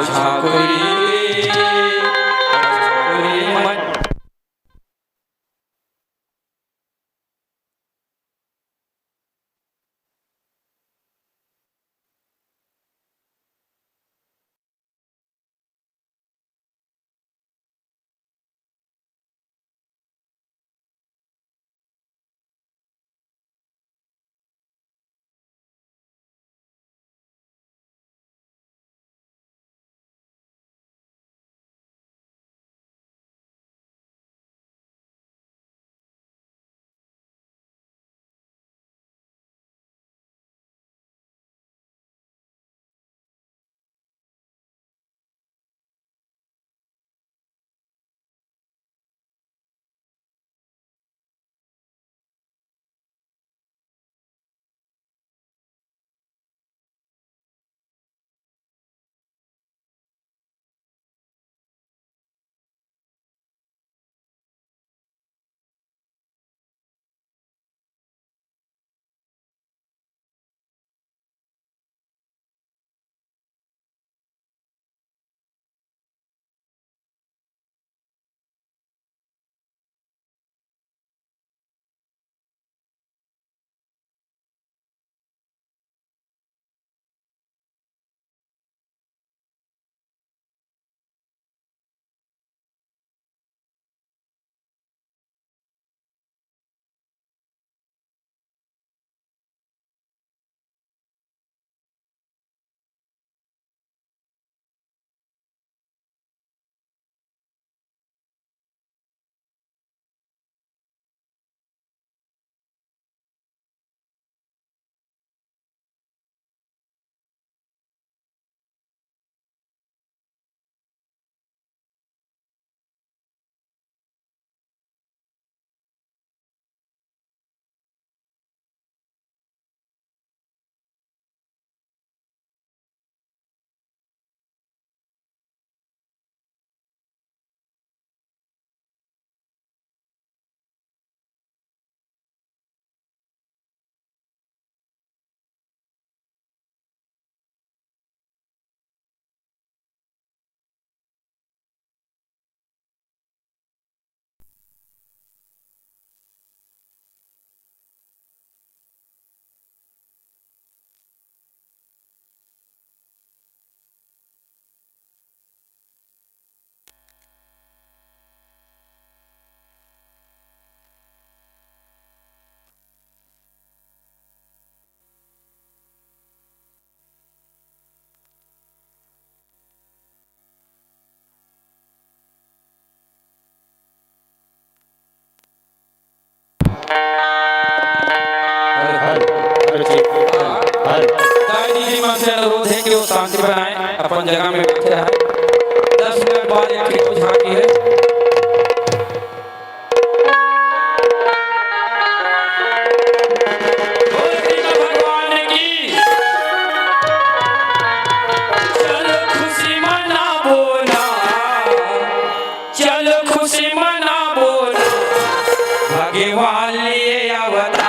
ठाकुर रे, ठाकुर रे मन। गायत्री जी मन से अनुरोध है कि वो शांति बनाए, अपन जगह में बैठे रहे। दस मिनट बाद एक ठो झांकी है। बोल कृष्ण भगवान की। चल खुशी मनाबो ना, चल खुशी मनाबो ना, भगवान लिए अवतार।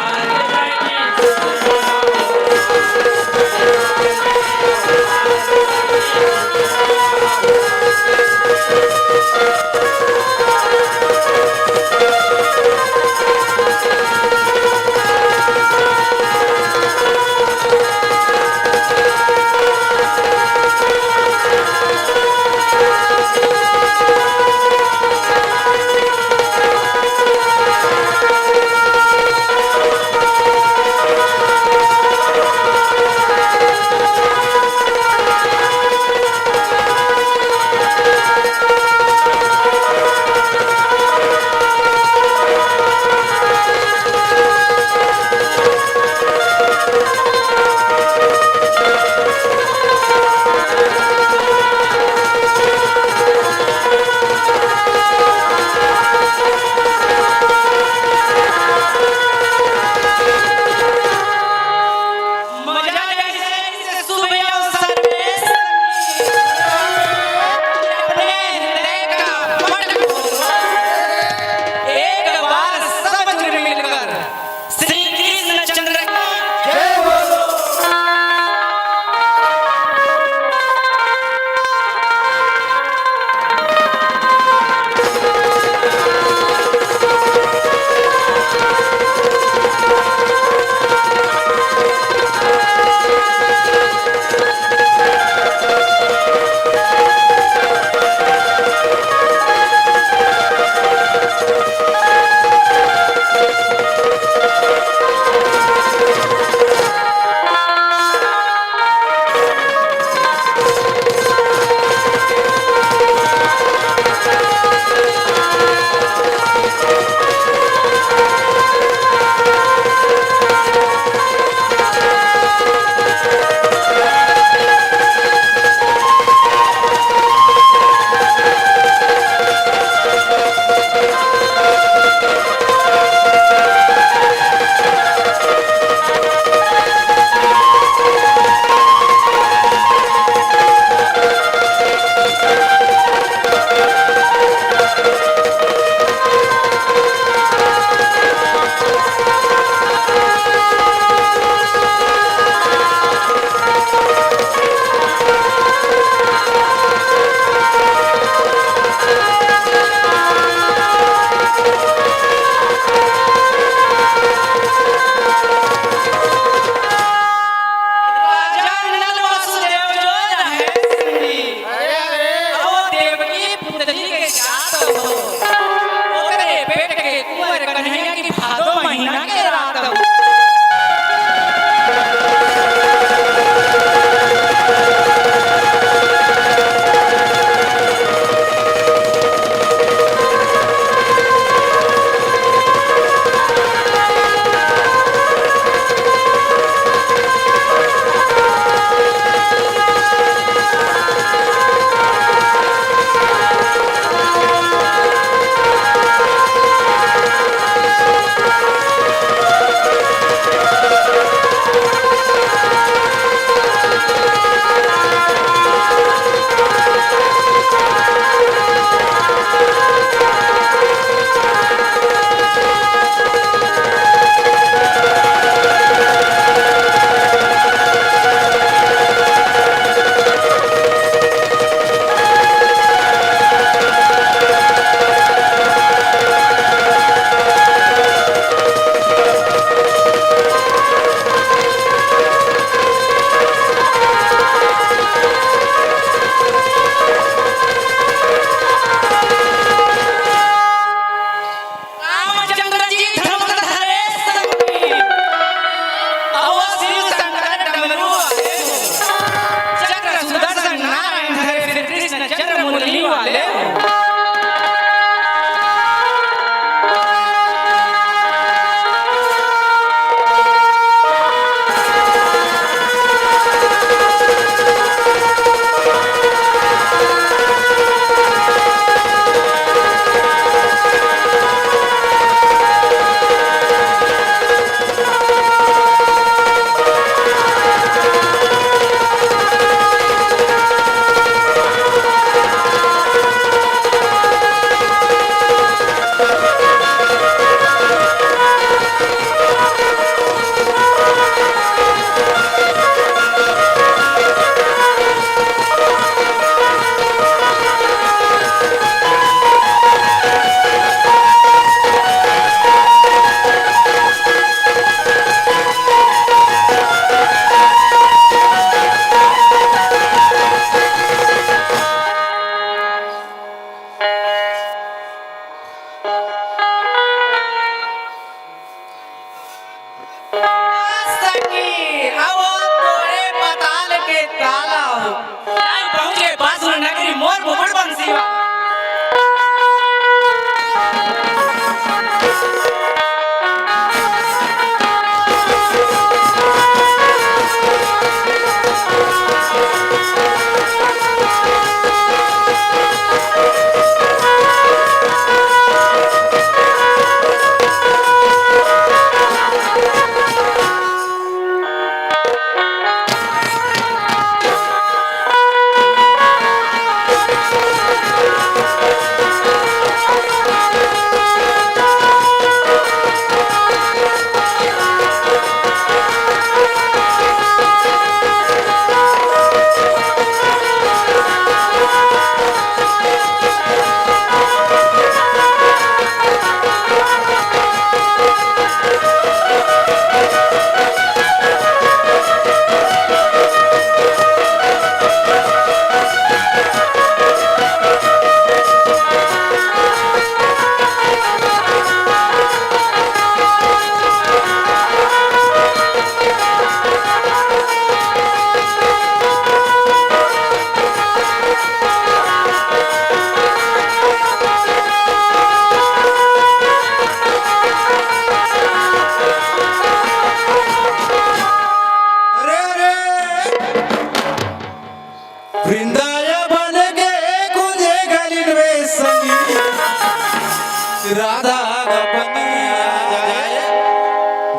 राधा गपनिया जाए,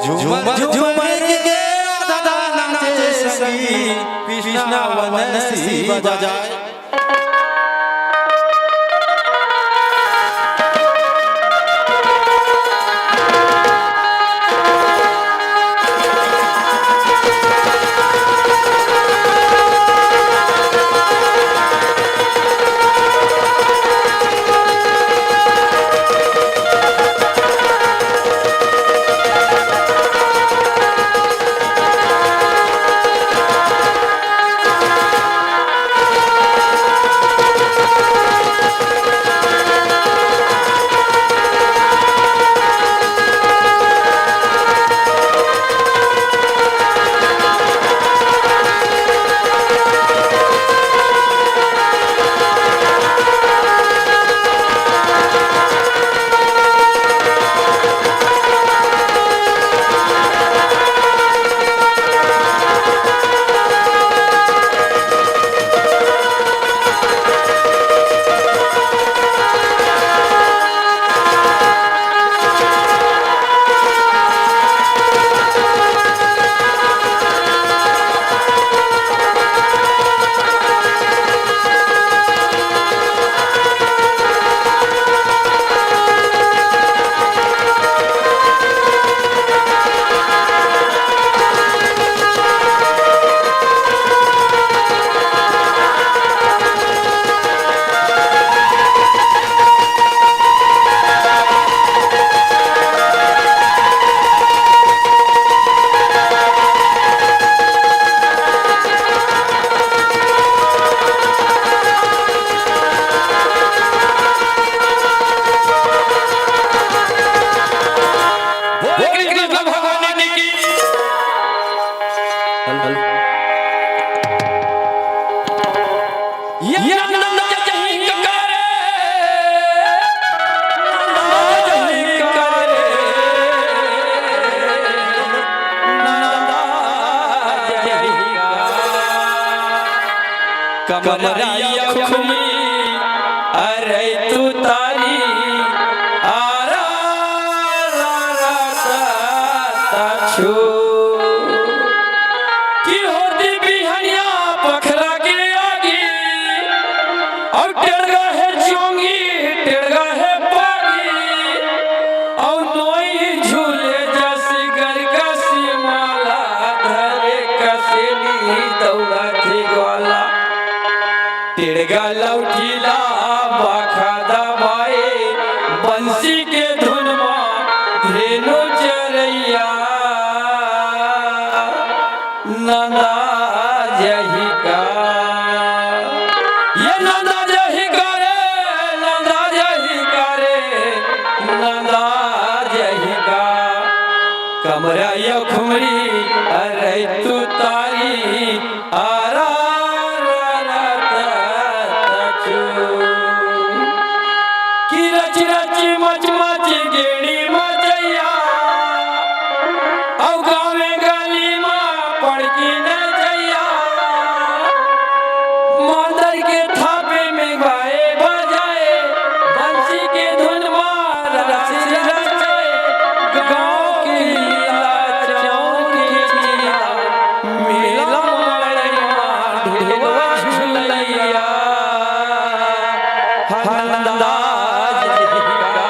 झूमर झूमर के राधा नाचे संगी, कृष्णा वंदन शिव बजाए। बोल कृष्ण भगवान की। ये नंद जय करे, नंद जय करे, नंद जय करे। कमरिया खुली, अरे तू तारी, आरा, रा, रा, ता, ता, छू। कि होती बिहनिया पखरा के आगी, अउ टेड़गा हे चोंगी, टेड़गा हे पागी, अउ नोई झूले जस गरगस माला, धरे कसेली दौड़ा थे ग्वाला। टेड़गा लौठीला बाखा दबाए, बंसी के धुन मा धेनु चरैया। नंदा जही का, ये नंदा जही का रे, नंदा जही का रे, नंदा जही का। कमरिया खुमरी, अरे तू तारी, आरा, रा, रा, ता, ता, चू। कि रच रच मच मच गेड़ी मचैया, अउ गाँवे गली मा पड़की नचैया। मांदर के थापे में गाए बजाए, बंसी के धुन मा रच रचाए। गाँव के लीला चौक के चीला, मेला मड़ई मा ढेलवा झुलैया। नंदा जही का,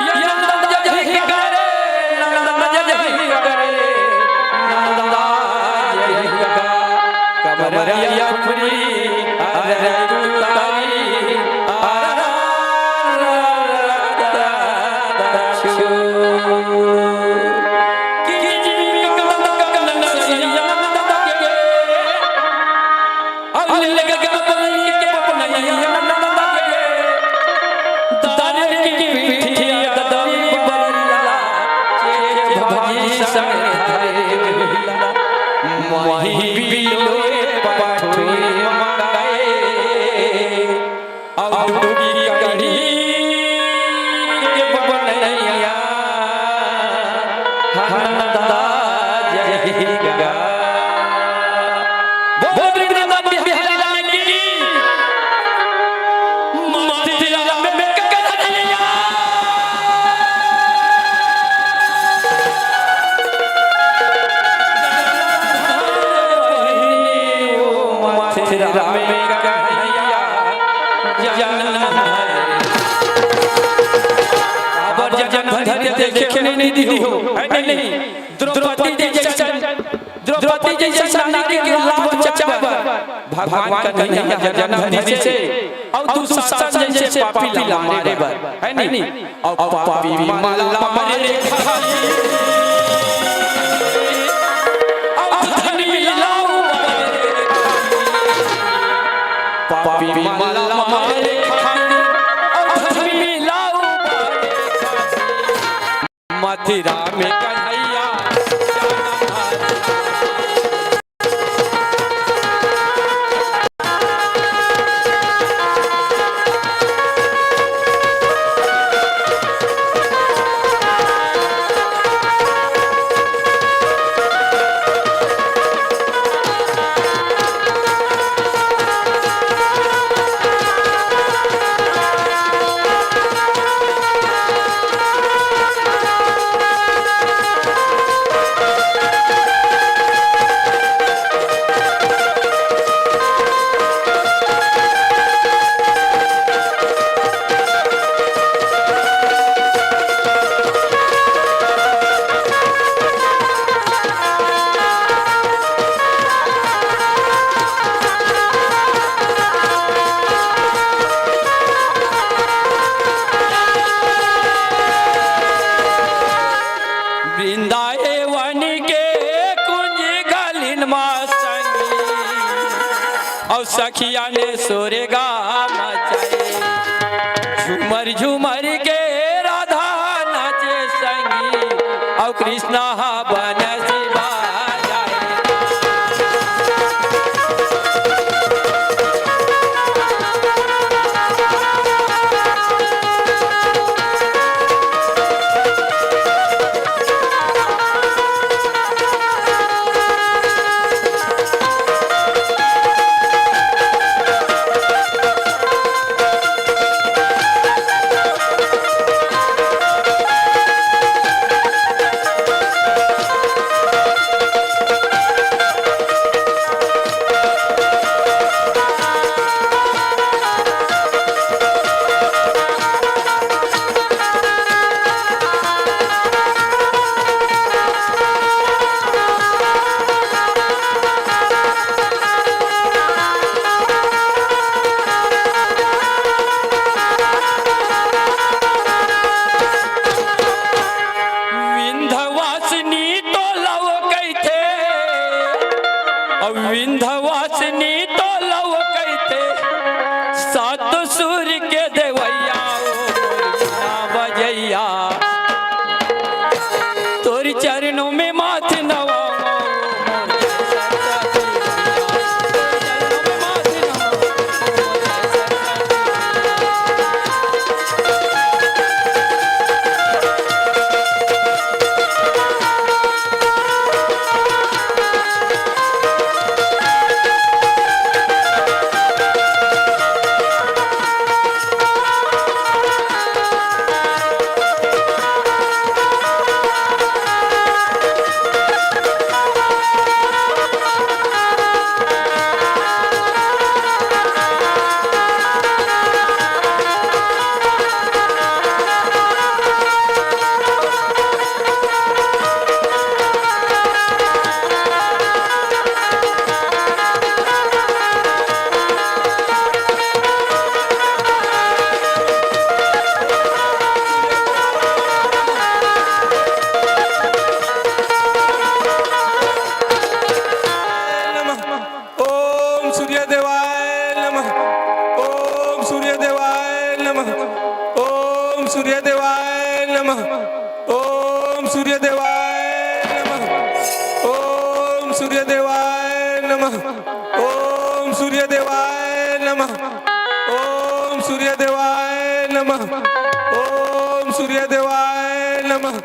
ये नंदा जही का रे, नंदा जही का रे, नंदा जही का। कमरिया खुली, अरे तू तारी, आरा, रा, रा, रा, रा, छू। कि जिमी का नंदा सैया नंदा के, अब ले लगे के पपनैया नंदा के, दारे की पीठिया ददरी बरला, भजी संग धारे, मोही बिलोए पठोई मंगाए। अउ डुबकी कढ़ी के बनैया, नंदा जही का। बोल वृंदावन बिहारी लाल की। मथुरा में कन्हैया। जन्म धरे। काबर जन्म धरे देखे नइ दिहो, हे नहीं? द्रौपदी जइसन, द्रौपदी जइसन नारी के लाज बचाए बर भगवान कन्हैया जन्म धरिस हे, अउ दुशासन जइसे पापी ला मारे बर, हे नहीं? अउ पापी मन ला मारे खातिर, अउ धर्मी ला उबारे खातिर। पापी मन ला मारे खातिर, अउ धर्मी ला उबारे खातिर। मथुरा में कन्हैया जन्म धरे। वृंदावन के कुंज गलिन मा संगी, अउ सखिया ने सोरेगा मचाए। झूमर झूमर के राधा नाचे संगी, अउ कृष्णा हा बंसी बजाए। विंध्यवासिनी तोला कहिथे, अउ विंध्यवासिनी तोला कहिथे, सात सुर के देवइया ओ मोर वीणा बजइया। तोर चरणों में माथ नवाओ मोर सरस्वती मैया। तोर चरणों में माथ नवाओ मोर सरस्वती मैया। नमः। ओम सूर्य देवाय नमः। ओम सूर्य देवाय नमः। ओम सूर्य देवाय नमः। ओम सूर्य देवाय नमः। ओम सूर्य देवाय नमः। ओम सूर्य देवाय नमः। ओम सूर्य देवाय नमः। ओम सूर्य देवाय नमः।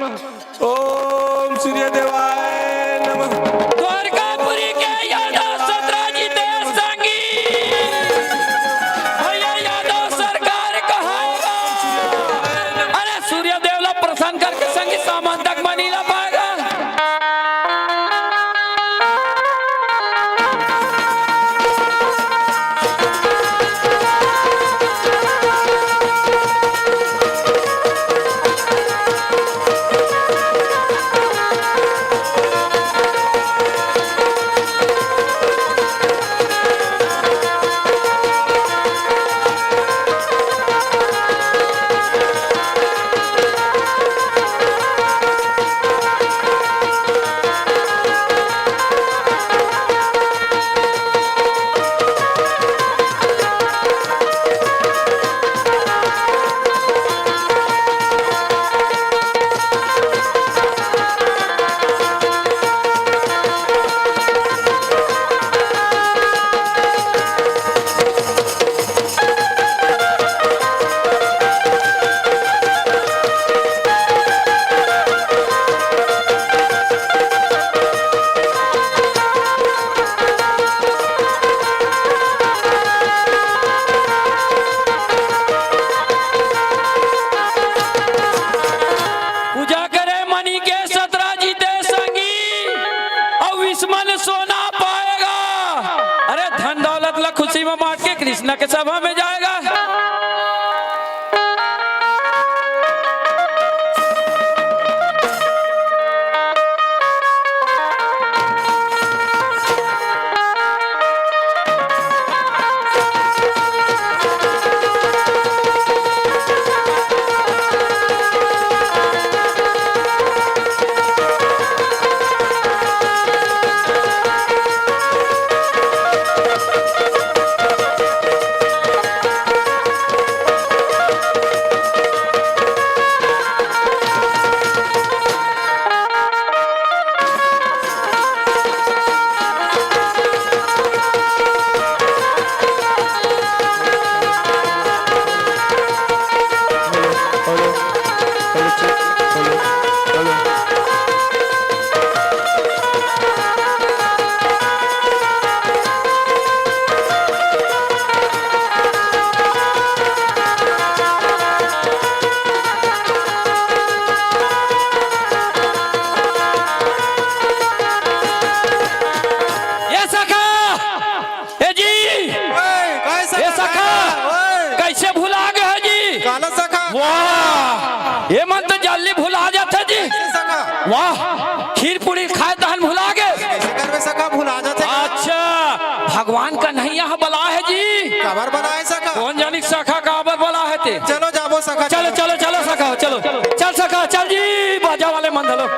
ओम सूर्य देवाय नमः। दुर्गापुरी के यादव सतरा जी देश संगी। भैया यादव सरकार कहाएगा। अरे सूर्य देव ला प्रसन्न करके संगी सामान तक मनी ला पाएगा। के कृष्णा के सभा में जाएगा। ए सखा, ए जी, ओए, काय सखा, ए सखा, काय? ओए। कइसे भुला गे हे जी? काला सखा? वाह, ये मन तो जल्दी भुला जाथे जी। कइसे सखा? वाह, खीर पूरी खाए तहन भुला गे। कइसे करबे सखा, भुला जाथे। अच्छा, भगवान कन्हैया ह बलाए हे जी। काबर बलाए सखा? कोन जानी सखा काबर बलाए हे ते। चलो जाबो सखा, चलो, चलो। चलो, चलो सखा, चलो। चल सखा, चल जी, बाजा वाले मन धलो।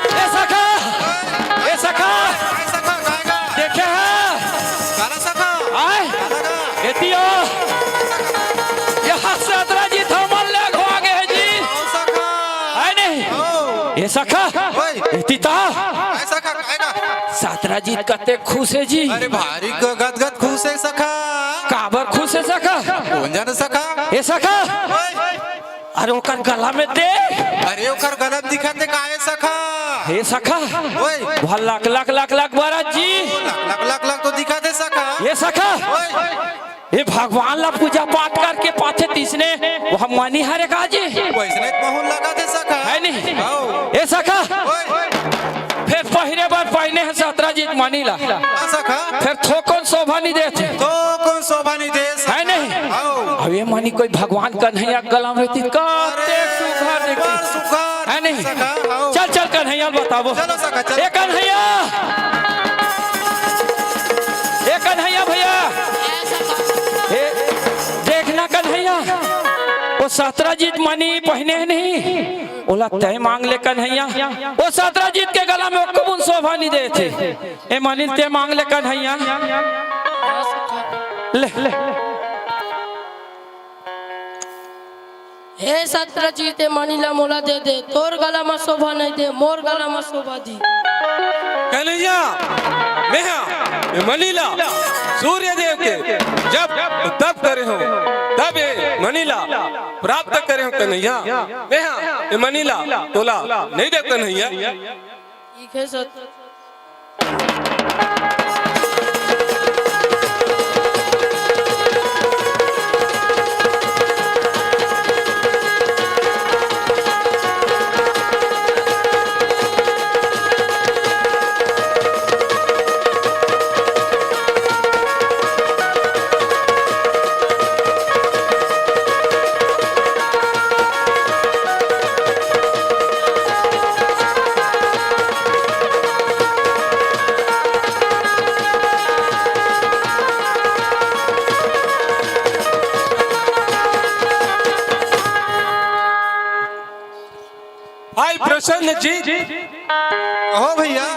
ए सखा, ए सखा, काय सखा, काय का? देखे हे? काला सखा? आय? काला का? एतियो। ये सतरा जीत हमन ले अघवा गे हे जी। आओ सखा। आय नहीं? आओ। ए सखा, ओए। एति त आ। काय सखा, काय का? सतरा जीत कते खुश हे जी। अरे भारी ग-, गदगद खुश हे सखा। काबर खुश हे सखा? कोन जाने सखा? ए सखा। ओए। अरे ओकर गला में दे। अरे ओकर गला में दिखत हे का ए सखा? हे सखा। ओए। भल लक लक लक लक बरत जी। लक लक लक लक तो दिखत हे सखा। ए सखा। ओए। ए भगवान ला पूजा पाठ करके पाथे तिसने वो हम मनी हरे का जी। वइसने बहुत लगत हे सखा। हे नहीं? आओ। ए सखा। ओए। फेर पहिरे बर पहिने हे सतरा जीत मनी ला। हाँ सखा। फेर थोकन शोभा नइ देथे। थोकन शोभा नइ दे सखा। हे नहीं? आओ। अब ये मनी कोई भगवान कन्हैया गला में रहती, कते अरे, सुघर देखती। बड़ सुघर हे नहीं? सखा, आओ। चल, चल, कन्हैया ल बताबो। चलो सखा, चलो। ए कन्हैया! ए कन्हैया भइया! ए, देख ना कन्हैया, वो सतरा जीत मनी पहिने हे नहीं? ओला तैं मांग ले कन्हैया। वो सतरा जीत के गला में ओक्को बुन शोभा नइ देथे। ए मनी ल तैं मांग ले कन्हैया। ले, ले। हे सतरा जीत, ए मनी ला मोला दे दे, तोर गला म शोभा नइ दे, मोर गला म शोभा दी। कन्हैया, मैं हा, मैं मनी ला सूर्य देव के जप तप करे हों, तब ए मनी ला प्राप्त करे हों कन्हैया। मैं हा, ए मनी ला तोला नइ देव कन्हैया। ठीक हे सत जी। हो भैया।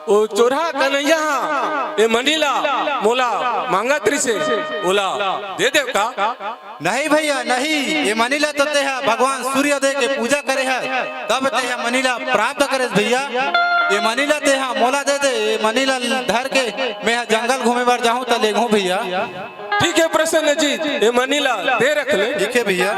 ओ चोरहा कन्हैया हा, ए मनी ला मोला मांगत रिसे, ओला दे देव का? नहीं भैया, नहीं, ए मनी ला तो तेहा भगवान सूर्योदय के पूजा करे है, तब तेहा मनी ला प्राप्त करे भैया। ए मनी ला तेहा मोला दे दे, ए मनी ला धर के मैं हा जंगल घूमे बर जाहूं त लेगहूं भैया। ठीक है प्रसन्न जी, ए मनी ला दे रख ले। ठीक है भैया।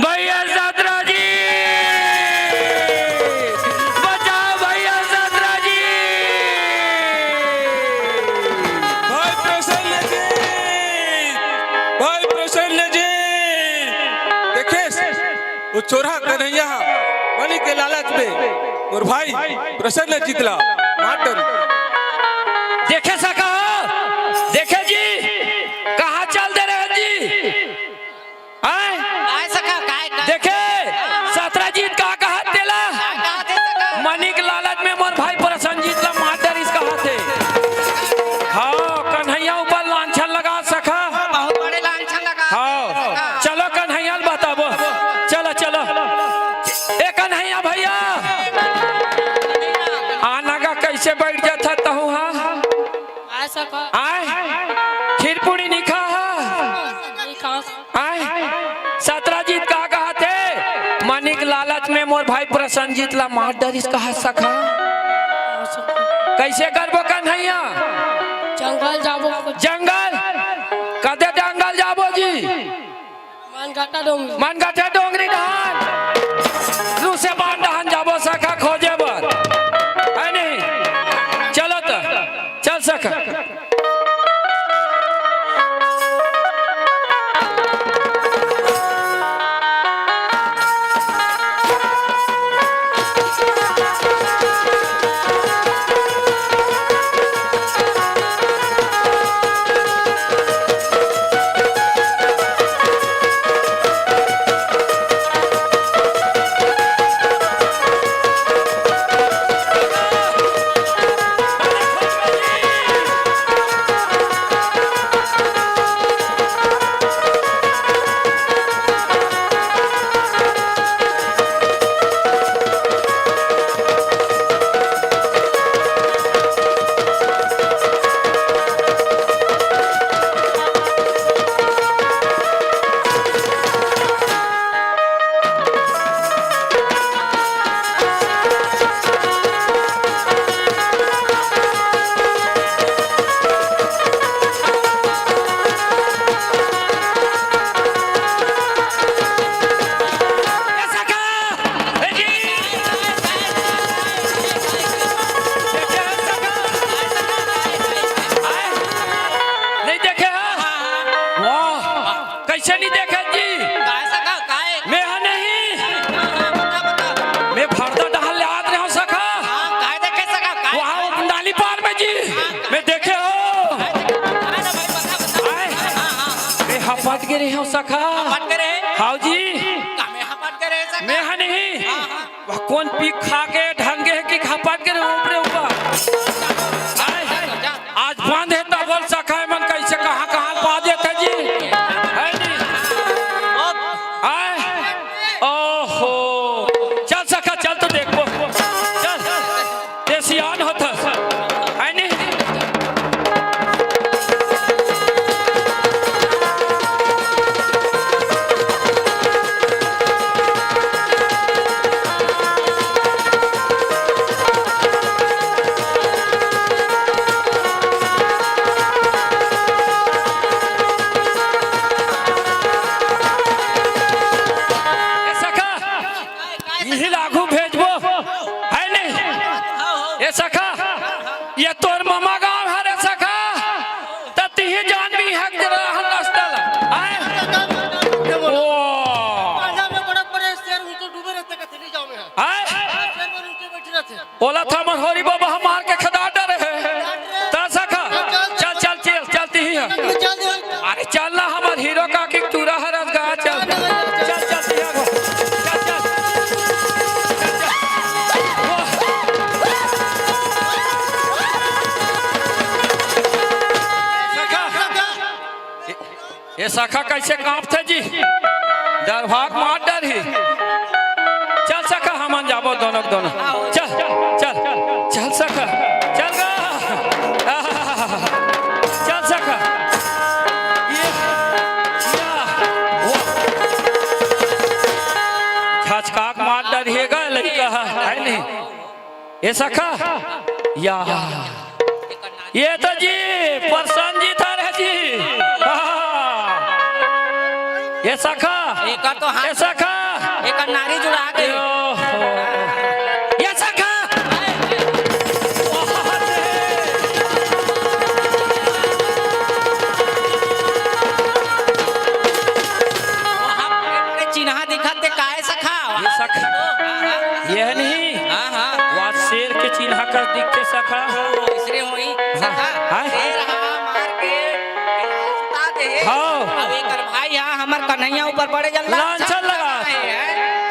भैया सतरा जी, बचाओ भैया सतरा जी। भाई प्रसन्न जी, भाई प्रसन्न जी, देखे वो चोरहा कन्हैया हा, मनी के लालच में मोर भाई प्रसन्न जीत ला मार डरिस। देखे सखा, देखे जी, कहाँ चल दे रहे जी? आय? काय सखा, काय, काय? देखे, सतरा जीत का कहत तेला? का कहत हे सखा? मनी के लालच में मोर भाई प्रसन्न जीत ला मार डरिस कहत हे। हाँ, कन्हैया ऊपर लांछन लगा सखा। बहुत बड़े लांछन लगा हाँ, सखा। चलो कन्हैया ल बताबो। चलो, चलो। ए कन्हैया भैया, आना गा कैसे बैठ जाथा तहूँ हा? आ सखा। आय, खीर पूड़ी नहीं खा हा? नहीं खा। आय, सतरा जीत का कहत हे? मनी के लालच में मोर भाई प्रसन्न जीत ला मार डरिस कहा सखा। कैसे करबो कन्हैया? जंगल जाबो। जंगल? कदे जंगल जाबो जी? मनगट्टा डोंगरी। मनगट्टा डोंगरी डहन, रूसे बांध डहन जाबो सखा खोजे बर, है नहीं? चलो तो, चल सखा। नहीं हो सखा। हपट करे? हाव जी। का मैं हपट करे सखा? मैं हा नहीं। हाँ, हाँ। वह कोन पीक खा के ढंगे हे कि हपट करे ऊपरे ऊपर? आय, आज बंद हे त बोल सखा, एमन कइसे कहाँ कहाँ पा देथे जी? हे नहीं? आय, ओहो। चल सखा, चल तो देखबो। चल। ते सियान होथस, हे नहीं? ए सखा, इही ला आगू भेजबो, हे नहीं? ए सखा, ये तोर ममा गाँव हरे सखा, त तिही जानबे इहाँ के रहन रस्ता ला। आय? ओ। पांजा में बड़े बड़े शेर उनके डूबे रहते, कथे नहीं जाओ में है। आय? शेर में उनके बैठे रहते। ओला त हमर होरी बाबा ह मार के खेदा डरे हे। त सखा, चल, चल, चल, चल, चल, तिही ह। चल, चल, चल। अरे चल ना, हमर हीरो काकी टूरा हरस गा, चल। चल, चल, तिही ह। चल, चल। चल, चल। सखा। ए सखा कइसे कांपथे जी? डर भाग मार डरही। चल सखा, हमन जाबो दोनों के दोनों। चल, चल, चल सखा, चल गा। चल सखा। ये, या, वो। झचकाक मार डरही गा लइका ह, हे नहीं? ए सखा, या। ये तो जी, प्रसन्न जी थारे जी। हाँ। ए सखा, एकर तो हाथ ए सखा। एकर नारी जुड़ा दे। ओहो। ए सखा। वहाँ पे चिन्हा दिखत ते काय सखा? ये सखा। हाँ, हाँ। ये नहीं। हाँ, हाँ। वा शेर के चिन्हा कस दिखथे सखा। ओ, इसरे होई, सखा। हाँ। शेर हा मार के सुता दे। हाँ। अब एकर भाई हा हमर कन्हैया ऊपर बड़े जल्ला लांछन लगा।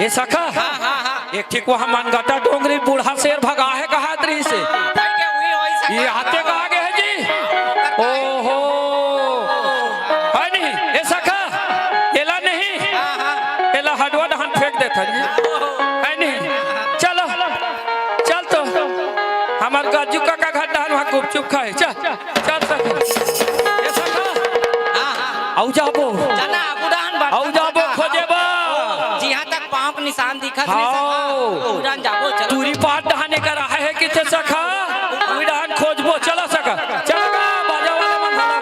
ए सखा। हाँ, हाँ, हाँ। एक ठीक वहाँ मनगटा डोंगरी बूढ़ा शेर भगा हे कहत रहिसे। भाई के उही होई सखा। ये हाथे कहाँ गे हे जी? ओहो। हे नहीं, ए सखा। एला नहीं। हाँ, हाँ। एला हडवा डहन फेंक देथन जी। हे नहीं? चलो, चल तो। हमर गज्जू काका घर डहन वहाँ गुपचुप खाए। चल, चल सखा। ए सखा। हाँ, हाँ। अउ जाबो। चल ना, आगू डहन बढ़। अउ जाबो खोजे बर। जिहाँ तक पाँव के निशान दिखत नहीं सखा। हाँ। आगू डहन जाबो, चलो। टूरी पार डहन एकर आहे हे किथे सखा। उही डहन खोजबो, चलो सखा। चलो गा, बाजा वाला मन धरा।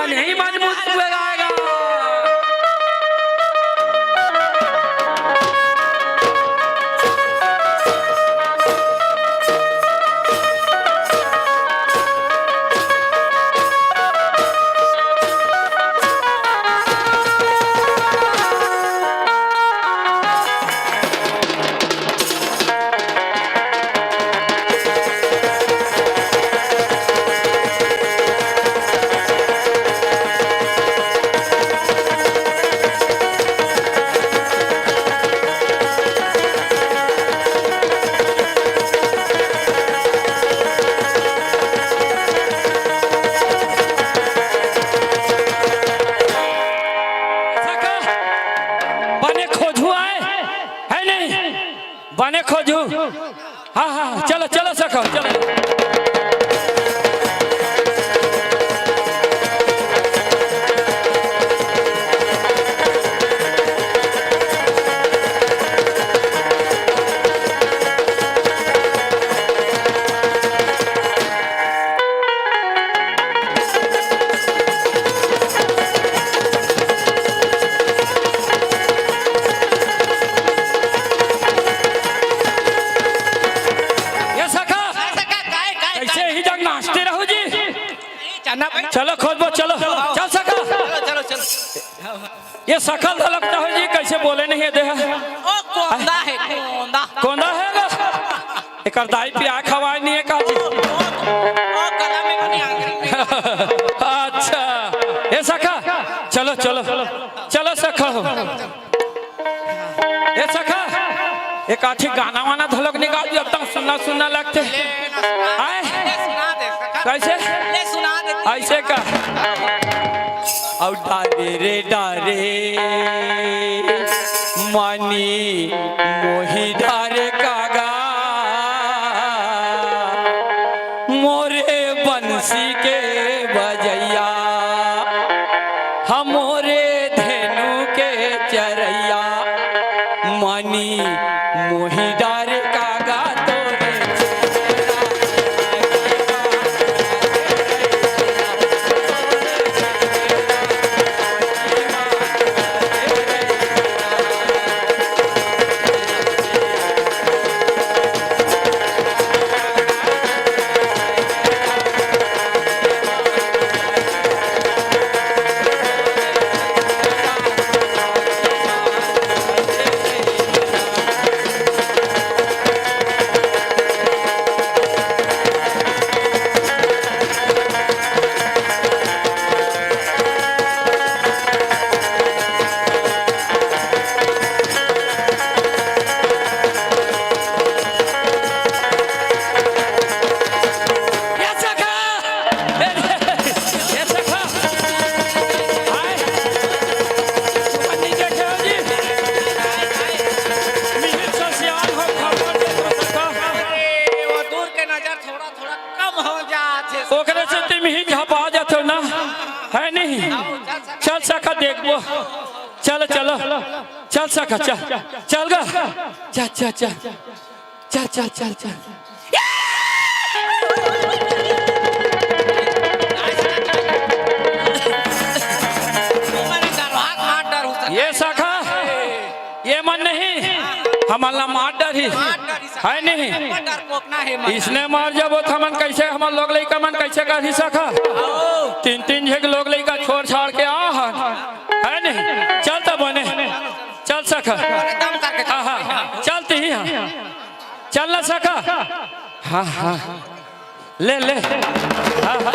नहीं मजबूत हुआ जाएगा। सखा, बने खोजू आय, है नहीं? बने खोजू। हाँ, हाँ, चलो, चलो सखा, चलो। ये सखा, सखा, काय, काय, कैसे काय? ही जग नाचते रहो जी। चना भाई। चलो खोजबो, चलो। चलो, चल सखा। चलो, चलो, चलो। ये सकल धलक न हो जी, कैसे बोले नहीं हे देह। ओ कोंदा हे, कोंदा। कोंदा हे ना? एकर दाई पिया खवाए नहीं हे का जी? ओ, ओ गला में बनी आंगरी में। अच्छा, ये सखा, चलो, चलो, चलो सखा हो। ए सखा, एक आठी गाना वाना धलक निकाल दियो, तब सुन्ना सुन्ना लगथे। ले ना सुना दे, आय? ले सुना दे, सखा। कैसे? ले सुना दे। ऐसे का? अउ डारे रे डारे, मानी मोही डारे कागा, मोरे बंसी के बजैया, हमरे धेनु के चरैया, मनी मोहि डारे कागा तोरे। ये सखा! ए, ए सखा! हाय! तुमन नहीं देखे हो जी? मिहिर से सियान हो, खबर दे तो सखा। अरे, वो दूर के नजर थोड़ा, थोड़ा कम हो जात हे। ओकरे से तुम ही झपा जाते हो ना, है नहीं? चल सखा देखबो। चल, चलो। चल सखा, चल। चल गा। चल, चल, चल। चल, चल, चल, चल। ये सखा, ये मन नहीं, हमन ला मार डरही, है नहीं? इसने मार जब, हमन कैसे, हमन लोग लइका मन कैसे करही सखा? तीन तीन झे लोग लइका छोड़ छाड़ के आ हन, है नहीं? चल त बने, चल सखा। हाँ, हाँ, चल तिही, हाँ। चल ना सखा। हाँ, हाँ। ले, ले। हाँ, हाँ।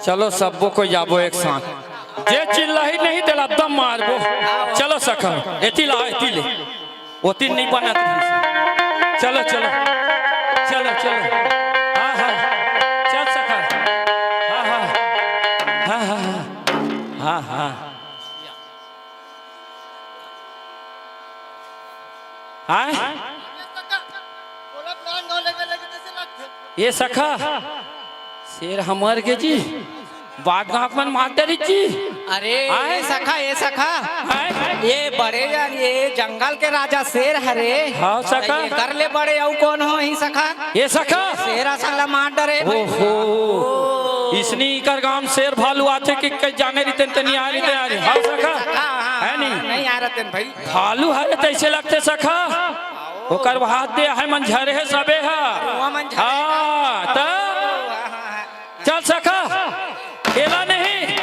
चलो, सब्बो कोई जाबो एक साथ। जे चिल्लाही नहीं, तेला दम मारबो। चलो सखा, एती ला, एती ले। ओती नहीं बनत। चलो, चलो। चलो, चलो। हाँ, हाँ। चल सखा। हाँ, हाँ। हाँ, हाँ, हाँ। हाँ, हाँ। हाँ? ये सखा, शेर हमर के जी, बात गाँव मन मार डरी जी। अरे, आय? ए सखा, ए सखा। आय? ये बड़े यार, ये जंगल के राजा शेर हरे। हाँ, सखा। ये कर ले बड़े, अउ कौन हो ही सखा? ए सखा। शेर असन ला मार डरे भाई। ओहो। इसनी कर गांव शेर भालू आथे कि कई जाने रितेन तनी आ रिते आ रे। हाँ, सखा। हाँ, हाँ, है नी? नहीं आ रहे तेन भाई। भालू हरे तैसे लगथे सखा। ओकर हाथ दे है मन झरे हे सबे हा। वो मन झरे। हाँ, त हाँ, हाँ, हाँ। चल सखा, खेला नहीं।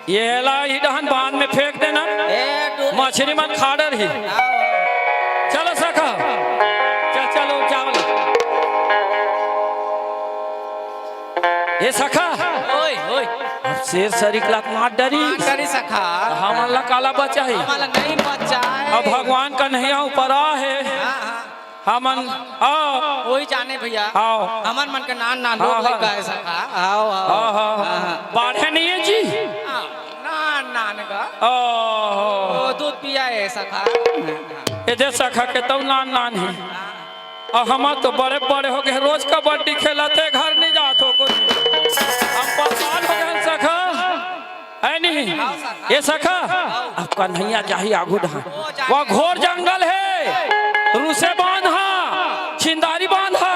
ये ला ही डहन बांध में फेंक देना। ए, डूब। मछली मन खा डरही। आओ। चलो सखा। चल, चलो, क्या बोला? ए सखा। ओए, ओए। अब शेर सरीक लात मार डरी। मार डरी सखा। हमन ला काला बचाही। हमन ला नहीं बचाए। अब भगवान कन्हैया ऊपर आ हे। हाँ, हाँ। हमन, आओ। वही जाने भैया। आओ। हमन मन के नान नान हाँ, लोग हाँ। लइका हे सखा। आओ, आओ। हाँ, हाँ। हाँ, हाँ। बाढ़े नहीं है जी। हाँ, नान नान का। ओहो। वो दूध पिया है सखा। ए दे सखा के तौ नान नान ही। अउ हमर तो बड़े बड़े हो गए, रोज कबड्डी खेलत हे, घर नहीं जात हो कुछ। हम परेशान हो गए सखा। है नहीं? ए सखा, अब कन्हैया जाही आगू डहान। वो घोर जंगल हे, रूसे बांध हा, छिंदारी बांध हा,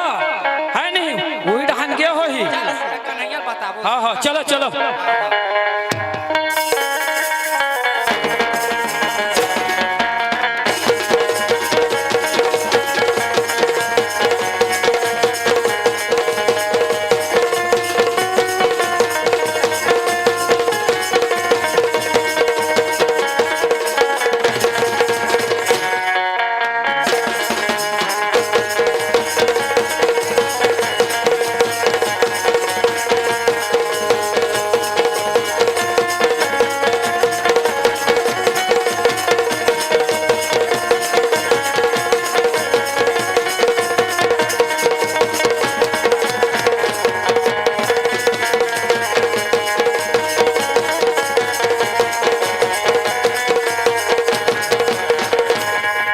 है नहीं? वही डहान गे होही। कन्हैया बताबो। हाँ, हाँ, चलो, चलो।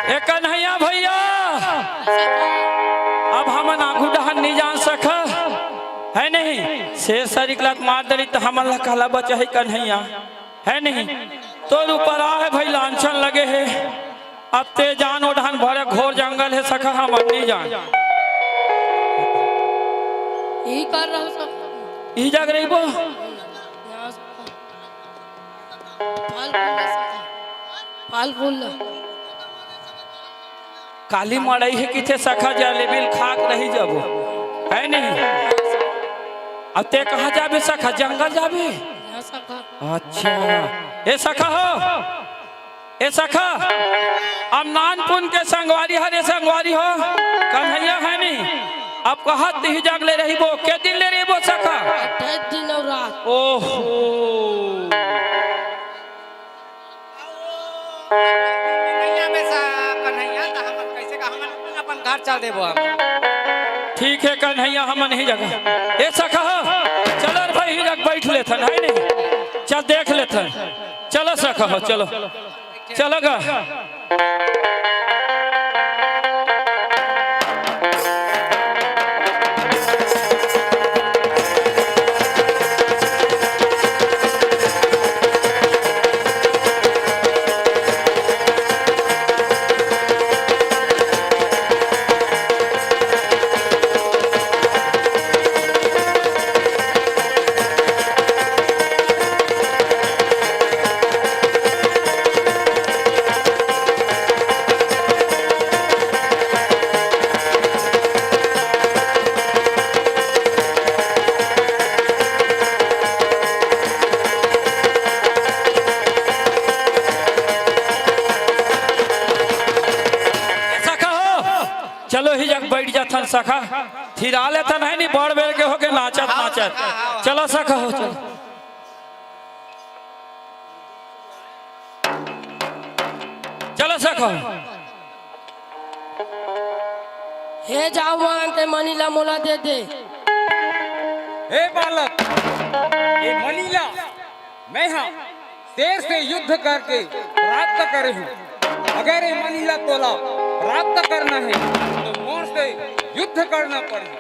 ए कन्हैया भैया, अब हमन आगू डहन नहीं जान सका, है नहीं? शेर सरीक लात मार डरी त हमन ला काला बचाही कन्हैया, है नहीं? तोर ऊपर आ हे भाई, लांछन लगे हे। अब ते जान ओ डहन भरे घोर जंगल हे सखा, हमन नहीं जान। यही कर रहा हूँ सब। यही जग रहिबो। यहाँ से। फल फूल ला सखा। फल फूल ला। काली मड़ई हे किथे सखा, जलेबी ल खाक रही जबो, है नहीं? अब ते कहाँ जाबे सखा, जंगल जाबे? हाँ सखा। अच्छा, ए सखा हो, ए सखा, अब नानपुन के संगवारी हरे संगवारी हो, कन्हैया है नहीं? अब कहत तिही जग ले रहिबो, के दिन ले रहिबो सखा? अट्ठाईस दिन और रात। ओहो। कन्हैया में सा, कन्हैया त हमन कैसे का, हमन अपन, अपन घर चल देबो हम। ठीक है कन्हैया, हमन ही जगह। ए सखा, चल रे भाई, ही जग बैठ लेथन, है नहीं? चल देख लेथन। चलो सखा, चलो। चलो गा। सखा हो, चलो ही जग बैठ जाथन सखा, थिरा लेथन है नी, बड़ बेर के होके नाचत नाचत। चलो सखा हो, चलो। चलो सखा। हे जावान, ते मनी ला मोला दे दे। हे बालक, ये मनी ला मैं हा शेर से युद्ध करके प्राप्त करे हूँ। अगर ये मनी ला तोला प्राप्त करना है तो मोर से युद्ध करना पड़ही।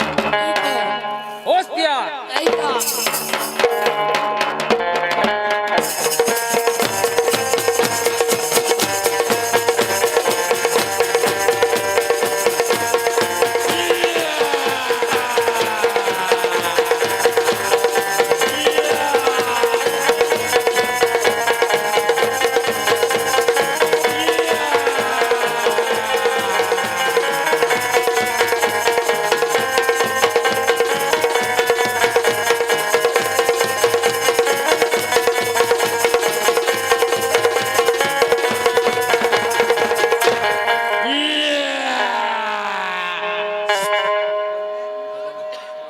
होशियार। सही कहा।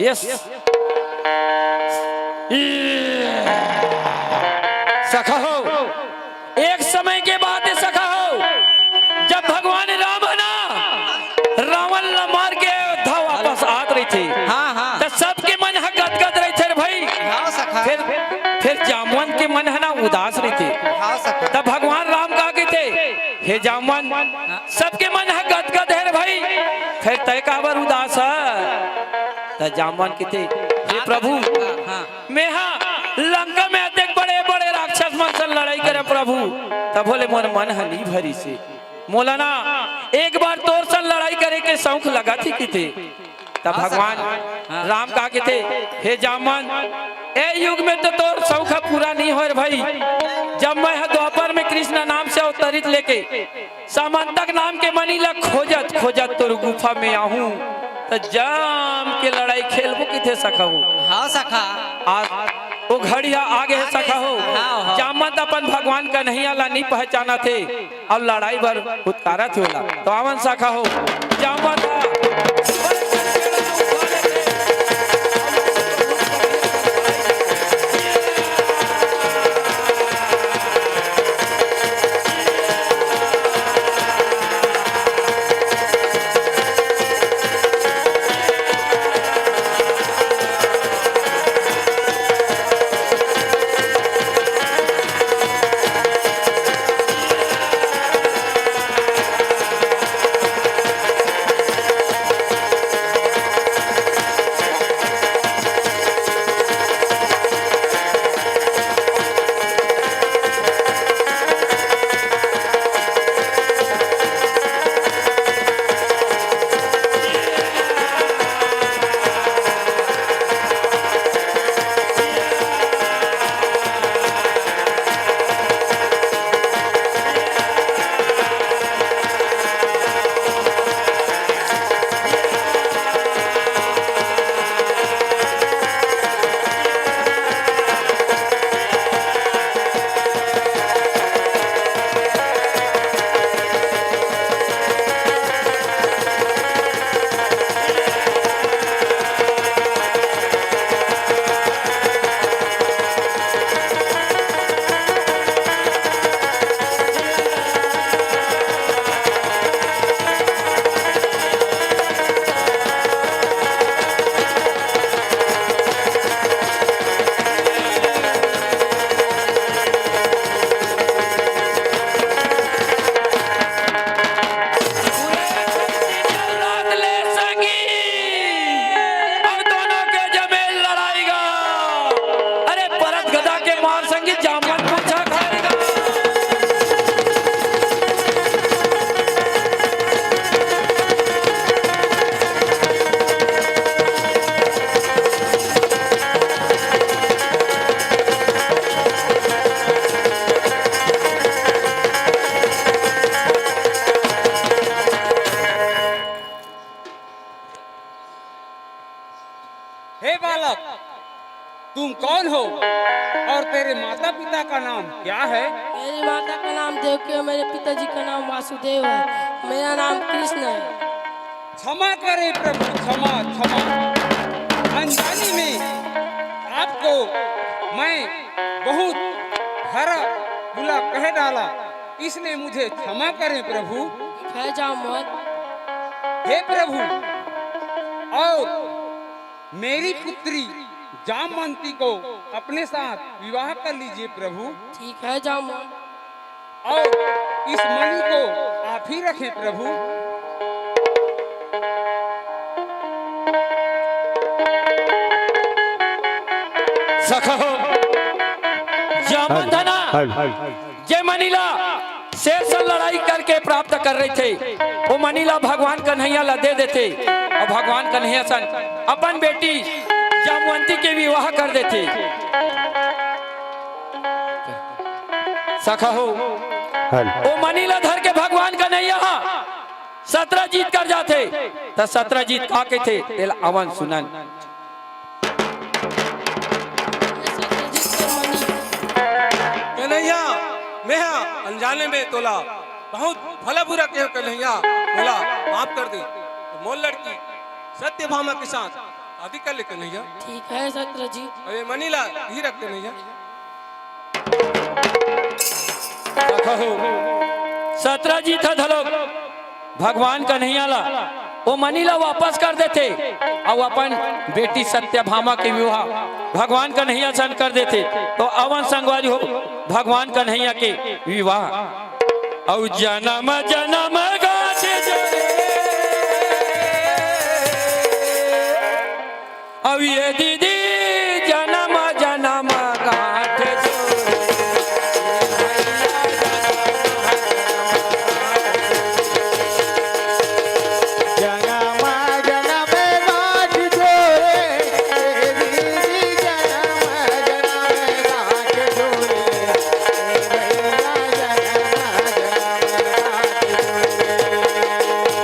यस। सखा हो, एक समय के बात है सखा हो, जब भगवान राम है ना, रावण ला मार के अयोध्या वापस आत रहिथे, हाँ, हाँ। त सबके मन ह गदगद रहिथे रे भाई। हाँ, सखा। फिर, फिर जामवंत के मन ह ना उदास रहिथे। हाँ, सखा। तब भगवान राम का कहिथे, "हे जामवंत, सबके मन ह गदगद हे रे भाई, फिर तय काबर उदास ह?" त जामवंत कहिथे, "हे प्रभु, हाँ, हाँ। मेहा लंका में अतेक बड़े-बड़े राक्षस मन से लड़ाई करे प्रभु, तभो ले मोर मन ह नी भरिसे। मोला ना एक बार तोर सन लड़ाई करे के शौक लगत ही किथे।" तब हाँ, भगवान सखा। हाँ। राम का किथे, "हे जामवंत, ए युग में तो तोर शौक ह पूरा नहीं होय रे भाई। जब मैं ह द्वापर में कृष्ण नाम से अवतरित लेके सामंतक नाम के मनी ला खोजत खोजत तोर गुफा में आहूं, त जाम के लड़ाई खेलबो किथे सखा हो।" हाँ सखा। आज वो घड़ी ह आगे हे सखा हो। हाँ, हाँ। जामवंत अपन भगवान कन्हैया ला नी पहचानत हे अउ लड़ाई बर उतकारत हे ओला। त आवन सखा हो, जामवंत अउ दोनों के जमे लड़ाई गा। अरे परत गदा के मार संगी जामवंत पूछा खाएगा। हे बालक, तुम कौन हो और तेरे माता पिता का नाम क्या है? मेरी माता का नाम देवकी है, मेरे पिताजी का नाम वासुदेव है। मेरा नाम कृष्ण है। क्षमा करें प्रभु, क्षमा, क्षमा। अनजाने में आपको मैं बहुत हरा बुरा कह डाला, इसलिए मुझे क्षमा करें प्रभु। ठीक है, जामवंत। हे प्रभु, और मेरी पुत्री जामवंती को अपने साथ विवाह कर लीजिए प्रभु। ठीक है, जामवंत। और इस मणि को आप ही रखें प्रभु। सखा हो, जामवंत हे ना, हल, हल। जे मनी ला शेर से लड़ाई करके प्राप्त करे रहिथे, वो मनी ला भगवान कन्हैया ला दे देथे अउ भगवान कन्हैया सन अपन बेटी जामवंती के विवाह कर देथे। सखा हो, हल। वो मनी ला धर के भगवान कन्हैया सतरंजी कर जाथे, त सतरंजी का कहिथे, तेला आवन सुनन। कन्हैया, मैं हा अनजाने में तोला बहुत भला बुरा कहे हंव कन्हैया, मोला माफ कर दे। मोर लड़की सत्यभामा के साथ आदि कर ले कन्हैया। ठीक है सत्रजीत। अबे मनी ला ही रख कन्हैया। देखो, सत्रजीत ह धलो भगवान कन्हैया ला, ओ मनी ला वापस कर देथे, अउ अपन बेटी सत्यभामा के विवाह भगवान कन्हैया सन कर देथे। तो अवन संगवारी हो, भगवान कन्हैया के विवाह। अउ जनम जनम गांठ जोड़े, अउ ये दीदी जनम जनम गांठ जोड़े। जनम जनम गांठ जोड़े, ए दीदी जनम जनम गांठ जोड़े, ए भैया जनम जनम गांठ जोड़े।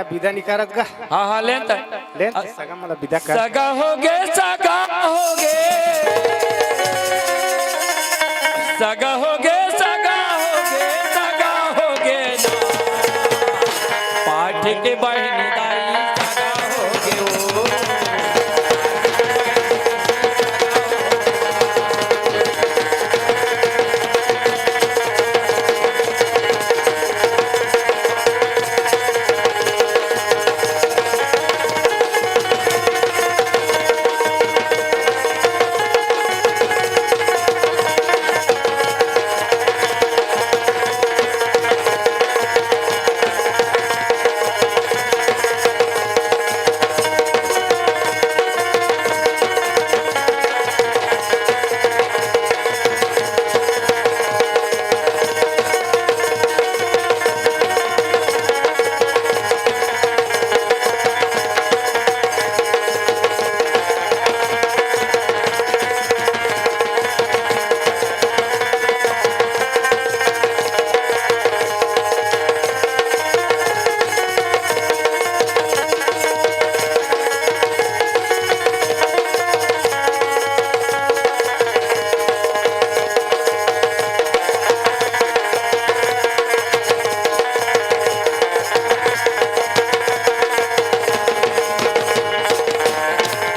बिदा निकारत गा। हाँ, हाँ, लेन त। लेन त, सगा मोला बिदा कर। सगा होगे, सगा होगे। सगा होगे, सगा होगे, सगा होगे ना। पाठ के बहिनी दाई सगा होगे ओ।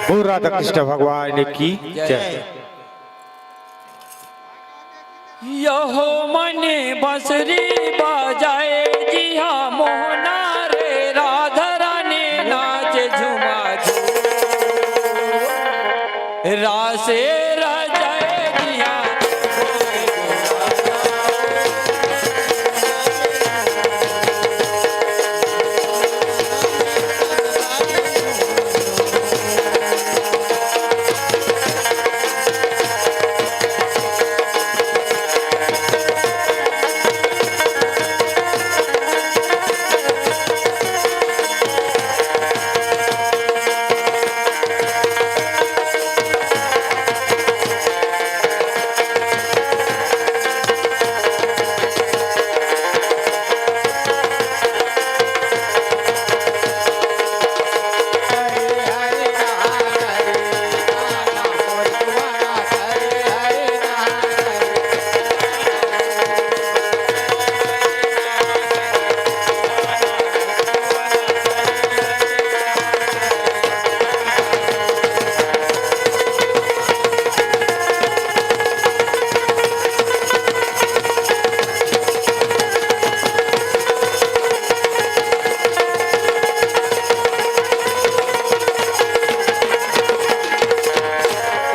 बोल राधा कृष्ण भगवान की जय। जय। यहो मने बंसरी बजाए जिहा मोहना रे राधा रानी नाच झुमा झूम। रासे रजाए जिहा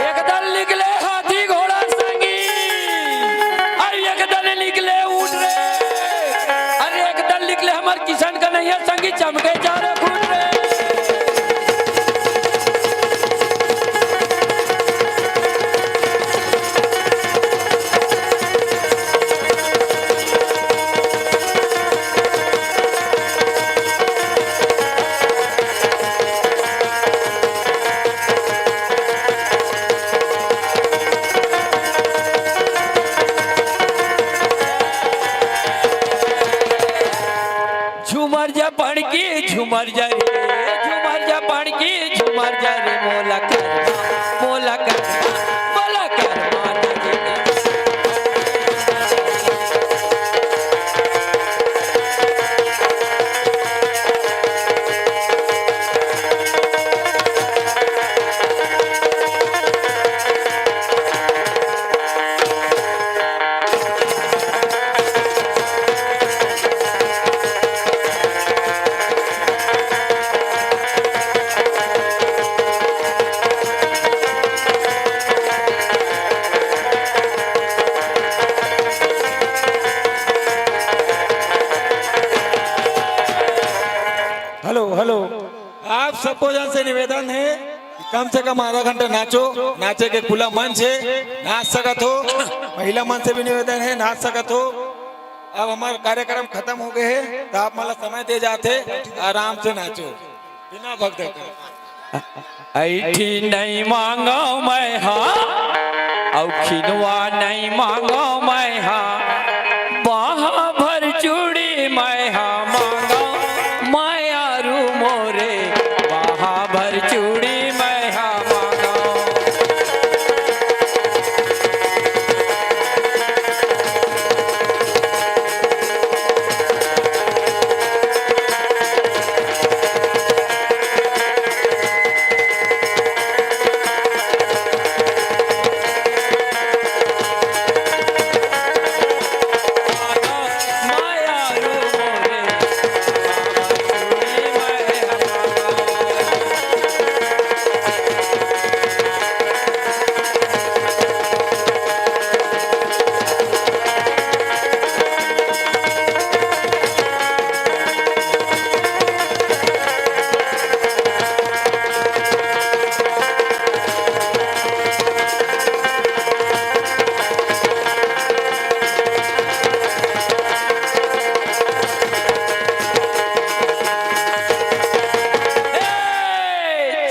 एक दल निकले हाथी घोड़ा संगी, अरे एक दल निकले ऊंट रे, अरे एक दल निकले हमर किशन कन्हैया संगी चमके चारों खूंट रे। झूमर जा पड़की झूमर जा रे, झूमर जा पड़की झूमर जा रे, मोला कर, मोला कर, मोला कर मान। Hello, hello. आप सबो झन से निवेदन हे, कम से कम आधा घंटा नाचो। नाचे के खुला मंच हे, नाच सकत हो। महिला मन से भी निवेदन हे, नाच सकत हो। अब हमर कार्यक्रम खतम हो गए हे, त आप मन ला समय दे जाथे, आराम से नाचो, बिना भगदड़ के। अइठी नइ मांगव मैं हा, अउ खिनवा नइ मांगव मैं हा, बाहा भर चूड़ी मैं हा मांगव, माया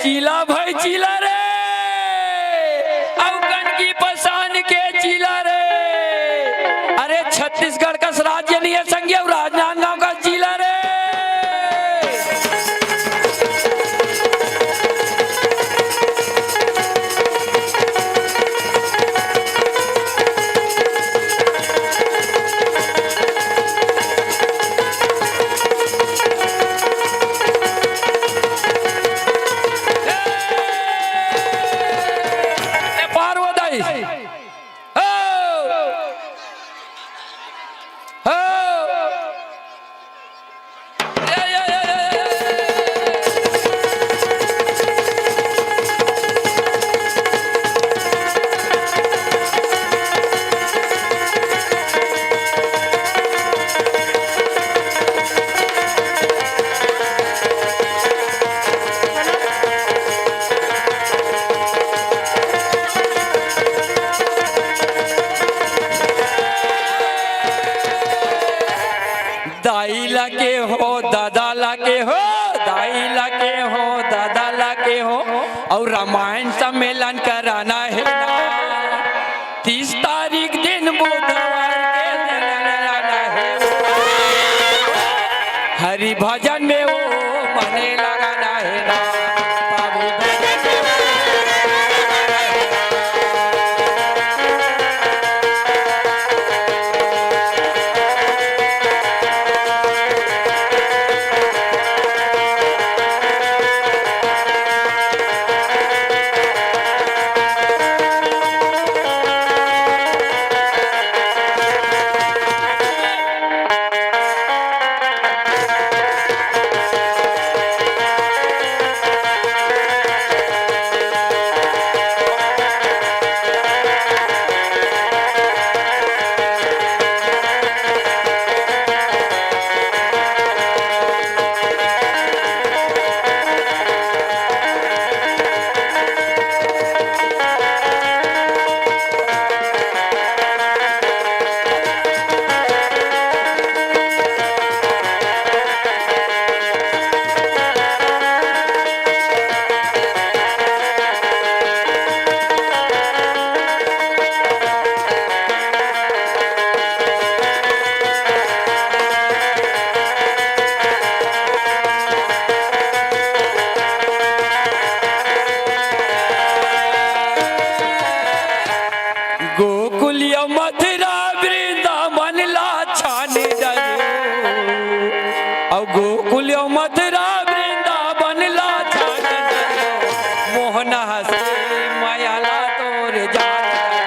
चीला भाई चीला रे, अउ कनकी पसान के चीला रे। अरे छत्तीसगढ़ कस राज्य नइ हे संगी, अउ राजनांदगांव कस चीला रे। ए, पार हो दाई। हो। हो। दाई ला के हो, दादा ला के हो, दाई ला के हो, दादा ला के हो, अउ रामायण सम्मेलन कराना हे ना। तीस तारीख दिन बुधवार के दिन कराना हे। हरि भजन में वो मने लगाना हे ना। बाबू भजन में वो मने लगाना हे ना। गोकुल अउ मथुरा वृंदावन ला छान डरियो, अउ गोकुल अउ मथुरा वृंदावन ला छान डरियो, मोहन हंसे मया ला तोर जान डरियो।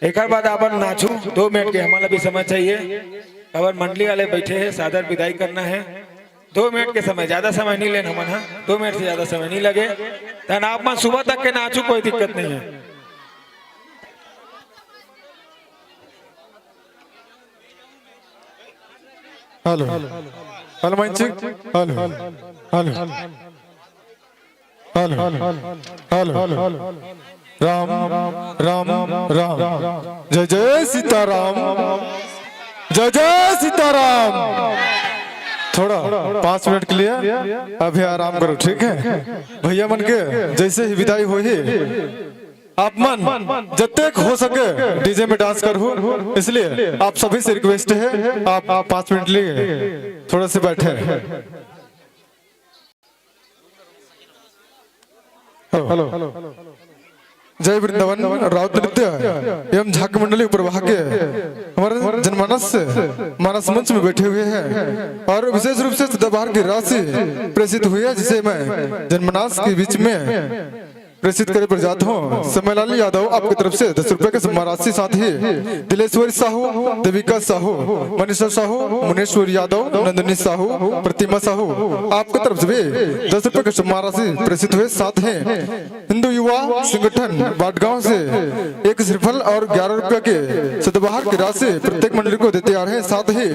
एकर बाद अपन नाचू, दो मिनट के हमन ला भी समय चाहिए। काबर मंडली वाले बैठे हैं, सादर विदाई करना है। दो मिनट के समय, ज्यादा समय नहीं लेन हमन हा, दो मिनट से ज्यादा समय नहीं लगे। तन आप मन सुबह तक के नाचू, कोई दिक्कत नहीं है। Hello, hello, mic check. Hello, hello, hello, hello. Ram, Ram, Ram. जय जय सीताराम। जय जय सीताराम। थोड़ा पाँच मिनट के लिए अभी आराम करो, ठीक है? भैया मन के जैसे ही विदाई होही, आप मन जतेक हो सके डीजे में डांस करहू, इसलिए आप सभी से रिक्वेस्ट है, आप, आप पाँच मिनट लिए थोड़ा से बैठे। Hello, hello. जय वृंदावन। राउत नृत्य एवं झांकी मंडली उपरवाह के हमारे जनमानस मानस मंच में बैठे हुए हैं और विशेष रूप से सदाबहार की राशि प्रेषित हुई है, जिसे मैं जनमानस के बीच में प्रेषित करे बर जात हूँ। समयलाल यादव आपकी तरफ से दस रुपए के सम्मान राशि, साथ ही दिलेश्वरी साहू, देविका साहू, मनीषा साहू, मुनेश्वर यादव, नंदिनी साहू, प्रतिमा साहू, आपकी तरफ से भी दस रुपए के सम्मान राशि प्रेषित हुए। साथ ही हिंदू युवा संगठन बाटगांव से एक श्रीफल और ग्यारह रुपए के सदाबहार की राशि प्रत्येक मंडली को देते आ रहे हैं। साथ ही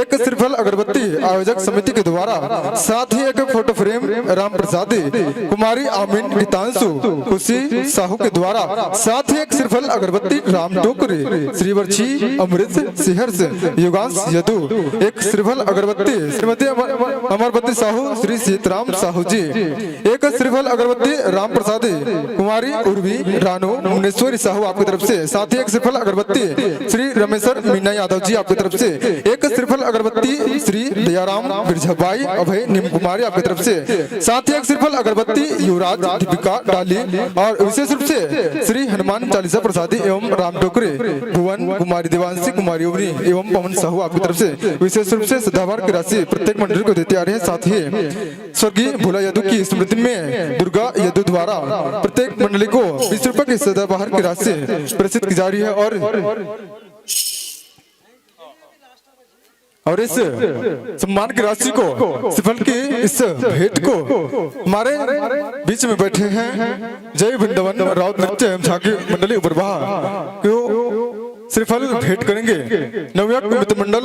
एक श्रीफल अगरबत्ती आयोजक समिति के द्वारा, साथ ही एक फोटो फ्रेम राम प्रसादी, कुमारी आमिन, गीतांशु, खुशी साहू के द्वारा, साथ ही एक श्रीफल अगरबत्ती राम टोकरी, श्रीवर्षी, अमृत, सिहर्ष, युगांश यदु, एक श्रीफल अगरबत्ती श्रीमती अमर, अमरबती साहू, श्री सीतराम साहू जी, एक श्रीफल अगरबत्ती राम प्रसादी, कुमारी उर्वी रानू, मुनेश्वरी साहू आपकी तरफ से, साथ ही एक श्रीफल अगरबत्ती श्री रमेश्वर मीना यादव जी आपकी तरफ से, एक श्रीफल अगरबत्ती श्री दयाराम बिरझाबाई अभय नीम कुमारी आपकी तरफ से, साथ ही एक श्रीफल अगरबत्ती युवराज दीपिका डाली और विशेष रूप से श्री हनुमान चालीसा प्रसादी एवं राम टोकरे, भुवन कुमारी, देवांशी कुमारी उमरी एवं पवन साहू आपकी तरफ से विशेष रूप से सदाबहार की राशि प्रत्येक मंडली को देते आ रहे हैं। साथ ही स्वर्गीय भोला यदु की स्मृति में दुर्गा यदु द्वारा प्रत्येक मंडली को बीस रुपए की सदाबहार की राशि प्रेषित की जा रही है और और इस सम्मान की राशि को, श्रीफल की इस भेंट को हमारे बीच में बैठे हैं जय वृंदावन राउत नृत्य एवं झांकी मंडली उपरवाह को श्रीफल भेंट करेंगे। नवयुवक मित्र मंडल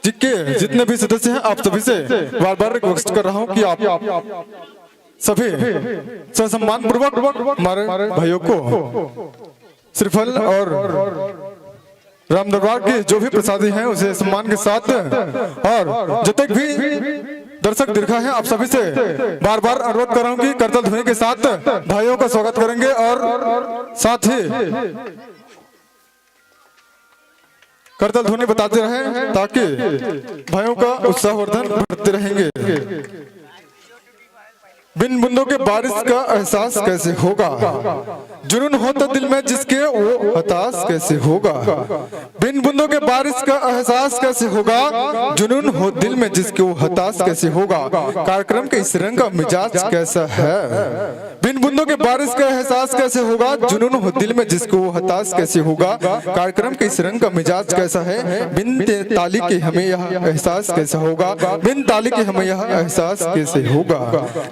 जी के जितने भी सदस्य हैं, आप सभी से बार बार रिक्वेस्ट कर रहा हूं कि आप सभी ससम्मान पूर्वक हमारे भाइयों को श्रीफल और राम दरबार की जो भी प्रसादी है, उसे सम्मान के साथ, और जतक भी दर्शक दीर्घा है, आप सभी से बार बार अनुरोध कर रहा हूं कि करताल ध्वनि के साथ भाइयों का स्वागत करेंगे और साथ ही करताल ध्वनि बताते रहें, ताकि भाइयों का उत्साहवर्धन बढ़ते रहेंगे। बिन बूंदों के बारिश का एहसास कैसे होगा? जुनून हो तो दिल में जिसके, वो हताश कैसे होगा? बिन बूंदों के बारिश का एहसास कैसे होगा? जुनून हो दिल में जिसके, वो हताश कैसे होगा? कार्यक्रम के इस रंग का मिजाज कैसा है? बिन बूंदों के बारिश का एहसास कैसे होगा? जुनून हो दिल में जिसको, वो हताश कैसे होगा? कार्यक्रम के इस रंग का मिजाज कैसा है? बिन ते-, ताली के हमें यह एहसास कैसे होगा? बिन ताली के हमें यह एहसास कैसे होगा?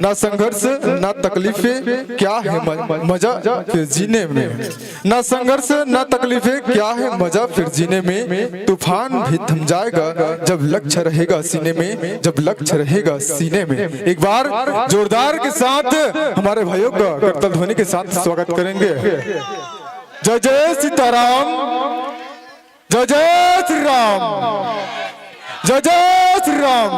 ना संघर्ष, ना तकलीफें, क्या है म-, मजा फिर जीने में? ना संघर्ष, ना तकलीफें, क्या है मजा फिर जीने में? तूफान भी थम जाएगा जब लक्ष्य रहेगा सीने में, जब लक्ष्य रहेगा सीने में। एक बार जोरदार के साथ हमारे भाइयों का करताल ध्वनि के साथ स्वागत करेंगे। जय जय सीताराम, जय जय श्री राम, जय जय श्री राम।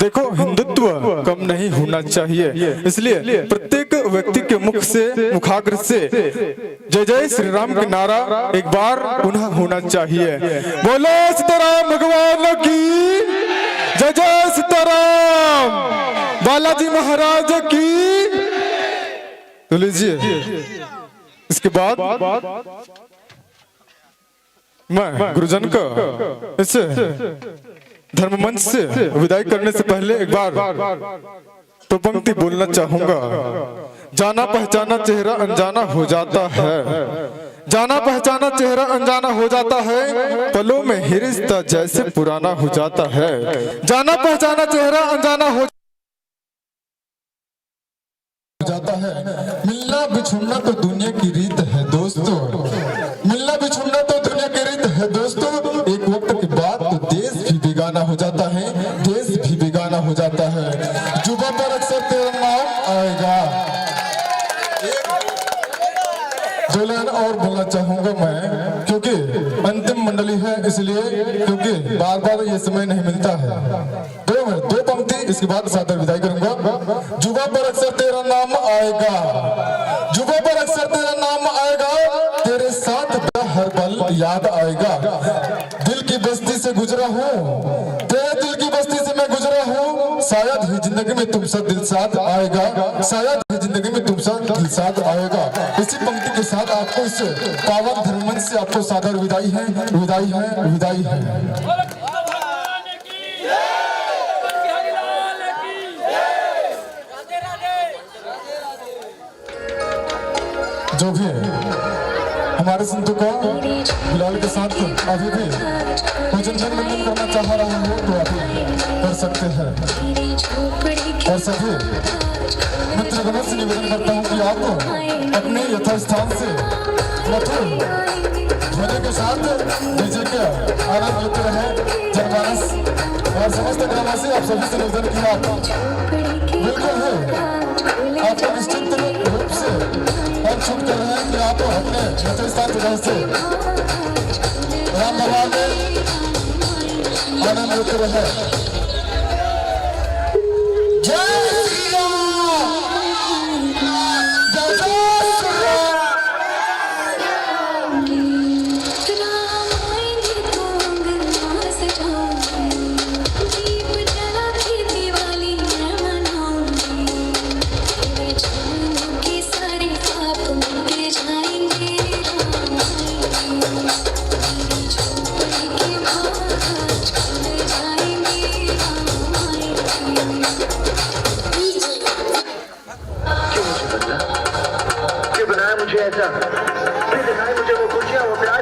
देखो, हिंदुत्व कम नहीं होना चाहिए, इसलिए प्रत्येक व्यक्ति के मुख से, मुखाग्र से जय जय श्री राम का नारा एक बार पुनः होना चाहिए। बोलो सीताराम भगवान की जय, जय सीताराम, बालाजी महाराज की। तो लीजिए, इसके बाद मैं गुरुजन को इस धर्म मंच से विदाई करने से पहले एक बार दो पंक्ति बोलना चाहूंगा। जाना पहचाना चेहरा अनजाना हो जाता है, जाना पहचाना चेहरा अनजाना हो जाता है, पलों में ही रिश्ता जैसे पुराना हो जाता है। जाना पहचाना चेहरा अनजाना हो जाता है। मिलना बिछुड़ना तो दुनिया की रीत है दोस्तों, मिलना बिछुड़ना तो दुनिया की रीत है दोस्तों। एक वक्त के बाद तो देश भी बेगाना हो जाता है, देश भी बेगाना हो जाता है। जुबा पर अक्सर तेरा नाम आएगा। एक दो लाइन और बोलना चाहूंगा मैं, क्योंकि अंतिम मंडली है इसलिए, क्योंकि बार बार ये समय नहीं मिलता है। दो मिनट, दो पंक्ति, इसके बाद सादर विदाई करूंगा। जुबा पर अक्सर तेरा नाम आएगा, जुबा पर अक्सर तेरा नाम आएगा, तेरे साथ हर पल याद आएगा। दिल की बस्ती से गुजरा हूँ, तेरे दिल की बस्ती से मैं गुजरा हूँ, शायद ही जिंदगी में तुम सा दिल साथ आएगा, शायद ही जिंदगी में तुम सा दिल साथ आएगा। इसी पंक्ति के साथ आपको इस पावन धर्ममंच से आपको सादर विदाई है, विदाई है, विदाई है। जो भी है, हमारे संतों का बिलाल के साथ अभी भी पूजन वंदन करना चाह रहा हो तो अभी कर सकते हैं। और सभी मित्रगणों से निवेदन करता हूँ कि आप अपने यथास्थान से मधुर ध्वनि के साथ डीजे के आनंद लेते रहे जनमानस। और समस्त ग्रामवासी, आप सभी से निवेदन कि आप बिल्कुल ही, आपको निश्चित रूप से और छूट कर रहे हैं कि आप अपने यथास्थान जगह से राम दरबार में आनंद लेते रहे। जय श्री राम। जय जय श्री राम। क्यों मुझे बदला? क्यों बनाया मुझे ऐसा? फिर दिखाए मुझे वो खुशियां, वो प्यार।